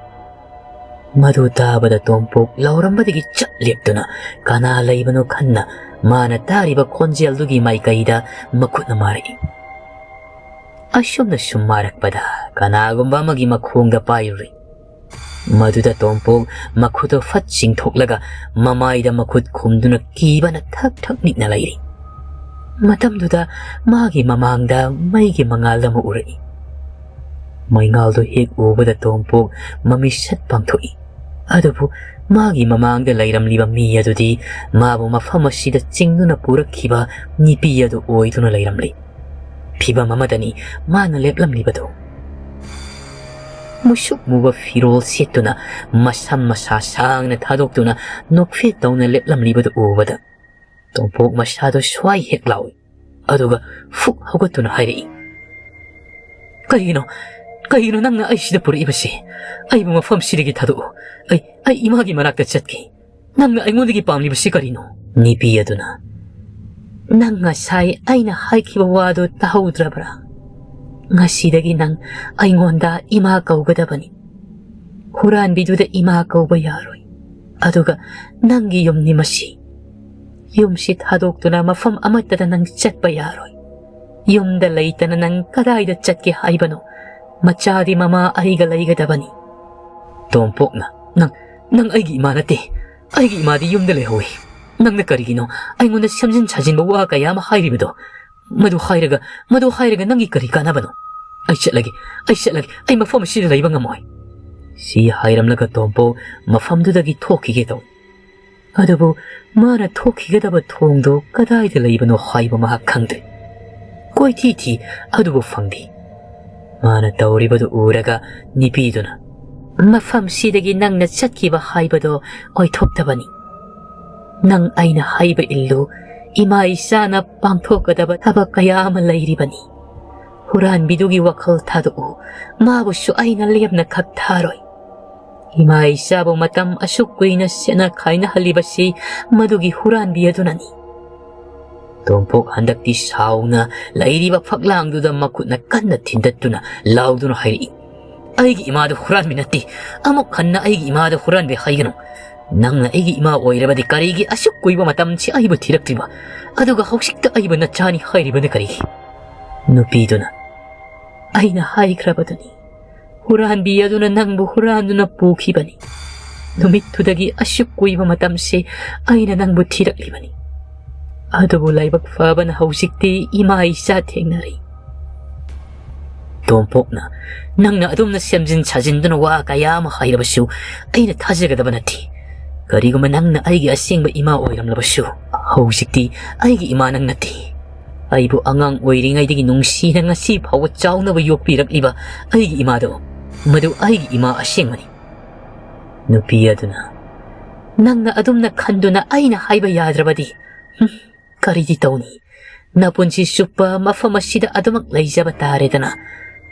ꯃꯗꯨ ꯇꯥꯕꯗ ꯇꯣꯝꯄꯣꯛ ꯂꯥꯎꯔꯝꯕꯗꯒꯤ ꯆꯞ ꯂꯦꯞꯇꯨꯅ ꯀꯅꯥ ꯂꯩꯕꯅꯣ ꯈꯟꯅ ꯃꯥꯅ ꯇꯥꯔꯤꯕ ꯈꯣꯟꯖꯦꯜꯗꯨꯒꯤ ꯃꯥꯏꯀꯩꯗ ꯃꯈꯨꯠꯅ ꯃꯥꯔꯛꯏ꯫ ꯑꯁꯨꯝꯅ ꯁꯨꯝ ꯃꯥꯔꯛꯄꯗ ꯀꯅꯥꯒꯨꯝꯕ ꯑꯃꯒꯤ ꯃꯈꯣꯡꯗ ꯄꯥꯏꯔꯨꯔꯦ꯫ ꯃꯗꯨꯗ ꯇꯣꯝꯄꯣꯛ ꯃꯈꯨꯠꯇꯨ ꯐꯠ ꯆꯤꯡꯊꯣꯛꯂꯒ ꯃꯃꯥꯏꯗ ꯃꯈꯨꯠ ꯈꯨꯝꯗꯨꯅ ꯀꯤꯕꯅ ꯊꯛ ꯊꯛ ꯅꯤꯛꯅ ꯂꯩꯔꯤ꯫ ꯃꯇꯝꯗꯨꯗ ꯃꯥꯒꯤ ꯃꯃꯥꯡꯗ ꯃꯩꯒꯤ ꯃꯉꯥꯜ ꯑꯃ ꯎꯔꯛꯏ꯫ ꯃꯩꯉꯥꯜꯗꯨ ꯍꯦꯛ ꯎꯕꯗ ꯇꯣꯝꯄꯣꯛ ꯃꯃꯤꯠ ꯁꯠ ꯄꯥꯡꯊꯣꯛꯏ꯫ ꯑꯗꯨꯕꯨ ꯃꯥꯒꯤ ꯃꯃꯥꯡꯗ ꯂꯩꯔꯝꯂꯤꯕ ꯃꯤ ꯑꯗꯨꯗꯤ ꯃꯥꯕꯨ ꯃꯐꯝ ꯑꯁꯤꯗ ꯆꯤꯡꯗꯨꯅ ꯄꯨꯔꯛꯈꯤꯕ ꯅꯨꯄꯤ ꯑꯗꯨ ꯑꯣꯏꯗꯨꯅ ꯂꯩꯔꯝꯂꯤ꯫ ꯐꯤꯚꯝ ꯑꯃꯗꯅꯤ ꯃꯥꯅ ꯂꯦꯞꯂꯝꯂꯤꯕꯗꯨ꯫ ꯃꯨꯁꯨꯛ ꯃꯨꯕ ꯐꯤꯔꯣꯜ ꯁꯦꯠꯇꯨꯅ, ꯃꯁꯝ ꯃꯁꯥ ꯁꯥꯡꯅ ꯊꯥꯗꯣꯛꯇꯨꯅ ꯅꯣꯛꯐꯦꯠ ꯇꯧꯅ ꯂꯦꯞꯂꯝꯂꯤꯕꯗꯨ ꯎꯕꯗ ꯇꯣꯝꯄꯣꯛ ꯃꯁꯥꯗꯨ ꯁ꯭ꯋꯥꯏ ꯍꯦꯛ ꯂꯥꯎꯏ꯫ ꯑꯗꯨꯒ ꯐꯨꯛ ꯍꯧꯒꯠꯇꯨꯅ ꯍꯥꯏꯔꯛꯏ, "ꯀꯔꯤꯒꯤꯅꯣ? ꯀꯔꯤꯒꯤꯅꯣ ꯅꯪꯅ ꯑꯩ ꯁꯤꯗ ꯄꯨꯔꯛꯏꯕꯁꯤ? ꯑꯩꯕꯨ ꯃꯐꯝꯁꯤꯗꯒꯤ ꯊꯥꯗꯣꯛꯎ꯫ ꯑꯩ, ꯑꯩ ꯏꯃꯥꯒꯤ ꯃꯅꯥꯛꯇ ꯆꯠꯀꯦ꯫ ꯅꯪꯅ ꯑꯩꯉꯣꯟꯗꯒꯤ ꯄꯥꯝꯂꯤꯕꯁꯤ ꯀꯔꯤꯅꯣ?" ꯅꯨꯄꯤ ꯑꯗꯨꯅ, "ꯅꯪ ꯉꯁꯥꯏ ꯑꯩꯅ ꯍꯥꯏꯈꯤꯕ ꯋꯥꯗꯨ ꯇꯥꯍꯧꯗ꯭ꯔꯕ꯭ꯔꯥ? ꯉꯁꯤꯗꯒꯤ ꯅꯪ ꯑꯩꯉꯣꯟꯗ ꯏꯃꯥ ꯀꯧꯒꯗꯕꯅꯤ꯫ ꯍꯨꯔꯥꯟꯕꯤꯗꯨꯗ ꯏꯃꯥ ꯀꯧꯕ ꯌꯥꯔꯣꯏ꯫ ꯑꯗꯨꯒ ꯅꯪꯒꯤ ꯌꯨꯝꯅꯤ ꯃꯁꯤ꯫ ꯌꯨꯝꯁꯤ ꯊꯥꯗꯣꯛꯇꯨꯅ ꯃꯐꯝ ꯑꯃꯠꯇꯗ ꯅꯪ ꯆꯠꯄ ꯌꯥꯔꯣꯏ꯫ ꯌꯨꯝꯗ ꯂꯩꯇꯅ ꯅꯪ ꯀꯗꯥꯏꯗ ꯆꯠꯀꯦ ꯍꯥꯏꯕꯅꯣ? ꯃꯆꯥꯗꯤ ꯃꯃꯥ ꯑꯩꯒ ꯂꯩꯒꯗꯕꯅꯤ꯫" ꯇꯣꯝꯄꯣꯛꯅ, "ꯅꯪ, ꯅꯪ ꯑꯩꯒꯤ ꯏꯃꯥ ꯅꯠꯇꯦ꯫ ꯑꯩꯒꯤ ꯏꯃꯥꯗꯤ ꯌꯨꯝꯗ ꯂꯩꯍꯧꯏ꯫ ꯅꯪꯅ ꯀꯔꯤꯒꯤꯅꯣ ꯑꯩꯉꯣꯟꯗ ꯁꯦꯝꯖꯤꯟ ꯁꯥꯖꯤꯟꯕ ꯋꯥ ꯀꯌꯥ ꯑꯃ ꯍꯥꯏꯔꯤꯕꯗꯣ? ꯃꯗꯨ ꯍꯥꯏꯔꯒ, ꯃꯗꯨ ꯍꯥꯏꯔꯒ ꯅꯪꯒꯤ ꯀꯔꯤ ꯀꯥꯟꯅꯕꯅꯣ? ꯑꯩ ꯆꯠꯂꯒꯦ, ꯑꯩ ꯆꯠꯂꯒꯦ, ꯑꯩ ꯃꯐꯝ ꯑꯁꯤꯗ ꯂꯩꯕ ꯉꯝꯃꯣꯏ꯫" ꯁꯤ ꯍꯥꯏꯔꯝꯂꯒ ꯇꯣꯝꯄꯣꯛ ꯃꯐꯝꯗꯨꯗꯒꯤ ꯊꯣꯛꯈꯤꯒꯦ ꯇꯧꯏ꯫ ꯑꯗꯨꯕꯨ ꯃꯥꯅ ꯊꯣꯛꯈꯤꯒꯗꯕ ꯊꯣꯡꯗꯨ ꯀꯗꯥꯏꯗ ꯂꯩꯕꯅꯣ ꯍꯥꯏꯕ ꯃꯍꯥꯛ ꯈꯪꯗꯦ꯫ ꯀꯣꯏꯊꯤ ꯊꯤ, ꯑꯗꯨꯕꯨ ꯐꯪꯗꯦ꯫ ꯃꯥꯅ ꯇꯧꯔꯤꯕꯗꯨ ꯎꯔꯒ ꯅꯨꯄꯤꯗꯨꯅ, "ꯃꯐꯝꯁꯤꯗꯒꯤ ꯅꯪꯅ ꯆꯠꯈꯤꯕ ꯍꯥꯏꯕꯗꯣ ꯑꯣꯏꯊꯣꯛꯇꯕꯅꯤ꯫ ꯅꯪ ꯑꯩꯅ ꯍꯥꯏꯕ ꯏꯜꯂꯨ, ꯏꯃꯥ ꯏꯆꯥꯅ ꯄꯥꯡꯊꯣꯛꯀꯗꯕ ꯊꯕꯛ ꯀꯌꯥ ꯑꯃ ꯂꯩꯔꯤꯕꯅꯤ꯫ ꯍꯨꯔꯥꯟꯕꯤꯗꯨꯒꯤ ꯋꯥꯈꯜ ꯊꯥꯗꯣꯛꯎ, ꯃꯥꯕꯨꯁꯨ ꯑꯩꯅ ꯂꯦꯝꯅ ꯈꯛ ꯊꯥꯔꯣꯏ꯫ ꯏꯃꯥ ꯏꯆꯥꯕꯨ ꯃꯇꯝ ꯑꯁꯨꯛ ꯀꯨꯏꯅ ꯁꯦꯠꯅ ꯈꯥꯏꯅꯍꯜꯂꯤꯕꯁꯤ ꯃꯗꯨꯒꯤ ꯍꯨꯔꯥꯟꯕꯤ ꯑꯗꯨꯅꯅꯤ꯫" ꯇꯣꯝꯄꯣꯛ ꯍꯟꯗꯛꯇꯤ ꯁꯥꯎꯅ ꯂꯩꯔꯤꯕ ꯐꯛꯂꯥꯡꯗꯨꯗ ꯃꯈꯨꯠꯅ ꯀꯟꯅ ꯊꯤꯟꯗꯠꯇꯨꯅ ꯂꯥꯎꯗꯨꯅ ꯍꯥꯏꯔꯛꯏ, "ꯑꯩꯒꯤ ꯏꯃꯥꯗꯨ ꯍꯨꯔꯥꯟꯕꯤ ꯅꯠꯇꯦ꯫ ꯑꯃꯨꯛ ꯍꯟꯅ ꯑꯩꯒꯤ ꯏꯃꯥꯗ ꯍꯨꯔꯥꯟꯕꯤ ꯍꯥꯏꯒꯅꯨ꯫ ꯅꯪꯅ ꯑꯩꯒꯤ ꯏꯃꯥ ꯑꯣꯏꯔꯕꯗꯤ ꯀꯔꯤꯒꯤ ꯑꯁꯨꯛ ꯀꯨꯏꯕ ꯃꯇꯝꯁꯤ ꯑꯩꯕꯨ ꯊꯤꯔꯛꯇ꯭ꯔꯤꯕ? ꯑꯗꯨꯒ ꯍꯧꯖꯤꯛꯇ ꯑꯩꯕꯨ ꯅꯆꯥꯅꯤ ꯍꯥꯏꯔꯤꯕꯅ ꯀꯔꯤꯒꯤ?" ꯅꯨꯄꯤꯗꯨꯅ, "ꯑꯩꯅ ꯍꯥꯏꯈ꯭ꯔꯕꯗꯨꯅꯤ, ꯍꯨꯔꯥꯟꯕꯤ ꯑꯗꯨꯅ ꯅꯪꯕꯨ ꯍꯨꯔꯥꯟꯗꯨꯅ ꯄꯨꯈꯤꯕꯅꯤ꯫ ꯅꯨꯃꯤꯠꯇꯨꯗꯒꯤ ꯑꯁꯨꯛ ꯀꯨꯏꯕ ꯃꯇꯝꯁꯤ ꯑꯩꯅ ꯅꯪꯕꯨ ꯊꯤꯔꯛꯂꯤꯕꯅꯤ꯫ ꯑꯗꯨꯕꯨ ꯂꯥꯏꯕꯛ ꯐꯕꯅ ꯍꯧꯖꯤꯛꯇꯤ ꯏꯃꯥ ꯏꯆꯥ ꯊꯦꯡꯅꯔꯦ꯫" ꯇꯣꯝꯄꯣꯛꯅ, "ꯅꯪꯅ ꯑꯗꯨꯝꯅ ꯁꯦꯝꯖꯤꯟ ꯁꯥꯖꯤꯟꯗꯨꯅ ꯋꯥ ꯀꯌꯥ ꯑꯃ ꯍꯥꯏꯔꯕꯁꯨ ꯑꯩꯅ ꯊꯥꯖꯒꯗꯕ ꯅꯠꯇꯦ꯫ ꯀꯔꯤꯒꯨꯝꯕ ꯅꯪꯅ ꯑꯩꯒꯤ ꯑꯁꯦꯡꯕ ꯏꯃꯥ ꯑꯣꯏꯔꯝꯂꯕꯁꯨ, ꯍꯧꯖꯤꯛꯇꯤ ꯑꯩꯒꯤ ꯏꯃꯥ ꯅꯪ ꯅꯠꯇꯦ꯫ ꯑꯩꯕꯨ ꯑꯉꯥꯡ ꯑꯣꯏꯔꯤꯉꯩꯗꯒꯤ ꯅꯨꯡꯁꯤꯅ ꯉꯁꯤ ꯐꯥꯎꯕ ꯆꯥꯎꯅꯕ ꯌꯣꯛꯄꯤꯔꯛꯂꯤꯕ ꯑꯩꯒꯤ ꯏꯃꯥꯗꯣ, ꯃꯗꯨ ꯑꯩꯒꯤ ꯏꯃꯥ ꯑꯁꯦꯡꯕꯅꯤ꯫" ꯅꯨꯄꯤ ꯑꯗꯨꯅ, "ꯅꯪꯅ ꯑꯗꯨꯝꯅ ꯈꯟꯗꯨꯅ ꯑꯩꯅ ꯍꯥꯏꯕ ꯌꯥꯗ꯭ꯔꯕꯗꯤ, ꯍꯨꯝ, ꯀꯔꯤꯗꯤ ꯇꯧꯅꯤ? ꯅꯄꯨꯟꯁꯤ ꯆꯨꯞꯄ ꯃꯐꯝ ꯑꯁꯤꯗ ꯑꯗꯨꯃꯛ ꯂꯩꯖꯕ ꯇꯥꯔꯦꯗꯅ꯫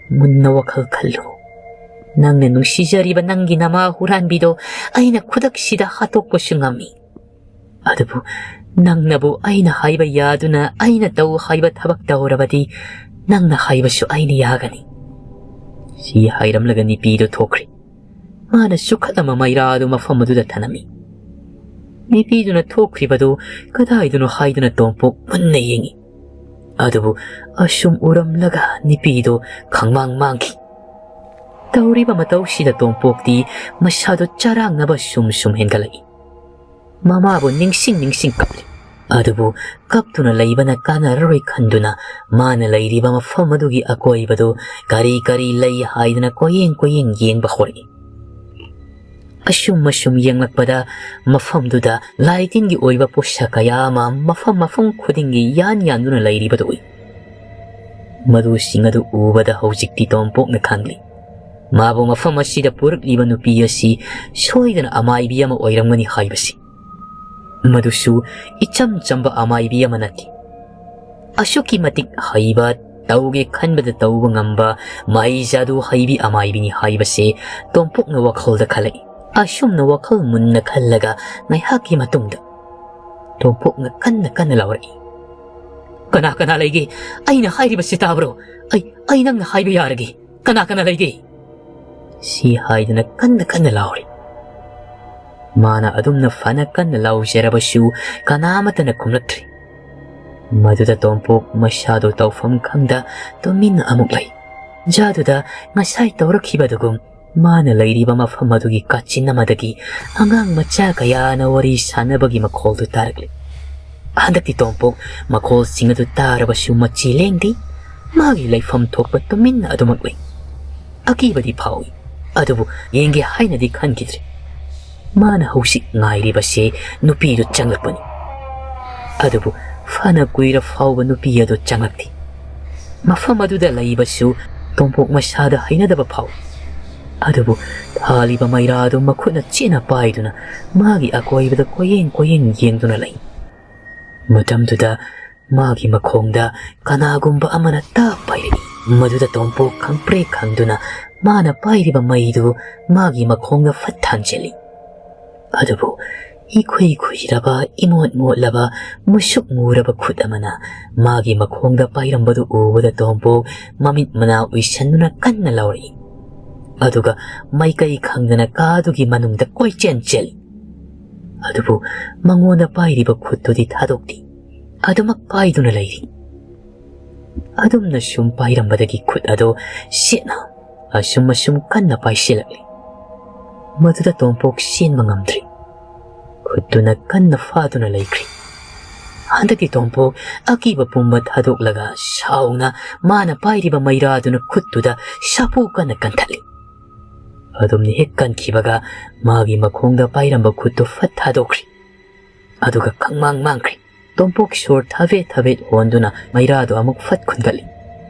ꯃꯨꯟꯅ ꯋꯥꯈꯜ ꯈꯜꯂꯨ꯫ ꯅꯪꯅ ꯅꯨꯡꯁꯤꯖꯔꯤꯕ ꯅꯪꯒꯤ ꯅꯃꯥ ꯍꯨꯔꯥꯟꯕꯤꯗꯣ ꯑꯩꯅ ꯈꯨꯗꯛꯁꯤꯗ ꯍꯥꯠꯇꯣꯛꯄꯁꯨ ꯉꯝꯃꯤ꯫ ꯑꯗꯨꯕꯨ ꯅꯪꯅꯕꯨ ꯑꯩꯅ ꯍꯥꯏꯕ ꯌꯥꯗꯨꯅ ꯑꯩꯅ ꯇꯧ ꯍꯥꯏꯕ ꯊꯕꯛ ꯇꯧꯔꯕꯗꯤ "ꯅꯪꯅ ꯍꯥꯏꯕꯁꯨ ꯑꯩꯅ ꯌꯥꯒꯅꯤ"꯫ ꯁꯤ ꯍꯥꯏꯔꯝꯂꯒ ꯅꯨꯄꯤꯗꯨ ꯊꯣꯛꯈ꯭ꯔꯦ꯫ ꯃꯥꯅ ꯆꯨꯈꯠꯂꯝꯕ ꯃꯩꯔꯥ ꯑꯗꯨ ꯃꯐꯝ ꯑꯗꯨꯗ ꯊꯅꯝꯃꯤ꯫ ꯅꯨꯄꯤꯗꯨꯅ ꯊꯣꯛꯈ꯭ꯔꯤꯕꯗꯨ ꯀꯗꯥꯏꯗꯅꯣ ꯍꯥꯏꯗꯨꯅ ꯇꯣꯝꯄꯣꯛ ꯃꯨꯟꯅ ꯌꯦꯡꯉꯤ꯫ ꯑꯗꯨꯕꯨ ꯑꯁꯨꯝ ꯎꯔꯝꯂꯒ ꯅꯨꯄꯤꯗꯨ ꯈꯪꯃꯥꯡ ꯃꯥꯡꯈꯤ꯫ ꯇꯧꯔꯤꯕ ꯃꯇꯧꯁꯤꯗ ꯇꯣꯝꯄꯣꯛꯇꯤ ꯃꯁꯥꯗꯨ ꯆꯔꯥꯡꯅꯕ ꯁꯨꯝ ꯁꯨꯝ ꯍꯦꯟꯒꯠꯂꯛꯏ꯫ ꯃꯃꯥꯕꯨ ꯅꯤꯡꯁꯤꯡ ꯅꯤꯡꯁꯤꯡ ꯀꯞꯂꯤ꯫ ꯑꯗꯨꯕꯨ ꯀꯞꯇꯨꯅ ꯂꯩꯕꯅ ꯀꯥꯟꯅꯔꯔꯣꯏ ꯈꯟꯗꯨꯅ ꯃꯥꯅ ꯂꯩꯔꯤꯕ ꯃꯐꯝ ꯑꯗꯨꯒꯤ ꯑꯀꯣꯏꯕꯗꯨ ꯀꯔꯤ ꯀꯔꯤ ꯂꯩ ꯍꯥꯏꯗꯅ ꯀꯣꯏꯌꯦꯡ ꯀꯣꯏꯌꯦꯡ ꯌꯦꯡꯕ ꯍꯧꯔꯛꯏ꯫ ꯑꯁꯨꯝ ꯑꯁꯨꯝ ꯌꯦꯡꯂꯛꯄꯗ ꯃꯐꯝꯗꯨꯗ ꯂꯥꯏ ꯇꯤꯟꯒꯤ ꯑꯣꯏꯕ ꯄꯣꯠꯁꯛ ꯀꯌꯥ ꯑꯃ ꯃꯐꯝ ꯃꯐꯝ ꯈꯨꯗꯤꯡꯒꯤ ꯌꯥꯟ ꯌꯥꯟꯗꯨꯅ ꯂꯩꯔꯤꯕꯗꯨ ꯎꯏ꯫ ꯃꯗꯨꯁꯤꯡ ꯑꯗꯨ ꯎꯕꯗ ꯍꯧꯖꯤꯛꯇꯤ ꯇꯣꯝꯄꯣꯛꯅ ꯈꯪꯂꯤ꯫ ꯃꯥꯕꯨ ꯃꯐꯝ ꯑꯁꯤꯗ ꯄꯨꯔꯛꯂꯤꯕ ꯅꯨꯄꯤ ꯑꯁꯤ ꯁꯣꯏꯗꯅ ꯑꯃꯥꯏꯕꯤ ꯑꯃ ꯑꯣꯏꯔꯝꯒꯅꯤ ꯍꯥꯏꯕꯁꯤ꯫ ꯃꯗꯨꯁꯨ ꯏꯆꯝ ꯆꯝꯕ ꯑꯃꯥꯏꯕꯤ ꯑꯃ ꯅꯠꯇꯦ꯫ ꯑꯁꯨꯛꯀꯤ ꯃꯇꯤꯛ ꯍꯩꯕ, ꯇꯧꯒꯦ ꯈꯟꯕꯗ ꯇꯧꯕ ꯉꯝꯕ, ꯃꯍꯩ ꯖꯥꯗꯨ ꯍꯩꯕꯤ ꯑꯃꯥꯏꯕꯤꯅꯤ ꯍꯥꯏꯕꯁꯦ ꯇꯣꯝꯄꯣꯛꯅ ꯋꯥꯈꯜꯗ ꯈꯜꯂꯛꯏ꯫ ꯑꯁꯨꯝꯅ ꯋꯥꯈꯜ ꯃꯨꯟꯅ ꯈꯜꯂꯒ ꯉꯥꯏꯍꯥꯛꯀꯤ ꯃꯇꯨꯡꯗ ꯇꯣꯝꯄꯣꯛꯅ ꯀꯟꯅ ꯀꯟꯅ ꯂꯥꯎꯔꯛꯏ, "ꯀꯅꯥ ꯀꯅꯥ ꯂꯩꯒꯦ? ꯑꯩꯅ ꯍꯥꯏꯔꯤꯕꯁꯤ ꯇꯥꯕ꯭ꯔꯣ? ꯑꯩ, ꯑꯩ ꯅꯪꯅ ꯍꯥꯏꯕ ꯌꯥꯔꯒꯦ꯫ ꯀꯅꯥ ꯀꯅꯥ ꯂꯩꯒꯦ?" ꯁꯤ ꯍꯥꯏꯗꯨꯅ ꯀꯟꯅ ꯀꯟꯅ ꯂꯥꯎꯔꯤ꯫ ꯃꯥꯅ ꯑꯗꯨꯝꯅ ꯐꯅ ꯀꯟꯅ ꯂꯥꯎꯖꯔꯕꯁꯨ ꯀꯅꯥ ꯑꯃꯠꯇꯅ ꯈꯨꯝꯂꯛꯇ꯭ꯔꯤ꯫ ꯃꯗꯨꯗ ꯇꯣꯝꯄꯣꯛ ꯃꯁꯥꯗꯣ ꯇꯧꯐꯝ ꯈꯪꯗ ꯇꯨꯃꯤꯟꯅ ꯑꯃꯨꯛ ꯂꯩ꯫ ꯖꯥꯗꯨꯗ ꯉꯁꯥꯏ ꯇꯧꯔꯛꯈꯤꯕꯗꯨꯒꯨꯝ ꯃꯥꯅ ꯂꯩꯔꯤꯕ ꯃꯐꯝ ꯑꯗꯨꯒꯤ ꯀꯥꯆꯤꯟ ꯑꯃꯗꯒꯤ ꯑꯉꯥꯡ ꯃꯆꯥ ꯀꯌꯥꯅ ꯋꯥꯔꯤ ꯁꯥꯟꯅꯕꯒꯤ ꯃꯈꯣꯜꯗꯨ ꯇꯥꯔꯛꯂꯤ꯫ ꯍꯟꯗꯛꯇꯤ ꯇꯣꯝꯄꯣꯛ ꯃꯈꯣꯜꯁꯤꯡ ꯑꯗꯨ ꯇꯥꯔꯕꯁꯨ ꯃꯆꯤ ꯂꯦꯡꯗꯦ꯫ ꯃꯥꯒꯤ ꯂꯩꯐꯝ ꯊꯣꯛꯄ ꯇꯨꯃꯤꯟꯅ ꯑꯗꯨꯃꯛ ꯂꯩ꯫ ꯑꯀꯤꯕꯗꯤ ꯐꯥꯎꯏ, ꯑꯗꯨꯕꯨ ꯌꯦꯡꯒꯦ ꯍꯥꯏꯅꯗꯤ ꯈꯟꯈꯤꯗ꯭ꯔꯦ꯫ ꯃꯥꯅ ꯍꯧꯖꯤꯛ ꯉꯥꯏꯔꯤꯕꯁꯦ ꯅꯨꯄꯤꯗꯨ ꯆꯪꯂꯛꯄꯅꯤ꯫ ꯑꯗꯨꯕꯨ ꯐꯅ ꯀꯨꯏꯔ ꯐꯥꯎꯕ ꯅꯨꯄꯤ ꯑꯗꯨ ꯆꯪꯂꯛꯇꯦ꯫ ꯃꯐꯝ ꯑꯗꯨꯗ ꯂꯩꯕꯁꯨ ꯇꯣꯝꯄꯣꯛ ꯃꯁꯥꯗ ꯍꯩꯅꯗꯕ ꯐꯥꯎꯏ꯫ ꯑꯗꯨꯕꯨ ꯊꯥꯜꯂꯤꯕ ꯃꯩꯔꯥ ꯑꯗꯨ ꯃꯈꯨꯠꯅ ꯆꯦꯠꯅ ꯄꯥꯏꯗꯨꯅ ꯃꯥꯒꯤ ꯑꯀꯣꯏꯕꯗ ꯀꯣꯏꯌꯦꯡ ꯀꯣꯏꯌꯦꯡ ꯌꯦꯡꯗꯨꯅ ꯂꯩ꯫ ꯃꯇꯝꯗꯨꯗ ꯃꯥꯒꯤ ꯃꯈꯣꯡꯗ ꯀꯅꯥꯒꯨꯝꯕ ꯑꯃꯅ ꯇꯞ ꯄꯥꯏꯔꯛꯏ꯫ ꯃꯗꯨꯗ ꯇꯣꯝꯄꯣꯛ ꯈꯪꯄ꯭ꯔꯦꯛ ꯈꯪꯗꯨꯅ ꯃꯥꯅ ꯄꯥꯏꯔꯤꯕ ꯃꯩꯗꯨ ꯃꯥꯒꯤ ꯃꯈꯣꯡꯗ ꯐꯠ ꯊꯥꯟꯖꯤꯜꯂꯤ꯫ ꯑꯗꯨꯕꯨ ꯏꯈꯨꯏ ꯈꯨꯏꯔꯕ, ꯏꯃꯣꯠ ꯃꯣꯠꯂꯕ, ꯃꯨꯁꯨꯛ ꯃꯨꯔꯕ ꯈꯨꯠ ꯑꯃꯅ ꯃꯥꯒꯤ ꯃꯈꯣꯡꯗ ꯄꯥꯏꯔꯝꯕꯗꯨ ꯎꯕꯗ ꯇꯣꯝꯄꯣꯛ ꯃꯃꯤꯠ ꯃꯅꯥ ꯎꯏꯁꯟꯗꯨꯅ ꯀꯟꯅ ꯂꯥꯎꯔꯛꯏ꯫ ꯑꯗꯨꯒ ꯃꯥꯏꯀꯩ ꯈꯪꯗꯅ ꯀꯥꯗꯨꯒꯤ ꯃꯅꯨꯡꯗ ꯀꯣꯏꯆꯦꯟ ꯆꯦꯜꯂꯤ꯫ ꯑꯗꯨꯕꯨ ꯃꯉꯣꯟꯗ ꯄꯥꯏꯔꯤꯕ ꯈꯨꯠꯇꯨꯗꯤ ꯊꯥꯗꯣꯛꯇꯦ꯫ ꯑꯗꯨꯃꯛ ꯄꯥꯏꯗꯨꯅ ꯂꯩꯔꯤ꯫ ꯑꯗꯨꯝꯅ ꯁꯨꯝ ꯄꯥꯏꯔꯝꯕꯗꯒꯤ ꯈꯨꯠ ꯑꯗꯨ ꯁꯦꯠꯅ ꯑꯁꯨꯝ ꯑꯁꯨꯝ ꯀꯟꯅ ꯄꯥꯏꯁꯤꯜꯂꯛꯂꯤ꯫ ꯃꯗꯨꯗ ꯇꯣꯝꯄꯣꯛ ꯆꯦꯟꯕ ꯉꯝꯗ꯭ꯔꯤ꯫ ꯈꯨꯠꯇꯨꯅ ꯀꯟꯅ ꯐꯥꯗꯨꯅ ꯂꯩꯈ꯭ꯔꯤ꯫ ꯍꯟꯗꯛꯇꯤ ꯇꯣꯝꯄꯣꯛ ꯑꯀꯤꯕ ꯄꯨꯝꯕ ꯊꯥꯗꯣꯛꯂꯒ ꯁꯥꯎꯅ ꯃꯥꯅ ꯄꯥꯏꯔꯤꯕ ꯃꯩꯔꯥꯗꯨꯅ ꯈꯨꯠꯇꯨꯗ ꯁꯥꯐꯨ ꯀꯟꯅ ꯀꯟꯊꯠꯂꯤ꯫ ꯑꯗꯨꯝꯅ ꯍꯦꯛ ꯀꯟꯈꯤꯕꯒ ꯃꯥꯒꯤ ꯃꯈꯣꯡꯗ ꯄꯥꯏꯔꯝꯕ ꯈꯨꯠꯇꯨ ꯐꯠ ꯊꯥꯗꯣꯛꯈ꯭ꯔꯤ꯫ ꯑꯗꯨꯒ ꯈꯪꯃꯥꯡ ꯃꯥꯡꯈ꯭ꯔꯤ꯫ ꯇꯣꯝꯄꯣꯛ ꯁꯣꯔ ꯊꯥꯕꯦꯠ ꯊꯥꯕꯦꯠ ꯍꯣꯟꯗꯨꯅ ꯃꯩꯔꯥꯗꯨ ꯑꯃꯨꯛ ꯐꯠ ꯈꯨꯟꯒꯠꯂꯤ꯫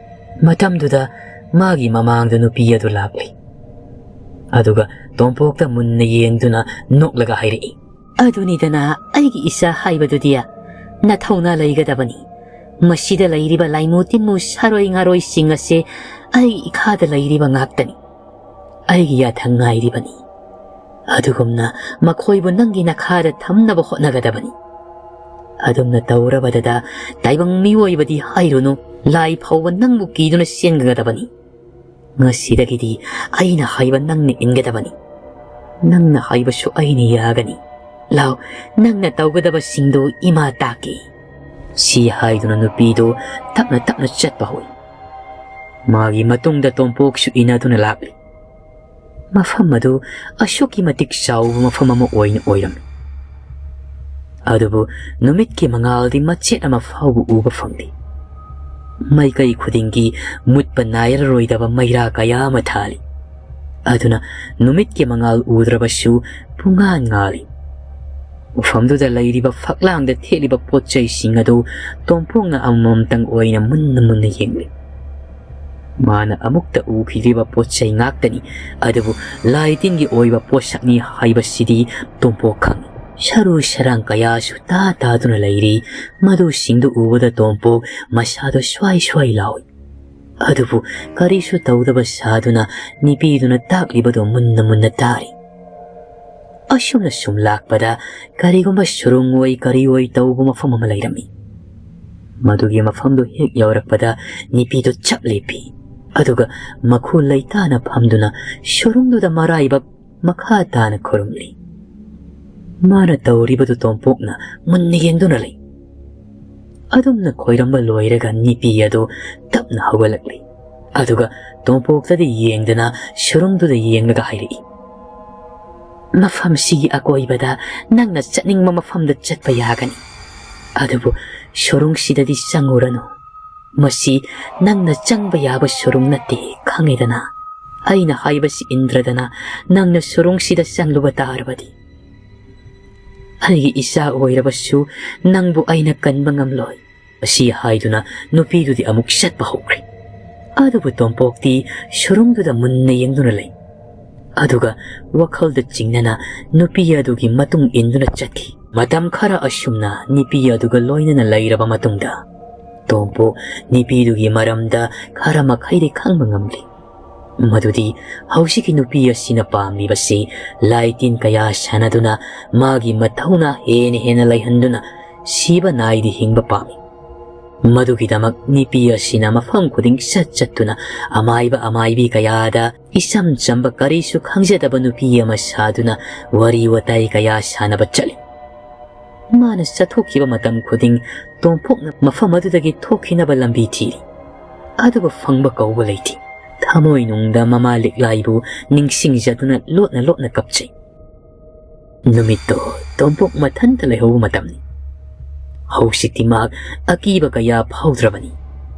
ꯃꯇꯝꯗꯨꯗ ꯃꯥꯒꯤ ꯃꯃꯥꯡꯗ ꯅꯨꯄꯤ ꯑꯗꯨ ꯂꯥꯛꯂꯤ꯫ ꯑꯗꯨꯒ ꯇꯣꯝꯄꯣꯛꯇ ꯃꯨꯟꯅ ꯌꯦꯡꯗꯨꯅ ꯅꯣꯛꯂꯒ ꯍꯥꯏꯔꯛꯏ, "ꯑꯗꯨꯅꯤꯗꯅ ꯑꯩꯒꯤ ꯏꯆꯥ ꯍꯥꯏꯕꯗꯨꯗꯤ꯫ ꯅꯊꯧꯅꯥ ꯂꯩꯒꯗꯕꯅꯤ꯫ ꯃꯁꯤꯗ ꯂꯩꯔꯤꯕ ꯂꯥꯏꯃꯨ ꯇꯤꯟꯃꯨ ꯁꯥꯔꯣꯏ ꯉꯥꯔꯣꯏꯁꯤꯡ ꯑꯁꯦ ꯑꯩꯒꯤ ꯏꯈꯥꯗ ꯂꯩꯔꯤꯕ ꯉꯥꯛꯇꯅꯤ꯫ ꯑꯩꯒꯤ ꯌꯥꯊꯪ ꯉꯥꯏꯔꯤꯕꯅꯤ꯫ ꯑꯗꯨꯒꯨꯝꯅ ꯃꯈꯣꯏꯕꯨ ꯅꯪꯒꯤ ꯅꯈꯥꯗ ꯊꯝꯅꯕ ꯍꯣꯠꯅꯒꯗꯕꯅꯤ꯫ ꯑꯗꯨꯝꯅ ꯇꯧꯔꯕꯗꯗ ꯇꯥꯏꯕꯪ ꯃꯤꯑꯣꯏꯕꯗꯤ ꯍꯥꯏꯔꯨꯅꯨ, ꯂꯥꯏ ꯐꯥꯎꯕ ꯅꯪꯕꯨ ꯀꯤꯗꯨꯅ ꯆꯦꯟꯒꯗꯕꯅꯤ꯫ ꯉꯁꯤꯗꯒꯤꯗꯤ ꯑꯩꯅ ꯍꯥꯏꯕ ꯅꯪꯅ ꯏꯟꯒꯗꯕꯅꯤ꯫ ꯅꯪꯅ ꯍꯥꯏꯕꯁꯨ ꯑꯩꯅ ꯌꯥꯒꯅꯤ꯫ ꯂꯥꯎ, ꯅꯪꯅ ꯇꯧꯒꯗꯕꯁꯤꯡꯗꯨ ꯏꯃꯥ ꯇꯥꯛꯀꯦ꯫" ꯁꯤ ꯍꯥꯏꯗꯨꯅ ꯅꯨꯄꯤꯗꯨ ꯇꯞꯅ ꯇꯞꯅ ꯆꯠꯄ ꯍꯧꯏ꯫ ꯃꯥꯒꯤ ꯃꯇꯨꯡꯗ ꯇꯣꯝꯄꯣꯛꯁꯨ ꯏꯟꯅꯗꯨꯅ ꯂꯥꯛꯂꯤ꯫ ꯃꯐꯝ ꯑꯗꯨ ꯑꯁꯨꯛꯀꯤ ꯃꯇꯤꯛ ꯆꯥꯎꯕ ꯃꯐꯝ ꯑꯃ ꯑꯣꯏꯅ ꯑꯣꯏꯔꯝꯃꯤ꯫ ꯑꯗꯨꯕꯨ ꯅꯨꯃꯤꯠꯀꯤ ꯃꯉꯥꯜꯗꯤ ꯃꯆꯦꯠ ꯑꯃ ꯐꯥꯎꯕ ꯎꯕ ꯐꯪꯗꯦ꯫ ꯃꯥꯏꯀꯩ ꯈꯨꯗꯤꯡꯒꯤ ꯃꯨꯠꯄ ꯅꯥꯏꯔꯔꯣꯏꯗꯕ ꯃꯩꯔꯥ ꯀꯌꯥ ꯑꯃ ꯊꯥꯜꯂꯤ꯫ ꯑꯗꯨꯅ ꯅꯨꯃꯤꯠꯀꯤ ꯃꯉꯥꯜ ꯎꯗ꯭ꯔꯕꯁꯨ ꯄꯨꯡꯉꯥꯟ ꯉꯥꯜꯂꯤ꯫ ꯃꯐꯝꯗꯨꯗ ꯂꯩꯔꯤꯕ ꯐꯛꯂꯥꯡꯗ ꯊꯦꯠꯂꯤꯕ ꯄꯣꯠ ꯆꯩꯁꯤꯡ ꯑꯗꯨ ꯇꯣꯝꯄꯣꯛꯅ ꯑꯃꯃꯝꯇꯪ ꯑꯣꯏꯅ ꯃꯨꯟꯅ ꯃꯨꯟꯅ ꯌꯦꯡꯂꯤ꯫ ꯃꯥꯅ ꯑꯃꯨꯛꯇ ꯎꯈꯤꯗ꯭ꯔꯤꯕ ꯄꯣꯠ ꯆꯩ ꯉꯥꯛꯇꯅꯤ, ꯑꯗꯨꯕꯨ ꯂꯥꯏ ꯇꯤꯟꯒꯤ ꯑꯣꯏꯕ ꯄꯣꯠꯁꯛꯅꯤ ꯍꯥꯏꯕꯁꯤꯗꯤ ꯇꯣꯝꯄꯣꯛ ꯈꯪꯏ꯫ ꯁꯔꯨ ꯁꯔꯥꯡ ꯀꯌꯥꯁꯨ ꯇꯥ ꯇꯥꯗꯨꯅ ꯂꯩꯔꯤ꯫ ꯃꯗꯨꯁꯤꯡꯗꯨ ꯎꯕꯗ ꯇꯣꯝꯄꯣꯛ ꯃꯁꯥꯗꯣ ꯁ꯭ꯋꯥꯏ ꯁ꯭ꯋꯥꯏ ꯂꯥꯎꯏ꯫ ꯑꯗꯨꯕꯨ ꯀꯔꯤꯁꯨ ꯇꯧꯗꯕ ꯁꯥꯗꯨꯅ ꯅꯨꯄꯤꯗꯨꯅ ꯇꯥꯛꯂꯤꯕꯗꯨ ꯃꯨꯟꯅ ꯃꯨꯟꯅ ꯇꯥꯔꯤ꯫ ꯑꯁꯨꯝꯅ ꯁꯨꯝ ꯂꯥꯛꯄꯗ ꯀꯔꯤꯒꯨꯝꯕ ꯁꯨꯔꯨꯡ ꯑꯣꯏ ꯀꯔꯤ ꯑꯣꯏ ꯇꯧꯕ ꯃꯐꯝ ꯑꯃ ꯂꯩꯔꯝꯃꯤ꯫ ꯃꯗꯨꯒꯤ ꯃꯐꯝꯗꯨ ꯍꯦꯛ ꯌꯧꯔꯛꯄꯗ ꯅꯤꯄꯤꯗꯨ ꯆꯞ ꯂꯦꯞꯄꯤ꯫ ꯑꯗꯨꯒ ꯃꯈꯨ ꯂꯩꯇꯥꯅ ꯐꯝꯗꯨꯅ ꯁꯨꯔꯨꯡꯗꯨꯗ ꯃꯔꯥꯏꯕꯛ ꯃꯈꯥ ꯇꯥꯅ ꯈꯨꯔꯨꯝꯂꯤ꯫ ꯃꯥꯅ ꯇꯧꯔꯤꯕꯗꯨ ꯇꯣꯝꯄꯣꯛꯅ ꯃꯨꯟꯅ ꯌꯦꯡꯗꯨꯅ ꯂꯩ꯫ ꯑꯗꯨꯝꯅ ꯈꯣꯏꯔꯝꯕ ꯂꯣꯏꯔꯒ ꯅꯤꯄꯤ ꯑꯗꯨ ꯇꯞꯅ ꯍꯧꯒꯠꯂꯛꯂꯤ꯫ ꯑꯗꯨꯒ ꯇꯣꯝꯄꯣꯛꯇꯗꯤ ꯌꯦꯡꯗꯅ ꯁꯨꯔꯨꯡꯗꯨꯗ ꯌꯦꯡꯂꯒ ꯍꯥꯏꯔꯛꯏ, "ꯃꯐꯝꯁꯤꯒꯤ ꯑꯀꯣꯏꯕꯗ ꯅꯪꯅ ꯆꯠꯅꯤꯡꯕ ꯃꯐꯝꯗ ꯆꯠꯄ ꯌꯥꯒꯅꯤ꯫ ꯑꯗꯨꯕꯨ ꯁꯨꯔꯨꯡꯁꯤꯗꯗꯤ ꯆꯪꯉꯨꯔꯅꯨ꯫ ꯃꯁꯤ ꯅꯪꯅ ꯆꯪꯕ ꯌꯥꯕ ꯁꯨꯔꯨꯡ ꯅꯠꯇꯦ, ꯈꯪꯉꯦꯗꯅ? ꯑꯩꯅ ꯍꯥꯏꯕꯁꯤ ꯏꯟꯗ꯭ꯔꯗꯅ ꯅꯪꯅ ꯁꯨꯔꯨꯡꯁꯤꯗ ꯆꯪꯂꯨꯕ ꯇꯥꯔꯕꯗꯤ, ꯑꯩꯒꯤ ꯏꯆꯥ ꯑꯣꯏꯔꯕꯁꯨ ꯅꯪꯕꯨ ꯑꯩꯅ ꯀꯟꯕ ꯉꯝꯂꯣꯏ꯫" ꯑꯁꯤ ꯍꯥꯏꯗꯨꯅ ꯅꯨꯄꯤꯗꯨꯗꯤ ꯑꯃꯨꯛ ꯆꯠꯄ ꯍꯧꯈ꯭ꯔꯦ꯫ ꯑꯗꯨꯕꯨ ꯇꯣꯝꯄꯣꯛꯇꯤ ꯁꯨꯔꯨꯡꯗꯨꯗ ꯃꯨꯟꯅ ꯌꯦꯡꯗꯨꯅ ꯂꯩ꯫ ꯑꯗꯨꯒ ꯋꯥꯈꯜꯗ ꯆꯤꯡꯅꯅ ꯅꯨꯄꯤ ꯑꯗꯨꯒꯤ ꯃꯇꯨꯡ ꯏꯟꯗꯨꯅ ꯆꯠꯈꯤ꯫ ꯃꯇꯝ ꯈꯔ ꯑꯁꯨꯝꯅ ꯅꯨꯄꯤ ꯑꯗꯨꯒ ꯂꯣꯏꯅꯅ ꯂꯩꯔꯕ ꯃꯇꯨꯡꯗ, ꯇꯣꯝꯄꯣꯛ ꯅꯨꯄꯤꯗꯨꯒꯤ ꯃꯔꯝꯗ ꯈꯔ ꯃꯈꯩꯗꯤ ꯈꯪꯕ ꯉꯝꯂꯤ꯫ ꯃꯗꯨꯗꯤ ꯍꯧꯖꯤꯛꯀꯤ ꯅꯨꯄꯤ ꯑꯁꯤꯅ ꯄꯥꯝꯂꯤꯕꯁꯤ ꯂꯥꯏ ꯇꯤꯟ ꯀꯌꯥ ꯁꯥꯟꯅꯗꯨꯅ ꯃꯥꯒꯤ ꯃꯊꯧꯅꯥ ꯍꯦꯟꯅ ꯍꯦꯟꯅ ꯂꯩꯍꯟꯗꯨꯅ ꯁꯤꯕ ꯅꯥꯏꯗꯦ ꯍꯤꯡꯕ ꯄꯥꯝꯃꯤ꯫ ꯃꯗꯨꯒꯤꯗꯃꯛ ꯅꯨꯄꯤ ꯑꯁꯤꯅ ꯃꯐꯝ ꯈꯨꯗꯤꯡ ꯆꯠ ꯆꯠꯇꯨꯅ ꯑꯃꯥꯏꯕ ꯑꯃꯥꯏꯕꯤ ꯀꯌꯥꯗ ꯏꯆꯝ ꯆꯝꯕ ꯀꯔꯤꯁꯨ ꯈꯪꯖꯗꯕ ꯅꯨꯄꯤ ꯑꯃ ꯁꯥꯗꯨꯅ ꯋꯥꯔꯤ ꯋꯥꯇꯥꯏ ꯀꯌꯥ ꯁꯥꯟꯅꯕ ꯆꯠꯂꯤ꯫ ꯃꯥꯅ ꯆꯠꯊꯣꯛꯈꯤꯕ ꯃꯇꯝ ꯈꯨꯗꯤꯡ ꯇꯣꯝꯄꯣꯛꯅ ꯃꯐꯝ ꯑꯗꯨꯗꯒꯤ ꯊꯣꯛꯈꯤꯅꯕ ꯂꯝꯕꯤ ꯊꯤꯔꯤ꯫ ꯑꯗꯨꯕꯨ ꯐꯪꯕ ꯀꯧꯕ ꯂꯩꯇꯦ꯫ ꯊꯃꯣꯏꯅꯨꯡꯗ ꯃꯃꯥ ꯂꯤꯛꯂꯥꯏꯕꯨ ꯅꯤꯡꯁꯤꯡꯖꯗꯨꯅ ꯂꯣꯠꯅ ꯂꯣꯠꯅ ꯀꯞꯆꯩ꯫ ꯅꯨꯃꯤꯠꯇꯣ ꯇꯣꯝꯄꯣꯛ ꯃꯊꯟꯇ ꯂꯩꯍꯧꯕ ꯃꯇꯝꯅꯤ꯫ ꯍꯧꯖꯤꯛꯇꯤ ꯃꯍꯥꯛ ꯑꯀꯤꯕ ꯀꯌꯥ ꯐꯥꯎꯗ꯭ꯔꯕꯅꯤ꯫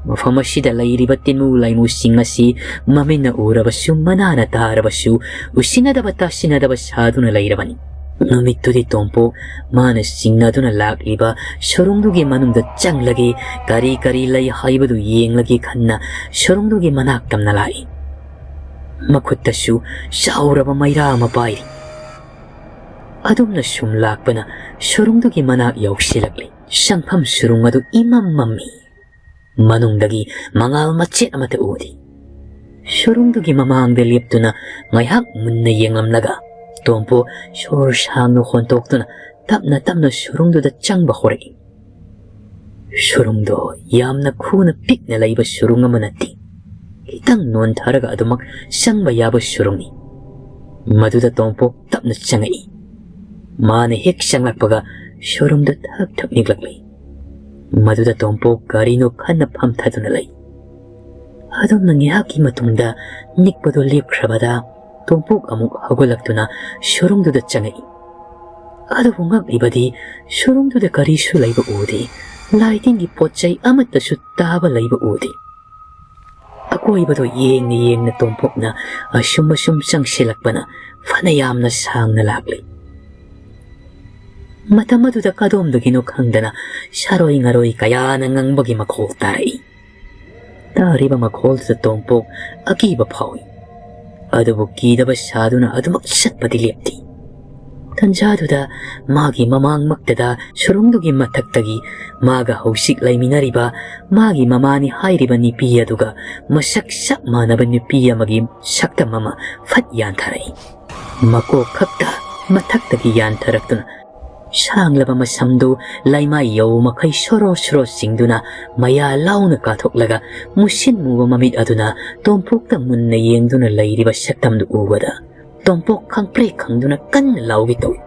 ꯃꯐꯝ ꯑꯁꯤꯗ ꯂꯩꯔꯤꯕ ꯇꯤꯟꯃꯨ ꯂꯥꯏꯃꯨꯁꯤꯡ ꯑꯁꯤ ꯃꯃꯤꯠꯅ ꯎꯔꯕꯁꯨ, ꯃꯅꯥꯅ ꯇꯥꯔꯕꯁꯨ, ꯎꯁꯤꯟꯅꯗꯕ ꯇꯥꯁꯤꯟꯅꯗꯕ ꯁꯥꯗꯨꯅ ꯂꯩꯔꯕꯅꯤ꯫ ꯅꯨꯃꯤꯠꯇꯨꯗꯤ ꯇꯣꯝꯄꯣꯛ ꯃꯥꯅ ꯆꯤꯡꯅꯗꯨꯅ ꯂꯥꯛꯂꯤꯕ ꯁꯨꯔꯨꯡꯗꯨꯒꯤ ꯃꯅꯨꯡꯗ ꯆꯪꯂꯒꯦ, ꯀꯔꯤ ꯀꯔꯤ ꯂꯩ ꯍꯥꯏꯕꯗꯨ ꯌꯦꯡꯂꯒꯦ ꯈꯟꯅ ꯁꯨꯔꯨꯡꯗꯨꯒꯤ ꯃꯅꯥꯛ ꯇꯝꯅ ꯂꯥꯛꯏ꯫ ꯃꯈꯨꯠꯇꯁꯨ ꯆꯥꯎꯔꯕ ꯃꯩꯔꯥ ꯑꯃ ꯄꯥꯏꯔꯤ꯫ ꯑꯗꯨꯝꯅ ꯁꯨꯝ ꯂꯥꯛꯄꯅ ꯁꯨꯔꯨꯡꯗꯨꯒꯤ ꯃꯅꯥꯛ ꯌꯧꯁꯤꯜꯂꯛꯂꯤ꯫ ꯆꯪꯐꯝ ꯁꯨꯔꯨꯡ ꯑꯗꯨ ꯏꯃꯝ ꯃꯝꯃꯤ꯫ ꯃꯅꯨꯡꯗꯒꯤ ꯃꯉꯥꯜ ꯃꯆꯦꯠ ꯑꯃꯠꯇ ꯎꯗꯦ꯫ ꯁꯨꯔꯨꯡꯗꯨꯒꯤ ꯃꯃꯥꯡꯗ ꯂꯦꯞꯇꯨꯅ ꯉꯥꯏꯍꯥꯛ ꯃꯨꯟꯅ ꯌꯦꯡꯂꯝꯂꯒ, ꯇꯣꯝꯄꯣꯛ ꯁꯣꯔ ꯁꯥꯡꯅ ꯍꯣꯟꯇꯣꯛꯇꯨꯅ ꯇꯞꯅ ꯇꯞꯅ ꯁꯨꯔꯨꯡꯗꯨꯗ ꯆꯪꯕ ꯍꯧꯔꯛꯏ꯫ ꯁꯨꯔꯨꯡꯗꯣ ꯌꯥꯝꯅ ꯈꯨꯅ ꯄꯤꯛꯅ ꯂꯩꯕ ꯁꯨꯔꯨꯡ ꯑꯃ ꯅꯠꯇꯦ꯫ ꯈꯤꯇꯪ ꯅꯣꯟꯊꯔꯒ ꯑꯗꯨꯃꯛ ꯆꯪꯕ ꯌꯥꯕ ꯁꯨꯔꯨꯡꯅꯤ꯫ ꯃꯗꯨꯗ ꯇꯣꯝꯄꯣꯛ ꯇꯞꯅ ꯆꯪꯉꯛꯏ꯫ ꯃꯥꯅ ꯍꯦꯛ ꯆꯪꯂꯛꯄꯒ ꯁꯨꯔꯨꯡꯗ ꯊꯛ ꯊꯛ ꯅꯤꯛꯂꯛꯂꯤ꯫ ꯃꯗꯨꯗ ꯇꯣꯝꯄꯣꯛ ꯀꯔꯤꯅꯣ ꯈꯟꯅ ꯐꯝꯊꯗꯨꯅ ꯂꯩ꯫ ꯑꯗꯨꯝꯅ ꯉꯥꯏꯍꯥꯛꯀꯤ ꯃꯇꯨꯡꯗ ꯅꯤꯛꯄꯗꯨ ꯂꯦꯞꯈ꯭ꯔꯕꯗ ꯇꯣꯝꯄꯣꯛ ꯑꯃꯨꯛ ꯍꯧꯒꯠꯂꯛꯇꯨꯅ ꯁꯨꯔꯨꯡꯗꯨꯗ ꯆꯪꯉꯛꯏ꯫ ꯑꯗꯨꯕꯨ ꯉꯛꯂꯤꯕꯗꯤ ꯁꯨꯔꯨꯡꯗꯨꯗ ꯀꯔꯤꯁꯨ ꯂꯩꯕ ꯎꯗꯦ꯫ ꯂꯥꯏ ꯇꯤꯟꯒꯤ ꯄꯣꯠ ꯆꯩ ꯑꯃꯠꯇꯁꯨ ꯇꯥꯕ ꯂꯩꯕ ꯎꯗꯦ꯫ ꯑꯀꯣꯏꯕꯗꯨ ꯌꯦꯡꯅ ꯌꯦꯡꯅ ꯇꯣꯝꯄꯣꯛꯅ ꯑꯁꯨꯝ ꯑꯁꯨꯝ ꯆꯪꯁꯤꯜꯂꯛꯄꯅ ꯐꯅ ꯌꯥꯝꯅ ꯁꯥꯡꯅ ꯂꯥꯛꯂꯤ꯫ ꯃꯇꯝ ꯑꯗꯨꯗ ꯀꯗꯣꯝꯗꯒꯤꯅꯣ ꯈꯪꯗꯅ ꯁꯥꯔꯣꯏ ꯉꯥꯔꯣꯏ ꯀꯌꯥꯅ ꯉꯪꯕꯒꯤ ꯃꯈꯣꯜ ꯇꯥꯔꯛꯏ꯫ ꯇꯥꯔꯤꯕ ꯃꯈꯣꯜꯗꯨꯗ ꯇꯣꯝꯄꯣꯛ ꯑꯀꯤꯕ ꯐꯥꯎꯏ꯫ ꯑꯗꯨꯕꯨ ꯀꯤꯗꯕ ꯁꯥꯗꯨꯅ ꯑꯗꯨꯃꯛ ꯆꯠꯄꯗꯤ ꯂꯦꯞꯇꯦ꯫ ꯇꯟꯖꯥꯗꯨꯗ ꯃꯥꯒꯤ ꯃꯃꯥꯡꯃꯛꯇꯗ ꯁꯨꯔꯨꯡꯗꯨꯒꯤ ꯃꯊꯛꯇꯒꯤ ꯃꯥꯒ ꯍꯧꯖꯤꯛ ꯂꯩꯃꯤꯟꯅꯔꯤꯕ ꯃꯥꯒꯤ ꯃꯃꯥꯅꯤ ꯍꯥꯏꯔꯤꯕ ꯅꯨꯄꯤ ꯑꯗꯨꯒ ꯃꯁꯛ ꯆꯞ ꯃꯥꯟꯅꯕ ꯅꯨꯄꯤ ꯑꯃꯒꯤ ꯁꯛꯇꯝ ꯑꯃ ꯐꯠ ꯌꯥꯟꯊꯔꯛꯏ꯫ ꯃꯀꯣꯛ ꯈꯛꯇ ꯃꯊꯛꯇꯒꯤ ꯌꯥꯟꯊꯔꯛꯇꯨꯅ ꯁꯥꯡꯂꯕ ꯃꯁꯝꯗꯨ ꯂꯩꯃꯥꯏ ꯌꯧ ꯃꯈꯩ ꯁꯣꯔꯣ ꯁꯣꯔꯣ ꯆꯤꯡꯗꯨꯅ ꯃꯌꯥ ꯂꯥꯎꯅ ꯀꯥꯊꯣꯛꯂꯒ ꯃꯨꯁꯤꯟ ꯃꯨꯕ ꯃꯃꯤꯠ ꯑꯗꯨꯅ ꯇꯣꯝꯄꯣꯛꯇ ꯃꯨꯟꯅ ꯌꯦꯡꯗꯨꯅ ꯂꯩꯔꯤꯕ ꯁꯛꯇꯝꯗꯨ ꯎꯕꯗ ꯇꯣꯝꯄꯣꯛ ꯈꯪꯄ꯭ꯔꯦꯛ ꯈꯪꯗꯨꯅ ꯀꯟꯅ ꯂꯥꯎꯒꯦ ꯇꯧꯏ꯫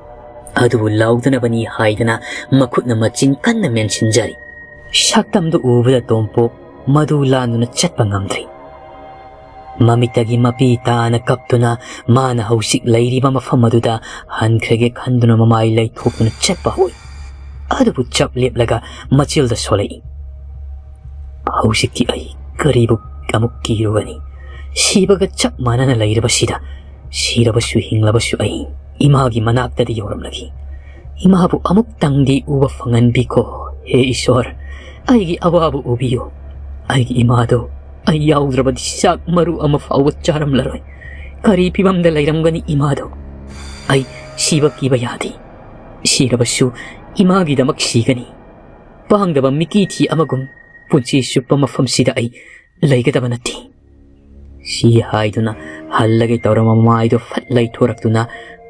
ꯑꯗꯨꯕꯨ ꯂꯥꯎꯗꯅꯕꯅꯤ ꯍꯥꯏꯗꯅ ꯃꯈꯨꯠꯅ ꯃꯆꯤꯟ ꯀꯟꯅ ꯃꯦꯟꯁꯤꯟꯖꯔꯤ꯫ ꯁꯛꯇꯝꯗꯨ ꯎꯕꯗ ꯇꯣꯝꯄꯣꯛ ꯃꯗꯨ ꯂꯥꯟꯗꯨꯅ ꯆꯠꯄ ꯉꯝꯗ꯭ꯔꯤ꯫ ꯃꯃꯤꯠꯇꯒꯤ ꯃꯄꯤ ꯇꯥꯅ ꯀꯞꯇꯨꯅ ꯃꯥꯅ ꯍꯧꯖꯤꯛ ꯂꯩꯔꯤꯕ ꯃꯐꯝ ꯑꯗꯨꯗ ꯍꯟꯈ꯭ꯔꯒꯦ ꯈꯟꯗꯨꯅ ꯃꯃꯥꯏ ꯂꯩꯊꯣꯛꯇꯨꯅ ꯆꯠꯄ ꯍꯧꯏ꯫ ꯑꯗꯨꯕꯨ ꯆꯞ ꯂꯦꯞꯂꯒ ꯃꯆꯤꯜꯗ ꯁꯣꯜꯂꯛꯏ꯫ ꯍꯧꯖꯤꯛꯇꯤ ꯑꯩ ꯀꯔꯤꯕꯨ ꯑꯃꯨꯛ ꯀꯤꯔꯨꯒꯅꯤ? ꯁꯤꯕꯒ ꯆꯞ ꯃꯥꯟꯅꯅ ꯂꯩꯔꯕꯁꯤꯗ, ꯁꯤꯔꯕꯁꯨ ꯍꯤꯡꯂꯕꯁꯨ ꯑꯩ ꯏꯃꯥꯒꯤ ꯃꯅꯥꯛꯇꯗꯤ ꯌꯧꯔꯝꯂꯒꯦ꯫ ꯏꯃꯥꯕꯨ ꯑꯃꯨꯛꯇꯪꯗꯤ ꯎꯕ ꯐꯪꯍꯟꯕꯤꯈꯣ, ꯍꯦ ꯏꯁꯣꯔ꯫ ꯑꯩꯒꯤ ꯑꯋꯥꯕ ꯎꯕꯤꯌꯨ꯫ ꯑꯩꯒꯤ ꯏꯃꯥꯗꯣ ꯑꯩ ꯌꯥꯎꯗ꯭ꯔꯕꯗꯤ ꯆꯥꯛ ꯃꯔꯨ ꯑꯃ ꯐꯥꯎꯕ ꯆꯥꯔꯝꯂꯔꯣꯏ꯫ ꯀꯔꯤ ꯐꯤꯕꯝꯗ ꯂꯩꯔꯝꯒꯅꯤ ꯏꯃꯥꯗꯣ? ꯑꯩ ꯁꯤꯕ ꯀꯤꯕ ꯌꯥꯗꯦ꯫ ꯁꯤꯔꯕꯁꯨ ꯏꯃꯥꯒꯤꯗꯃꯛ ꯁꯤꯒꯅꯤ꯫ ꯄꯥꯡꯗꯕ ꯃꯤꯀꯤ ꯊꯤ ꯑꯃꯒꯨꯝ ꯄꯨꯟꯁꯤ ꯆꯨꯞꯄ ꯃꯐꯝꯁꯤꯗ ꯑꯩ ꯂꯩꯒꯗꯕ ꯅꯠꯇꯦ꯫ ꯁꯤ ꯍꯥꯏꯗꯨꯅ ꯍꯜꯂꯒꯦ ꯇꯧꯔꯝꯕ ꯃꯃꯥꯏꯗꯨ ꯐꯠ ꯂꯩꯊꯣꯔꯛꯇꯨꯅ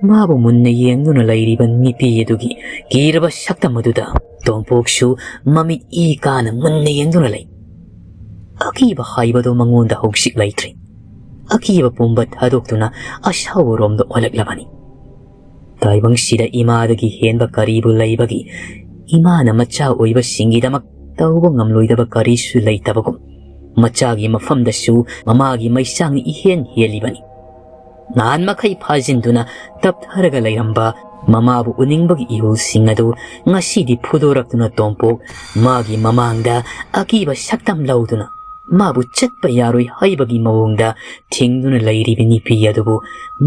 ꯃꯥꯕꯨ ꯃꯨꯟꯅ ꯌꯦꯡꯗꯨꯅ ꯂꯩꯔꯤꯕ ꯅꯨꯄꯤ ꯑꯗꯨꯒꯤ ꯀꯤꯔꯕ ꯁꯛꯇꯝ ꯑꯗꯨꯗ ꯇꯣꯝꯄꯣꯛꯁꯨ ꯃꯃꯤꯠ ꯏ ꯀꯥꯅ ꯃꯨꯟꯅ ꯌꯦꯡꯗꯨꯅ ꯂꯩ꯫ ꯑꯀꯤꯕ ꯍꯥꯏꯕꯗꯨ ꯃꯉꯣꯟꯗ ꯍꯧꯖꯤꯛ ꯂꯩꯇ꯭ꯔꯦ꯫ ꯑꯀꯤꯕ ꯄꯨꯝꯕ ꯊꯥꯗꯣꯛꯇꯨꯅ ꯑꯁꯥꯎꯕꯔꯣꯝꯗ ꯑꯣꯜꯂꯛꯂꯕꯅꯤ꯫ ꯇꯥꯏꯕꯪꯁꯤꯗ ꯏꯃꯥꯗꯒꯤ ꯍꯦꯟꯕ ꯀꯔꯤꯕꯨ ꯂꯩꯕꯒꯤ? ꯏꯃꯥꯅ ꯃꯆꯥ ꯑꯣꯏꯕꯁꯤꯡꯒꯤꯗꯃꯛ ꯇꯧꯕ ꯉꯝꯂꯣꯏꯗꯕ ꯀꯔꯤꯁꯨ ꯂꯩꯇꯕꯒꯨꯝ, ꯃꯆꯥꯒꯤ ꯃꯐꯝꯗꯁꯨ ꯃꯃꯥꯒꯤ ꯃꯩꯆꯥꯡꯅ ꯏꯍꯦꯟ ꯍꯦꯜꯂꯤꯕꯅꯤ꯫ ꯅꯍꯥꯟ ꯃꯈꯩ ꯐꯥꯖꯤꯟꯗꯨꯅ ꯇꯞꯊꯔꯒ ꯂꯩꯔꯝꯕ ꯃꯃꯥꯕꯨ ꯎꯅꯤꯡꯕꯒꯤ ꯏꯍꯨꯜꯁꯤꯡ ꯑꯗꯨ ꯉꯁꯤꯗꯤ ꯐꯨꯗꯣꯔꯛꯇꯨꯅ ꯇꯣꯝꯄꯣꯛ ꯃꯥꯒꯤ ꯃꯃꯥꯡꯗ ꯑꯀꯤꯕ ꯁꯛꯇꯝ ꯂꯧꯗꯨꯅ ꯃꯥꯕꯨ ꯆꯠꯄ ꯌꯥꯔꯣꯏ ꯍꯥꯏꯕꯒꯤ ꯃꯑꯣꯡꯗ ꯊꯤꯡꯗꯨꯅ ꯂꯩꯔꯤꯕ ꯅꯨꯄꯤ ꯑꯗꯨꯕꯨ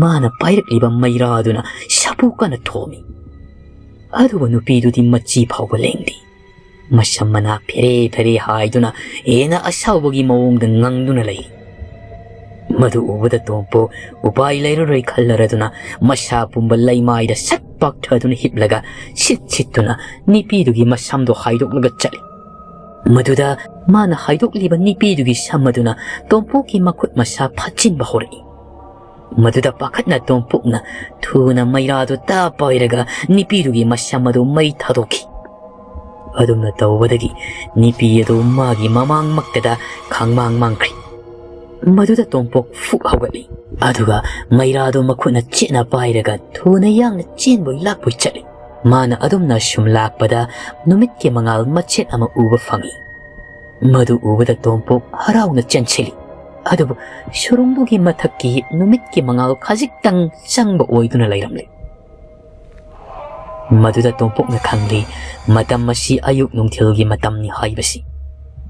ꯃꯥꯅ ꯄꯥꯏꯔꯛꯂꯤꯕ ꯃꯩꯔꯥꯗꯨꯅ ꯁꯥꯐꯨ ꯀꯟꯅ ꯊꯣꯝꯃꯤ꯫ ꯑꯗꯨꯕꯨ ꯅꯨꯄꯤꯗꯨꯗꯤ ꯃꯆꯤ ꯐꯥꯎꯕ ꯂꯦꯡꯗꯦ꯫ ꯃꯁꯝ ꯃꯅꯥ ꯐꯦꯔꯦ ꯐꯦꯔꯦ ꯍꯥꯏꯗꯨꯅ ꯍꯦꯟꯅ ꯑꯁꯥꯎꯕꯒꯤ ꯃꯑꯣꯡꯗ ꯉꯪꯗꯨꯅ ꯂꯩ꯫ ꯃꯗꯨ ꯎꯕꯗ ꯇꯣꯝꯄꯣꯛ ꯎꯄꯥꯏ ꯂꯩꯔꯔꯣꯏ ꯈꯜꯂꯔꯗꯨꯅ ꯃꯁꯥ ꯄꯨꯝꯕ ꯂꯩꯃꯥꯏꯗ ꯁꯠ ꯄꯥꯛꯊꯗꯨꯅ ꯍꯤꯞꯂꯒ ꯁꯤꯠ ꯁꯤꯠꯇꯨꯅ ꯅꯨꯄꯤꯗꯨꯒꯤ ꯃꯁꯝꯗꯣ ꯍꯥꯏꯗꯣꯛꯂꯒ ꯆꯠꯂꯤ꯫ ꯃꯗꯨꯗ ꯃꯥꯅ ꯍꯥꯏꯗꯣꯛꯂꯤꯕ ꯅꯨꯄꯤꯗꯨꯒꯤ ꯁꯝ ꯑꯗꯨꯅ ꯇꯣꯝꯄꯣꯛꯀꯤ ꯃꯈꯨꯠ ꯃꯁꯥ ꯐꯥꯠꯆꯤꯟꯕ ꯍꯧꯔꯛꯏ꯫ ꯃꯗꯨꯗ ꯄꯥꯈꯠꯅ ꯇꯣꯝꯄꯣꯛꯅ ꯊꯨꯅ ꯃꯩꯔꯥꯗꯨ ꯇꯥ ꯄꯥꯏꯔꯒ ꯅꯨꯄꯤꯗꯨꯒꯤ ꯃꯁꯝ ꯑꯗꯨ ꯃꯩ ꯊꯥꯗꯣꯛꯈꯤ꯫ ꯑꯗꯨꯝꯅ ꯇꯧꯕꯗꯒꯤ ꯅꯨꯄꯤ ꯑꯗꯨ ꯃꯥꯒꯤ ꯃꯃꯥꯡꯃꯛꯇꯗ ꯈꯪꯃꯥꯡ ꯃꯥꯡꯈ꯭ꯔꯤ꯫ ꯃꯗꯨꯗ ꯇꯣꯝꯄꯣꯛ ꯐꯨꯛ ꯍꯧꯒꯠꯂꯤ꯫ ꯑꯗꯨꯒ ꯃꯩꯔꯥꯗꯨ ꯃꯈꯨꯠꯅ ꯆꯦꯠꯅ ꯄꯥꯏꯔꯒ ꯊꯨꯅ ꯌꯥꯡꯅ ꯆꯦꯟꯕꯣꯏ ꯂꯥꯛꯄꯣꯏ ꯆꯠꯂꯤ꯫ ꯃꯥꯅ ꯑꯗꯨꯝꯅ ꯁꯨꯝ ꯂꯥꯛꯄꯗ ꯅꯨꯃꯤꯠꯀꯤ ꯃꯉꯥꯜ ꯃꯆꯦꯠ ꯑꯃ ꯎꯕ ꯐꯪꯏ꯫ ꯃꯗꯨ ꯎꯕꯗ ꯇꯣꯝꯄꯣꯛ ꯍꯔꯥꯎꯅ ꯆꯦꯟꯁꯤꯜꯂꯤ꯫ ꯑꯗꯨꯕꯨ ꯁꯨꯔꯨꯡꯗꯨꯒꯤ ꯃꯊꯛꯀꯤ ꯅꯨꯃꯤꯠꯀꯤ ꯃꯉꯥꯜ ꯈꯖꯤꯛꯇꯪ ꯆꯪꯕ ꯑꯣꯏꯗꯨꯅ ꯂꯩꯔꯝꯂꯦ꯫ ꯃꯗꯨꯗ ꯇꯣꯝꯄꯣꯛꯅ ꯈꯪꯂꯤ, ꯃꯇꯝ ꯑꯁꯤ ꯑꯌꯨꯛ ꯅꯨꯡꯊꯤꯜꯒꯤ ꯃꯇꯝꯅꯤ ꯍꯥꯏꯕꯁꯤ꯫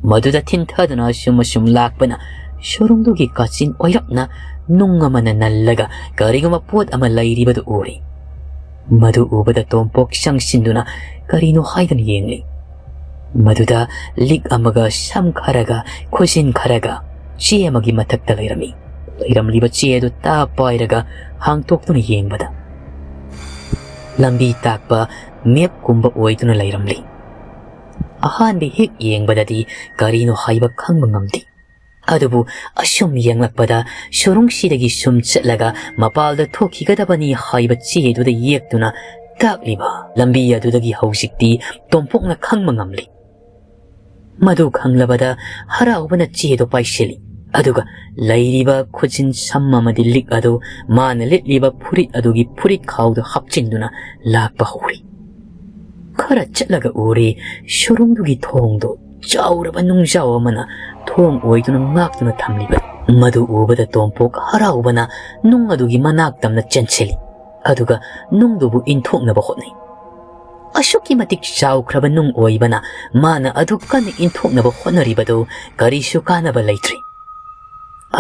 ꯃꯗꯨꯗ ꯊꯤꯟꯊꯗꯨꯅ ꯑꯁꯨꯝ ꯑꯁꯨꯝ ꯂꯥꯛꯄꯅ ꯁꯨꯔꯨꯡꯗꯨꯒꯤ ꯀꯥꯆꯤꯟ ꯑꯣꯏꯔꯞꯅ ꯅꯨꯡ ꯑꯃꯅ ꯅꯜꯂꯒ ꯀꯔꯤꯒꯨꯝꯕ ꯄꯣꯠ ꯑꯃ ꯂꯩꯔꯤꯕꯗꯨ ꯎꯔꯤ꯫ ꯃꯗꯨ ꯎꯕꯗ ꯇꯣꯝꯄꯣꯛ ꯆꯪꯁꯤꯟꯗꯨꯅ ꯀꯔꯤꯅꯣ ꯍꯥꯏꯗꯨꯅ ꯌꯦꯡꯂꯤ꯫ ꯃꯗꯨꯗ ꯂꯤꯛ ꯑꯃꯒ ꯁꯝ ꯈꯔꯒ ꯈꯨꯖꯤꯟ ꯈꯔꯒ ꯆꯦ ꯑꯃꯒꯤ ꯃꯊꯛꯇ ꯂꯩꯔꯝꯃꯤ꯫ ꯂꯩꯔꯝꯂꯤꯕ ꯆꯦ ꯑꯗꯨ ꯇꯥ ꯄꯥꯏꯔꯒ ꯍꯥꯡꯇꯣꯛꯇꯨꯅ ꯌꯦꯡꯕꯗ ꯂꯝꯕꯤ ꯇꯥꯛꯄ ꯃꯦꯞꯀꯨꯝꯕ ꯑꯣꯏꯗꯨꯅ ꯂꯩꯔꯝꯂꯤ꯫ ꯑꯍꯥꯟꯕ ꯍꯦꯛ ꯌꯦꯡꯕꯗꯗꯤ ꯀꯔꯤꯅꯣ ꯍꯥꯏꯕ ꯈꯪꯕ ꯉꯝꯗꯦ꯫ ꯑꯗꯨꯕꯨ ꯑꯁꯨꯝ ꯌꯦꯡꯂꯛꯄꯗ ꯁꯨꯔꯨꯡꯁꯤꯗꯒꯤ ꯁꯨꯝ ꯆꯠꯂꯒ ꯃꯄꯥꯜꯗ ꯊꯣꯛꯈꯤꯒꯗꯕꯅꯤ ꯍꯥꯏꯕ ꯆꯦꯗꯨꯗ ꯌꯦꯛꯇꯨꯅ ꯇꯥꯛꯂꯤꯕ ꯂꯝꯕꯤ ꯑꯗꯨꯗꯒꯤ ꯍꯧꯖꯤꯛꯇꯤ ꯇꯣꯝꯄꯣꯛꯅ ꯈꯪꯕ ꯉꯝꯂꯤ꯫ ꯃꯗꯨ ꯈꯪꯂꯕꯗ ꯍꯔꯥꯎꯕꯅ ꯆꯦꯗꯨ ꯄꯥꯏꯁꯤꯜꯂꯤ꯫ ꯑꯗꯨꯒ ꯂꯩꯔꯤꯕ ꯈꯨꯖꯤꯟ ꯁꯝ ꯑꯃꯗꯤ ꯂꯤꯛ ꯑꯗꯨ ꯃꯥꯅ ꯂꯤꯠꯂꯤꯕ ꯐꯨꯔꯤꯠ ꯑꯗꯨꯒꯤ ꯐꯨꯔꯤꯠ ꯈꯥꯎꯗ ꯍꯥꯞꯆꯤꯟꯗꯨꯅ ꯂꯥꯛꯄ ꯍꯧꯔꯤ꯫ ꯈꯔ ꯆꯠꯂꯒ ꯎꯔꯦ, ꯁꯨꯔꯨꯡꯗꯨꯒꯤ ꯊꯣꯡꯗꯨ ꯆꯥꯎꯔꯕ ꯅꯨꯡꯖꯥꯎ ꯑꯃꯅ ꯊꯣꯡ ꯑꯣꯏꯗꯨꯅ ꯉꯥꯛꯇꯨꯅ ꯊꯝꯂꯤꯕ꯫ ꯃꯗꯨ ꯎꯕꯗ ꯇꯣꯝꯄꯣꯛ ꯍꯔꯥꯎꯕꯅ ꯅꯨꯡ ꯑꯗꯨꯒꯤ ꯃꯅꯥꯛ ꯇꯝꯅ ꯆꯦꯟꯁꯤꯜꯂꯤ꯫ ꯑꯗꯨꯒ ꯅꯨꯡꯗꯨꯕꯨ ꯏꯟꯊꯣꯛꯅꯕ ꯍꯣꯠꯅꯩ꯫ ꯑꯁꯨꯛꯀꯤ ꯃꯇꯤꯛ ꯆꯥꯎꯈ꯭ꯔꯕ ꯅꯨꯡ ꯑꯣꯏꯕꯅ ꯃꯥꯅ ꯑꯗꯨ ꯀꯟꯅ ꯏꯟꯊꯣꯛꯅꯕ ꯍꯣꯠꯅꯔꯤꯕꯗꯨ ꯀꯔꯤꯁꯨ ꯀꯥꯟꯅꯕ ꯂꯩꯇ꯭ꯔꯤ꯫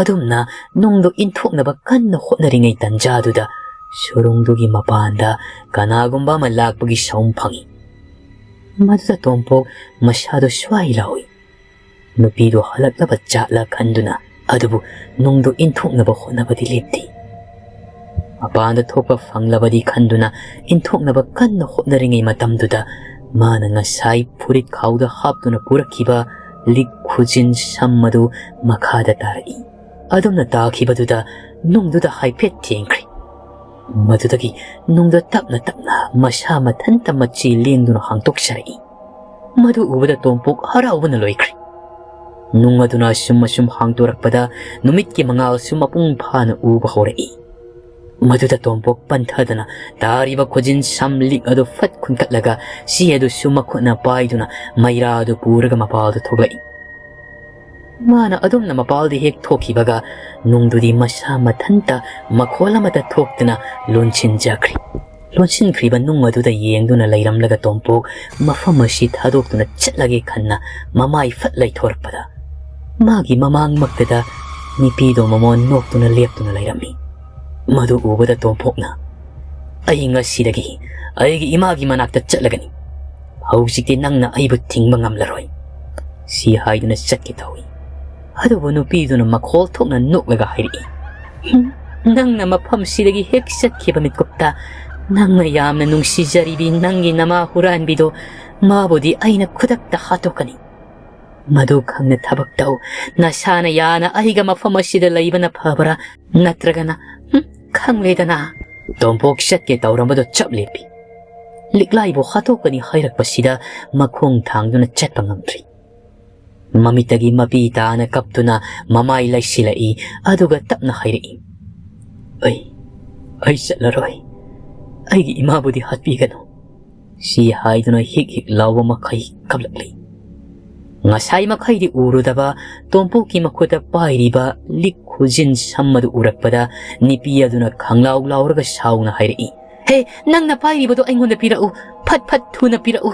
ꯑꯗꯨꯝꯅ ꯅꯨꯡꯗꯨ ꯏꯟꯊꯣꯛꯅꯕ ꯀꯟꯅ ꯍꯣꯠꯅꯔꯤꯉꯩ ꯇꯟꯖꯥꯗꯨꯗ ꯁꯨꯔꯨꯡꯗꯨꯒꯤ ꯃꯄꯥꯟꯗ ꯀꯅꯥꯒꯨꯝꯕ ꯑꯃ ꯂꯥꯛꯄꯒꯤ ꯁꯥꯎꯝ ꯐꯪꯏ꯫ ꯃꯗꯨꯗ ꯇꯣꯝꯄꯣꯛ ꯃꯁꯥꯗꯨ ꯁ꯭ꯋꯥꯏ ꯂꯥꯎꯏ꯫ ꯅꯨꯄꯤꯗꯨ ꯍꯜꯂꯛꯂꯕ ꯖꯥꯠꯂ ꯈꯟꯗꯨꯅ, ꯑꯗꯨꯕꯨ ꯅꯨꯡꯗꯨ ꯏꯟꯊꯣꯛꯅꯕ ꯍꯣꯠꯅꯕꯗꯤ ꯂꯦꯞꯇꯦ꯫ ꯃꯄꯥꯟꯗ ꯊꯣꯛꯄ ꯐꯪꯂꯕꯗꯤ ꯈꯟꯗꯨꯅ ꯏꯟꯊꯣꯛꯅꯕ ꯀꯟꯅ ꯍꯣꯠꯅꯔꯤꯉꯩ ꯃꯇꯝꯗꯨꯗ ꯃꯥꯅ ꯉꯁꯥꯏ ꯐꯨꯔꯤꯠ ꯈꯥꯎꯗ ꯍꯥꯞꯇꯨꯅ ꯄꯨꯔꯛꯈꯤꯕ ꯂꯤꯛ ꯈꯨꯖꯤꯟ ꯁꯝ ꯑꯗꯨ ꯃꯈꯥꯗ ꯇꯥꯔꯛꯏ꯫ ꯑꯗꯨꯝꯅ ꯇꯥꯈꯤꯕꯗꯨꯗ ꯅꯨꯡꯗꯨꯗ ꯍꯥꯏꯐꯦꯠ ꯊꯦꯡꯈ꯭ꯔꯦ꯫ ꯃꯗꯨꯗꯒꯤ ꯅꯨꯡꯗ ꯇꯞꯅ ꯇꯞꯅ ꯃꯁꯥ ꯃꯊꯟꯇ ꯃꯆꯤ ꯂꯦꯡꯗꯨꯅ ꯍꯥꯡꯗꯣꯛꯆꯔꯛꯏ꯫ ꯃꯗꯨ ꯎꯕꯗ ꯇꯣꯝꯄꯣꯛ ꯍꯔꯥꯎꯕꯅ ꯂꯣꯏꯈ꯭ꯔꯦ꯫ ꯅꯨꯡ ꯑꯗꯨꯅ ꯑꯁꯨꯝ ꯑꯁꯨꯝ ꯍꯥꯡꯗꯣꯔꯛꯄꯗ ꯅꯨꯃꯤꯠꯀꯤ ꯃꯉꯥꯜꯁꯨ ꯃꯄꯨꯡ ꯐꯥꯅ ꯎꯕ ꯍꯧꯔꯛꯏ꯫ ꯃꯗꯨꯗ ꯇꯣꯝꯄꯣꯛ ꯄꯟꯊꯗꯅ ꯇꯥꯔꯤꯕ ꯈꯨꯖꯤꯟ ꯁꯝ ꯂꯤꯛ ꯑꯗꯨ ꯐꯠ ꯈꯨꯟꯀꯠꯂꯒ ꯆꯦ ꯑꯗꯨꯁꯨ ꯃꯈꯨꯠꯅ ꯄꯥꯏꯗꯨꯅ ꯃꯩꯔꯥ ꯑꯗꯨ ꯄꯨꯔꯒ ꯃꯄꯥꯜꯗ ꯊꯣꯛꯂꯛꯏ꯫ ꯃꯥꯅ ꯑꯗꯨꯝꯅ ꯃꯄꯥꯜꯗ ꯍꯦꯛ ꯊꯣꯛꯈꯤꯕꯒ ꯅꯨꯡꯗꯨꯗꯤ ꯃꯁꯥ ꯃꯊꯟꯇ ꯃꯈꯣꯜ ꯑꯃꯠꯇ ꯊꯣꯛꯇꯅ ꯂꯣꯟꯁꯤꯟꯖꯈ꯭ꯔꯦ꯫ ꯂꯣꯟꯁꯤꯟꯈ꯭ꯔꯤꯕ ꯅꯨꯡ ꯑꯗꯨꯗ ꯌꯦꯡꯗꯨꯅ ꯂꯩꯔꯝꯂꯒ ꯇꯣꯝꯄꯣꯛ ꯃꯐꯝ ꯑꯁꯤ ꯊꯥꯗꯣꯛꯇꯨꯅ ꯆꯠꯂꯒꯦ ꯈꯟꯅ ꯃꯃꯥꯏ ꯐꯠ ꯂꯩꯊꯣꯔꯛꯄꯗ ꯃꯥꯒꯤ ꯃꯃꯥꯡꯃꯛꯇꯗ ꯅꯨꯄꯤꯗꯣ ꯃꯃꯣꯟ ꯅꯣꯛꯇꯨꯅ ꯂꯦꯞꯇꯨꯅ ꯂꯩꯔꯝꯃꯤ꯫ ꯃꯗꯨ ꯎꯕꯗ ꯇꯣꯝꯄꯣꯛꯅ, "ꯑꯩ ꯉꯁꯤꯗꯒꯤ ꯑꯩꯒꯤ ꯏꯃꯥꯒꯤ ꯃꯅꯥꯛꯇ ꯆꯠꯂꯒꯅꯤ꯫ ꯍꯧꯖꯤꯛꯇꯤ ꯅꯪꯅ ꯑꯩꯕꯨ ꯊꯤꯡꯕ ꯉꯝꯂꯔꯣꯏ," ꯁꯤ ꯍꯥꯏꯗꯨꯅ ꯆꯠꯀꯦ ꯇꯧꯏ꯫ ꯑꯗꯨꯕꯨ ꯅꯨꯄꯤꯗꯨꯅ ꯃꯈꯣꯜ ꯊꯣꯛꯅ ꯅꯣꯛꯂꯒ ꯍꯥꯏꯔꯛꯏ, "ꯍꯨꯝ, ꯅꯪꯅ ꯃꯐꯝꯁꯤꯗꯒꯤ ꯍꯦꯛ ꯆꯠꯈꯤꯕ ꯃꯤꯀꯨꯞꯇ ꯅꯪꯅ ꯌꯥꯝꯅ ꯅꯨꯡꯁꯤꯖꯔꯤꯕꯤ ꯅꯪꯒꯤ ꯅꯃꯥ ꯍꯨꯔꯥꯟꯕꯤꯗꯣ, ꯃꯥꯕꯨꯗꯤ ꯑꯩꯅ ꯈꯨꯗꯛꯇ ꯍꯥꯠꯇꯣꯛꯀꯅꯤ꯫ "ꯃꯗꯨ ꯈꯪꯅ ꯊꯕꯛ ꯇꯧ꯫ ꯅꯁꯥꯅ ꯌꯥꯅ ꯑꯩꯒ ꯃꯐꯝ ꯑꯁꯤꯗ ꯂꯩꯕꯅ ꯐꯕ꯭ꯔꯥ? ꯅꯠꯇ꯭ꯔꯒꯅ, ꯍꯨꯝ, ꯈꯪꯂꯦꯗꯅ?" ꯇꯣꯝꯄꯣꯛ ꯆꯠꯀꯦ ꯇꯧꯔꯝꯕꯗꯨ ꯆꯞ ꯂꯦꯞꯄꯤ꯫ ꯂꯤꯛꯂꯥꯏꯕꯨ ꯍꯥꯠꯇꯣꯛꯀꯅꯤ ꯍꯥꯏꯔꯛꯄꯁꯤꯗ ꯃꯈꯣꯡ ꯊꯥꯡꯗꯨꯅ ꯆꯠꯄ ꯉꯝꯗ꯭ꯔꯤ꯫ ꯃꯃꯤꯠꯇꯒꯤ ꯃꯄꯤ ꯇꯥꯅ ꯀꯞꯇꯨꯅ ꯃꯃꯥꯏ ꯂꯩꯁꯤꯜꯂꯛꯏ, ꯑꯗꯨꯒ ꯇꯞꯅ ꯍꯥꯏꯔꯛꯏ, "ꯑꯩ, ꯑꯩ ꯆꯠꯂꯔꯣꯏ꯫ ꯑꯩꯒꯤ ꯏꯃꯥꯕꯨꯗꯤ ꯍꯥꯠꯄꯤꯒꯅꯨ"꯫ ꯁꯤ ꯍꯥꯏꯗꯨꯅ ꯍꯤꯛ ꯍꯤꯛ ꯂꯥꯎꯕ ꯃꯈꯩ ꯀꯞꯂꯛꯂꯤ꯫ ꯉꯁꯥꯏ ꯃꯈꯩꯗꯤ ꯎꯔꯨꯗꯕ ꯇꯣꯝꯄꯣꯛꯀꯤ ꯃꯈꯨꯠꯇ ꯄꯥꯏꯔꯤꯕ ꯂꯤꯛ ꯈꯨꯖꯤꯟ ꯁꯝ ꯑꯗꯨ ꯎꯔꯛꯄꯗ ꯅꯨꯄꯤ ꯑꯗꯨꯅ ꯈꯪꯂꯥꯎ ꯂꯥꯎꯔꯒ ꯁꯥꯎꯅ ꯍꯥꯏꯔꯛꯏ, "ꯍꯦ, ꯅꯪꯅ ꯄꯥꯏꯔꯤꯕꯗꯣ ꯑꯩꯉꯣꯟꯗ ꯄꯤꯔꯛꯎ꯫ ꯐꯠ ꯐꯠ ꯊꯨꯅ ꯄꯤꯔꯛꯎ꯫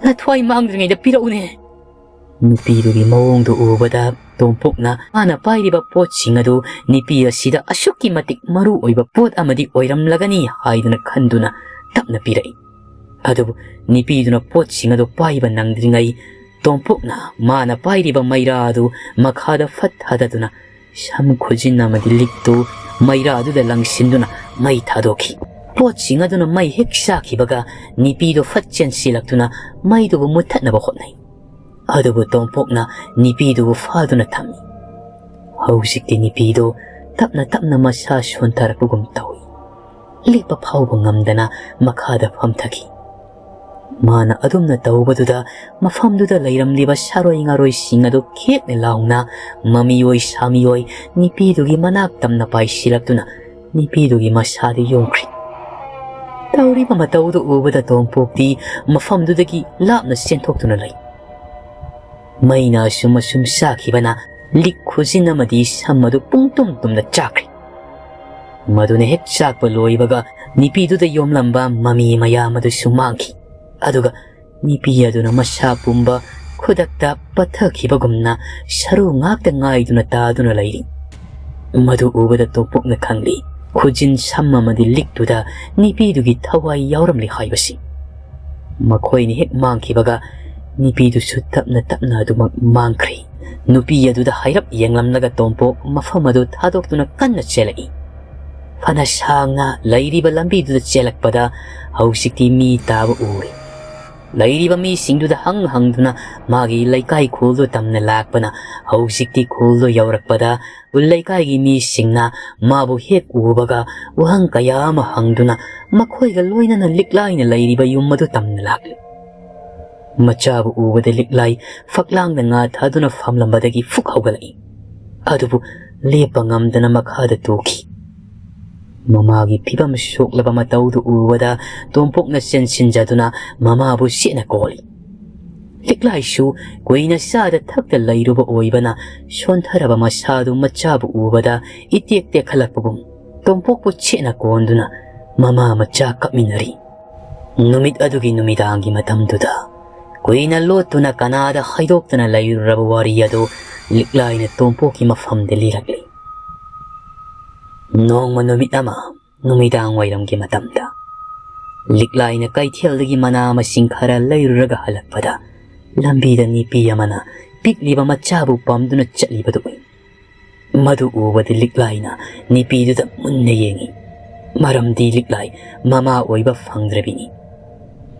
ꯅꯊ꯭ꯋꯥꯏ ꯃꯥꯡꯗ꯭ꯔꯤꯉꯩꯗ ꯄꯤꯔꯛꯎꯅꯦ"꯫ ꯅꯨꯄꯤꯗꯨꯒꯤ ꯃꯑꯣꯡꯗꯨ ꯎꯕꯗ ꯇꯣꯝꯄꯣꯛꯅ ꯃꯥꯅ ꯄꯥꯏꯔꯤꯕ ꯄꯣꯠꯁꯤꯡ ꯑꯗꯨ ꯅꯨꯄꯤ ꯑꯁꯤꯗ ꯑꯁꯨꯛꯀꯤ ꯃꯇꯤꯛ ꯃꯔꯨ ꯑꯣꯏꯕ ꯄꯣꯠ ꯑꯃꯗꯤ ꯑꯣꯏꯔꯝꯂꯒꯅꯤ ꯍꯥꯏꯗꯨꯅ ꯈꯟꯗꯨꯅ ꯇꯞꯅ ꯄꯤꯔꯛꯏ꯫ ꯑꯗꯨꯕꯨ ꯅꯨꯄꯤꯗꯨꯅ ꯄꯣꯠꯁꯤꯡ ꯑꯗꯨ ꯄꯥꯏꯕ ꯅꯪꯗ꯭ꯔꯤꯉꯩ ꯇꯣꯝꯄꯣꯛꯅ ꯃꯥꯅ ꯄꯥꯏꯔꯤꯕ ꯃꯩꯔꯥ ꯑꯗꯨ ꯃꯈꯥꯗ ꯐꯠ ꯊꯥꯗꯗꯨꯅ ꯁꯝ ꯈꯨꯖꯤꯟ ꯑꯃꯗꯤ ꯂꯤꯛꯇꯨ ꯃꯩꯔꯥ ꯑꯗꯨꯗ ꯂꯪꯁꯤꯟꯗꯨꯅ ꯃꯩ ꯊꯥꯗꯣꯛꯈꯤ꯫ ꯄꯣꯠꯁꯤꯡ ꯑꯗꯨꯅ ꯃꯩ ꯍꯦꯛ ꯆꯥꯈꯤꯕꯒ ꯅꯨꯄꯤꯗꯨ ꯐꯠ ꯆꯦꯟꯁꯤꯜꯂꯛꯇꯨꯅ ꯃꯩꯗꯨꯕꯨ ꯃꯨꯠꯊꯠꯅꯕ ꯍꯣꯠꯅꯩ꯫ ꯑꯗꯨꯕꯨ ꯇꯣꯝꯄꯣꯛꯅ ꯅꯨꯄꯤꯗꯨꯕꯨ ꯐꯥꯗꯨꯅ ꯊꯝꯃꯤ꯫ ꯍꯧꯖꯤꯛꯇꯤ ꯅꯨꯄꯤꯗꯨ ꯇꯞꯅ ꯇꯞꯅ ꯃꯁꯥ ꯁꯣꯟꯊꯔꯛꯄꯒꯨꯝ ꯇꯧꯏ꯫ ꯂꯦꯞꯄ ꯐꯥꯎꯕ ꯉꯝꯗꯅ ꯃꯈꯥꯗ ꯐꯝꯊꯈꯤ꯫ ꯃꯥꯅ ꯑꯗꯨꯝꯅ ꯇꯧꯕꯗꯨꯗ ꯃꯐꯝꯗꯨꯗ ꯂꯩꯔꯝꯂꯤꯕ ꯁꯥꯔꯣꯏ ꯉꯥꯔꯣꯏꯁꯤꯡ ꯑꯗꯨ ꯈꯦꯛꯅ ꯂꯥꯎꯅ ꯃꯃꯤꯑꯣꯏ ꯁꯥꯃꯤꯑꯣꯏ ꯅꯨꯄꯤꯗꯨꯒꯤ ꯃꯅꯥꯛ ꯇꯝꯅ ꯄꯥꯏꯁꯤꯜꯂꯛꯇꯨꯅ ꯅꯨꯄꯤꯗꯨꯒꯤ ꯃꯁꯥꯗꯨ ꯌꯣꯝꯈ꯭ꯔꯤ꯫ ꯇꯧꯔꯤꯕ ꯃꯇꯧꯗꯨ ꯎꯕꯗ ꯇꯣꯝꯄꯣꯛꯇꯤ ꯃꯐꯝꯗꯨꯗꯒꯤ ꯂꯥꯞꯅ ꯆꯦꯟꯊꯣꯛꯇꯨꯅ ꯂꯩ꯫ ꯃꯩꯅ ꯑꯁꯨꯝ ꯑꯁꯨꯝ ꯆꯥꯈꯤꯕꯅ ꯂꯤꯛ ꯈꯨꯖꯤꯟ ꯑꯃꯗꯤ ꯁꯝ ꯑꯗꯨ ꯄꯨꯡꯇꯨꯝ ꯇꯨꯝꯅ ꯆꯥꯛꯈ꯭ꯔꯦ꯫ ꯃꯗꯨꯅ ꯍꯦꯛ ꯆꯥꯛꯄ ꯂꯣꯏꯕꯒ ꯅꯨꯄꯤꯗꯨꯗ ꯌꯣꯝꯂꯝꯕ ꯃꯃꯤ ꯃꯌꯥꯝ ꯑꯗꯨꯁꯨ ꯃꯥꯡꯈꯤ꯫ ꯑꯗꯨꯒ ꯅꯨꯄꯤ ꯑꯗꯨꯅ ꯃꯁꯥ ꯄꯨꯝꯕ ꯈꯨꯗꯛꯇ ꯄꯠꯊꯈꯤꯕꯒꯨꯝꯅ ꯁꯔꯨ ꯉꯥꯛꯇ ꯉꯥꯏꯗꯨꯅ ꯇꯥꯗꯨꯅ ꯂꯩꯔꯤ꯫ ꯃꯗꯨ ꯎꯕꯗ ꯇꯣꯝꯄꯣꯛꯅ ꯈꯪꯂꯤ, ꯈꯨꯖꯤꯟ ꯁꯝ ꯑꯃꯗꯤ ꯂꯤꯛꯇꯨꯗ ꯅꯨꯄꯤꯗꯨꯒꯤ ꯊꯋꯥꯏ ꯌꯥꯎꯔꯝꯂꯦ ꯍꯥꯏꯕꯁꯤ꯫ ꯃꯈꯣꯏꯅ ꯍꯦꯛ ꯃꯥꯡꯈꯤꯕꯒ ꯅꯨꯄꯤꯗꯨꯁꯨ ꯇꯞꯅ ꯇꯞꯅ ꯑꯗꯨꯃꯛ ꯃꯥꯡꯈ꯭ꯔꯦ꯫ ꯅꯨꯄꯤ ꯑꯗꯨꯗ ꯍꯥꯏꯔꯞ ꯌꯦꯡꯂꯝꯂꯒ ꯇꯣꯝꯄꯣꯛ ꯃꯐꯝ ꯑꯗꯨ ꯊꯥꯗꯣꯛꯇꯨꯅ ꯀꯟꯅ ꯆꯦꯜꯂꯛꯏ꯫ ꯐꯅ ꯁꯥꯡꯅ ꯂꯩꯔꯤꯕ ꯂꯝꯕꯤꯗꯨꯗ ꯆꯦꯜꯂꯛꯄꯗ ꯍꯧꯖꯤꯛꯇꯤ ꯃꯤ ꯇꯥꯕ ꯎꯔꯦ꯫ ꯂꯩꯔꯤꯕ ꯃꯤꯁꯤꯡꯗꯨꯗ ꯍꯪ ꯍꯪꯗꯨꯅ ꯃꯥꯒꯤ ꯂꯩꯀꯥꯏ ꯈꯨꯜꯗꯨ ꯇꯝꯅ ꯂꯥꯛꯄꯅ, ꯍꯧꯖꯤꯛꯇꯤ ꯈꯨꯜꯗꯨ ꯌꯧꯔꯛꯄꯗ ꯎꯜ ꯂꯩꯀꯥꯏꯒꯤ ꯃꯤꯁꯤꯡꯅ ꯃꯥꯕꯨ ꯍꯦꯛ ꯎꯕꯒ ꯋꯥꯍꯪ ꯀꯌꯥ ꯑꯃ ꯍꯪꯗꯨꯅ ꯃꯈꯣꯏꯒ ꯂꯣꯏꯅꯅ ꯂꯤꯛꯂꯥꯏꯅ ꯂꯩꯔꯤꯕ ꯌꯨꯝ ꯑꯗꯨ ꯇꯝꯅ ꯂꯥꯛꯂꯤ꯫ ꯃꯆꯥꯕꯨ ꯎꯕꯗ ꯂꯤꯛꯂꯥꯏ ꯐꯛꯂꯥꯡꯗ ꯉꯥ ꯊꯥꯗꯨꯅ ꯐꯝꯂꯝꯕꯗꯒꯤ ꯐꯨꯛ ꯍꯧꯒꯠꯂꯛꯏ꯫ ꯑꯗꯨꯕꯨ ꯂꯦꯞꯄ ꯉꯝꯗꯅ ꯃꯈꯥꯗ ꯇꯨꯈꯤ꯫ ꯃꯃꯥꯒꯤ ꯐꯤꯕꯝ ꯁꯣꯛꯂꯕ ꯃꯇꯧꯗꯨ ꯎꯕꯗ ꯇꯣꯝꯄꯣꯛꯅ ꯆꯦꯟꯁꯤꯟꯖꯗꯨꯅ ꯃꯃꯥꯕꯨ ꯁꯦꯠꯅ ꯀꯣꯜꯂꯤ꯫ ꯂꯤꯛꯂꯥꯏꯁꯨ ꯀꯨꯏꯅ ꯆꯥꯗ ꯊꯛꯇ ꯂꯩꯔꯨꯕ ꯑꯣꯏꯕꯅ ꯁꯣꯟꯊꯔꯕ ꯃꯁꯥꯗꯨ ꯃꯆꯥꯕꯨ ꯎꯕꯗ ꯏꯇꯦꯛ ꯇꯦꯛꯈꯠꯂꯛꯄꯒꯨꯝ ꯇꯣꯝꯄꯣꯛꯄꯨ ꯁꯦꯠꯅ ꯀꯣꯟꯗꯨꯅ ꯃꯃꯥ ꯃꯆꯥ ꯀꯞꯃꯤꯟꯅꯔꯤ꯫ ꯅꯨꯃꯤꯠ ꯑꯗꯨꯒꯤ ꯅꯨꯃꯤꯗꯥꯡꯒꯤ ꯃꯇꯝꯗꯨꯗ ꯀꯨꯏꯅ ꯂꯣꯠꯇꯨꯅ ꯀꯅꯥꯗ ꯍꯥꯏꯗꯣꯛꯇꯅ ꯂꯩꯔꯨꯔꯕ ꯋꯥꯔꯤ ꯑꯗꯨ ꯂꯤꯛꯂꯥꯏꯅ ꯇꯣꯝꯄꯣꯛꯀꯤ ꯃꯐꯝꯗ ꯂꯤꯔꯛꯂꯤ꯫ ꯅꯣꯡꯃ ꯅꯨꯃꯤꯠ ꯑꯃ ꯅꯨꯃꯤꯗꯥꯡ ꯋꯥꯏꯔꯝꯒꯤ ꯃꯇꯝꯗ ꯂꯤꯛꯂꯥꯏꯅ ꯀꯩꯊꯦꯜꯗꯒꯤ ꯃꯅꯥ ꯃꯁꯤꯡ ꯈꯔ ꯂꯩꯔꯨꯔꯒ ꯍꯜꯂꯛꯄꯗ ꯂꯝꯕꯤꯗ ꯅꯤꯄꯤ ꯑꯃꯅ ꯄꯤꯛꯂꯤꯕ ꯃꯆꯥꯕꯨ ꯄꯝꯗꯨꯅ ꯆꯠꯂꯤꯕꯗꯨ ꯎꯏ꯫ ꯃꯗꯨ ꯎꯕꯗ ꯂꯤꯛꯂꯥꯏꯅ ꯅꯤꯄꯤꯗꯨꯗ ꯃꯨꯟꯅ ꯌꯦꯡꯏ꯫ ꯃꯔꯝꯗꯤ ꯂꯤꯛꯂꯥꯏ ꯃꯃꯥ ꯑꯣꯏꯕ ꯐꯪꯗ꯭ꯔꯕꯤꯅꯤ꯫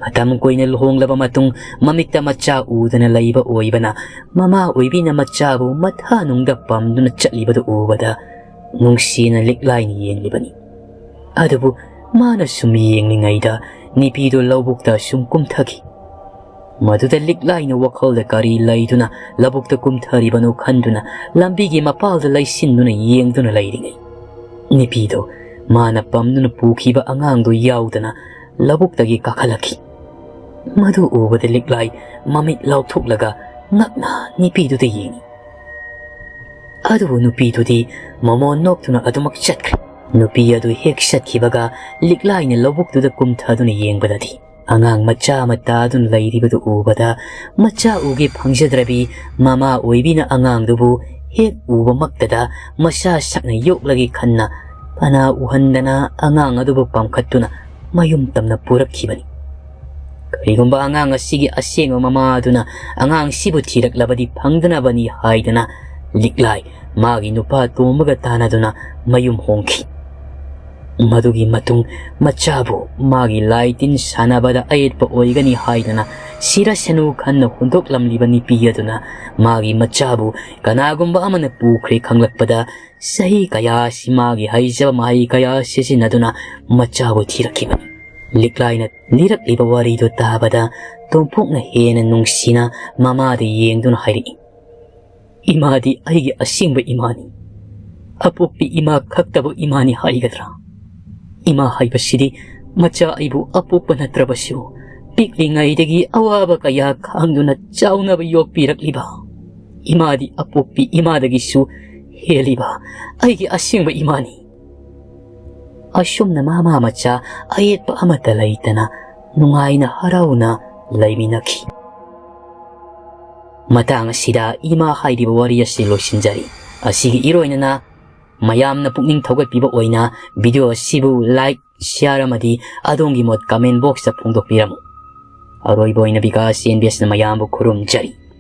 ꯃꯇꯝ ꯀꯨꯏꯅ ꯂꯨꯍꯣꯡꯂꯕ ꯃꯇꯨꯡ ꯃꯃꯤꯠꯇ ꯃꯆꯥ ꯎꯗꯅ ꯂꯩꯕ ꯑꯣꯏꯕꯅ ꯃꯃꯥ ꯑꯣꯏꯕꯤꯅ ꯃꯆꯥꯕꯨ ꯃꯊꯥꯅꯨꯡꯗ ꯄꯝꯗꯨꯅ ꯆꯠꯂꯤꯕꯗꯨ ꯎꯕꯗ ꯅꯨꯡꯁꯤꯅ ꯂꯤꯛꯂꯥꯏꯅ ꯌꯦꯡꯂꯤꯕꯅꯤ꯫ ꯑꯗꯨꯕꯨ ꯃꯥꯅ ꯁꯨꯝ ꯌꯦꯡꯂꯤꯉꯩꯗ ꯅꯤꯄꯤꯗꯨ ꯂꯧꯕꯨꯛꯇ ꯁꯨꯝ ꯀꯨꯝꯊꯈꯤ꯫ ꯃꯗꯨꯗ ꯂꯤꯛꯂꯥꯏꯅ ꯋꯥꯈꯜꯗ ꯀꯔꯤ ꯂꯩꯗꯨꯅ ꯂꯧꯕꯨꯛꯇ ꯀꯨꯝꯊꯔꯤꯕꯅꯣ ꯈꯟꯗꯨꯅ ꯂꯝꯕꯤꯒꯤ ꯃꯄꯥꯜꯗ ꯂꯩꯁꯤꯟꯗꯨꯅ ꯌꯦꯡꯗꯨꯅ ꯂꯩꯔꯤꯉꯩ ꯅꯤꯄꯤꯗꯨ ꯃꯥꯅ ꯄꯝꯗꯨꯅ ꯄꯨꯈꯤꯕ ꯑꯉꯥꯡꯗꯨ ꯌꯥꯎꯗꯅ ꯂꯧꯕꯨꯛꯇꯒꯤ ꯀꯥꯈꯠꯂꯛꯈꯤ꯫ ꯃꯗꯨ ꯎꯕꯗ ꯂꯤꯛꯂꯥꯏ ꯃꯃꯤꯠ ꯂꯥꯎꯊꯣꯛꯂꯒ ꯉꯛꯅ ꯅꯤꯄꯤꯗꯨꯗ ꯌꯦꯡꯏ꯫ ꯑꯗꯨꯕꯨ ꯅꯨꯄꯤꯗꯨꯗꯤ ꯃꯃꯣꯟ ꯅꯣꯛꯇꯨꯅ ꯑꯗꯨꯃꯛ ꯆꯠꯈ꯭ꯔꯦ꯫ ꯅꯨꯄꯤ ꯑꯗꯨ ꯍꯦꯛ ꯆꯠꯈꯤꯕꯒ ꯂꯤꯛꯂꯥꯏꯅ ꯂꯧꯕꯨꯛꯇꯨꯗ ꯀꯨꯝꯊꯗꯨꯅ ꯌꯦꯡꯕꯗꯗꯤ ꯑꯉꯥꯡ ꯃꯆꯥ ꯑꯃ ꯇꯥꯗꯨꯅ ꯂꯩꯔꯤꯕꯗꯨ ꯎꯕꯗ ꯃꯆꯥ ꯎꯒꯦ ꯐꯪꯖꯗ꯭ꯔꯕꯤ ꯃꯃꯥ ꯑꯣꯏꯕꯤꯅ ꯑꯉꯥꯡꯗꯨꯕꯨ ꯍꯦꯛ ꯎꯕꯃꯛꯇꯗ ꯃꯆꯥ ꯁꯛꯅ ꯌꯣꯛꯂꯒꯦ ꯈꯟꯅ ꯄꯅꯥ ꯎꯍꯟꯗꯅ ꯑꯉꯥꯡ ꯑꯗꯨꯕꯨ ꯄꯥꯝꯈꯠꯇꯨꯅ ꯃꯌꯨꯝ ꯇꯝꯅ ꯄꯨꯔꯛꯈꯤꯕꯅꯤ꯫ ꯀꯔꯤꯒꯨꯝꯕ ꯑꯉꯥꯡ ꯑꯁꯤꯒꯤ ꯑꯁꯦꯡꯕ ꯃꯃꯥ ꯑꯗꯨꯅ ꯑꯉꯥꯡꯁꯤꯕꯨ ꯊꯤꯔꯛꯂꯕꯗꯤ ꯐꯪꯗꯅꯕꯅꯤ ꯍꯥꯏꯗꯅ ꯂꯤꯛꯂꯥꯏ ꯃꯥꯒꯤ ꯅꯨꯄꯥ ꯇꯣꯝꯕꯒ ꯇꯥꯟꯅꯗꯨꯅ ꯃꯌꯨꯝ ꯍꯣꯡꯈꯤ꯫ ꯃꯗꯨꯒꯤ ꯃꯇꯨꯡ ꯃꯆꯥꯕꯨ ꯃꯥꯒꯤ ꯂꯥꯏ ꯇꯤꯟ ꯁꯥꯟꯅꯕꯗ ꯑꯌꯦꯠꯄ ꯑꯣꯏꯒꯅꯤ ꯍꯥꯏꯗꯨꯅ ꯁꯤꯔꯁꯅꯨ ꯈꯟꯅ ꯍꯨꯟꯗꯣꯛꯂꯝꯂꯤꯕ ꯅꯨꯄꯤ ꯑꯗꯨꯅ ꯃꯥꯒꯤ ꯃꯆꯥꯕꯨ ꯀꯅꯥꯒꯨꯝꯕ ꯑꯃꯅ ꯄꯨꯈ꯭ꯔꯦ ꯈꯪꯂꯛꯄꯗ ꯆꯍꯤ ꯀꯌꯥꯁꯤ ꯃꯥꯒꯤ ꯍꯩꯖꯕ ꯃꯍꯩ ꯀꯌꯥ ꯁꯤꯖꯤꯟꯅꯗꯨꯅ ꯃꯆꯥꯕꯨ ꯊꯤꯔꯛꯈꯤꯕꯅꯤ꯫ ꯂꯤꯛꯂꯥꯏꯅ ꯂꯤꯔꯛꯂꯤꯕ ꯋꯥꯔꯤꯗꯨ ꯇꯥꯕꯗ ꯇꯣꯝꯄꯣꯛꯅ ꯍꯦꯟꯅ ꯅꯨꯡꯁꯤꯅ ꯃꯃꯥꯗ ꯌꯦꯡꯗꯨꯅ ꯍꯥꯏꯔꯛꯏ, "ꯏꯃꯥꯗꯤ ꯑꯩꯒꯤ ꯑꯁꯦꯡꯕ ꯏꯃꯥꯅꯤ꯫ ꯑꯄꯣꯛꯄꯤ ꯏꯃꯥ ꯈꯛꯇꯕꯨ ꯏꯃꯥꯅꯤ ꯍꯥꯏꯒꯗ꯭ꯔꯥ? ꯏꯃꯥ ꯍꯥꯏꯕꯁꯤꯗꯤ ꯃꯆꯥ ꯑꯩꯕꯨ ꯑꯄꯣꯛꯄ ꯅꯠꯇ꯭ꯔꯕꯁꯨ ꯄꯤꯛꯂꯤꯉꯩꯗꯒꯤ ꯑꯋꯥꯕ ꯀꯌꯥ ꯈꯥꯡꯗꯨꯅ ꯆꯥꯎꯅꯕ ꯌꯣꯛꯄꯤꯔꯛꯂꯤꯕ ꯏꯃꯥꯗꯤ ꯑꯄꯣꯛꯄꯤ ꯏꯃꯥꯗꯒꯤꯁꯨ ꯍꯦꯜꯂꯤꯕ ꯑꯩꯒꯤ ꯑꯁꯦꯡꯕ ꯏꯃꯥꯅꯤ꯫" ꯑꯁꯨꯝꯅ ꯃꯃꯥ ꯃꯆꯥ ꯑꯌꯦꯠꯄ ꯑꯃꯠꯇ ꯂꯩꯇꯅ ꯅꯨꯡꯉꯥꯏꯅ ꯍꯔꯥꯎꯅ ꯂꯩꯃꯤꯟꯅꯈꯤ꯫ ꯃꯇꯥꯡ ꯑꯁꯤꯗ ꯏꯃꯥ ꯍꯥꯏꯔꯤꯕ ꯋꯥꯔꯤ ꯑꯁꯤ ꯂꯣꯏꯁꯤꯟꯖꯔꯤ꯫ ꯑꯁꯤꯒꯤ ꯏꯔꯣꯏꯅꯅ ꯃꯌꯥꯝꯅ ꯄꯨꯛꯅꯤꯡ ꯊꯧꯒꯠꯄꯤꯕ ꯑꯣꯏꯅ video ꯑꯁꯤꯕꯨ like, share ꯑꯃꯗꯤ ꯑꯗꯣꯝꯒꯤ ꯃꯣꯠ comment box ꯇ ꯐꯣꯡꯗꯣꯛꯄꯤꯔꯝꯃꯨ꯫ ꯑꯔꯣꯏꯕ ꯑꯣꯏꯅ ꯕꯤꯀꯥꯁ ꯑꯦꯟ ꯕꯤ ꯑꯦꯁꯅ ꯃꯌꯥꯝꯕꯨ ꯈꯨꯔꯨꯝꯖꯔꯤ꯫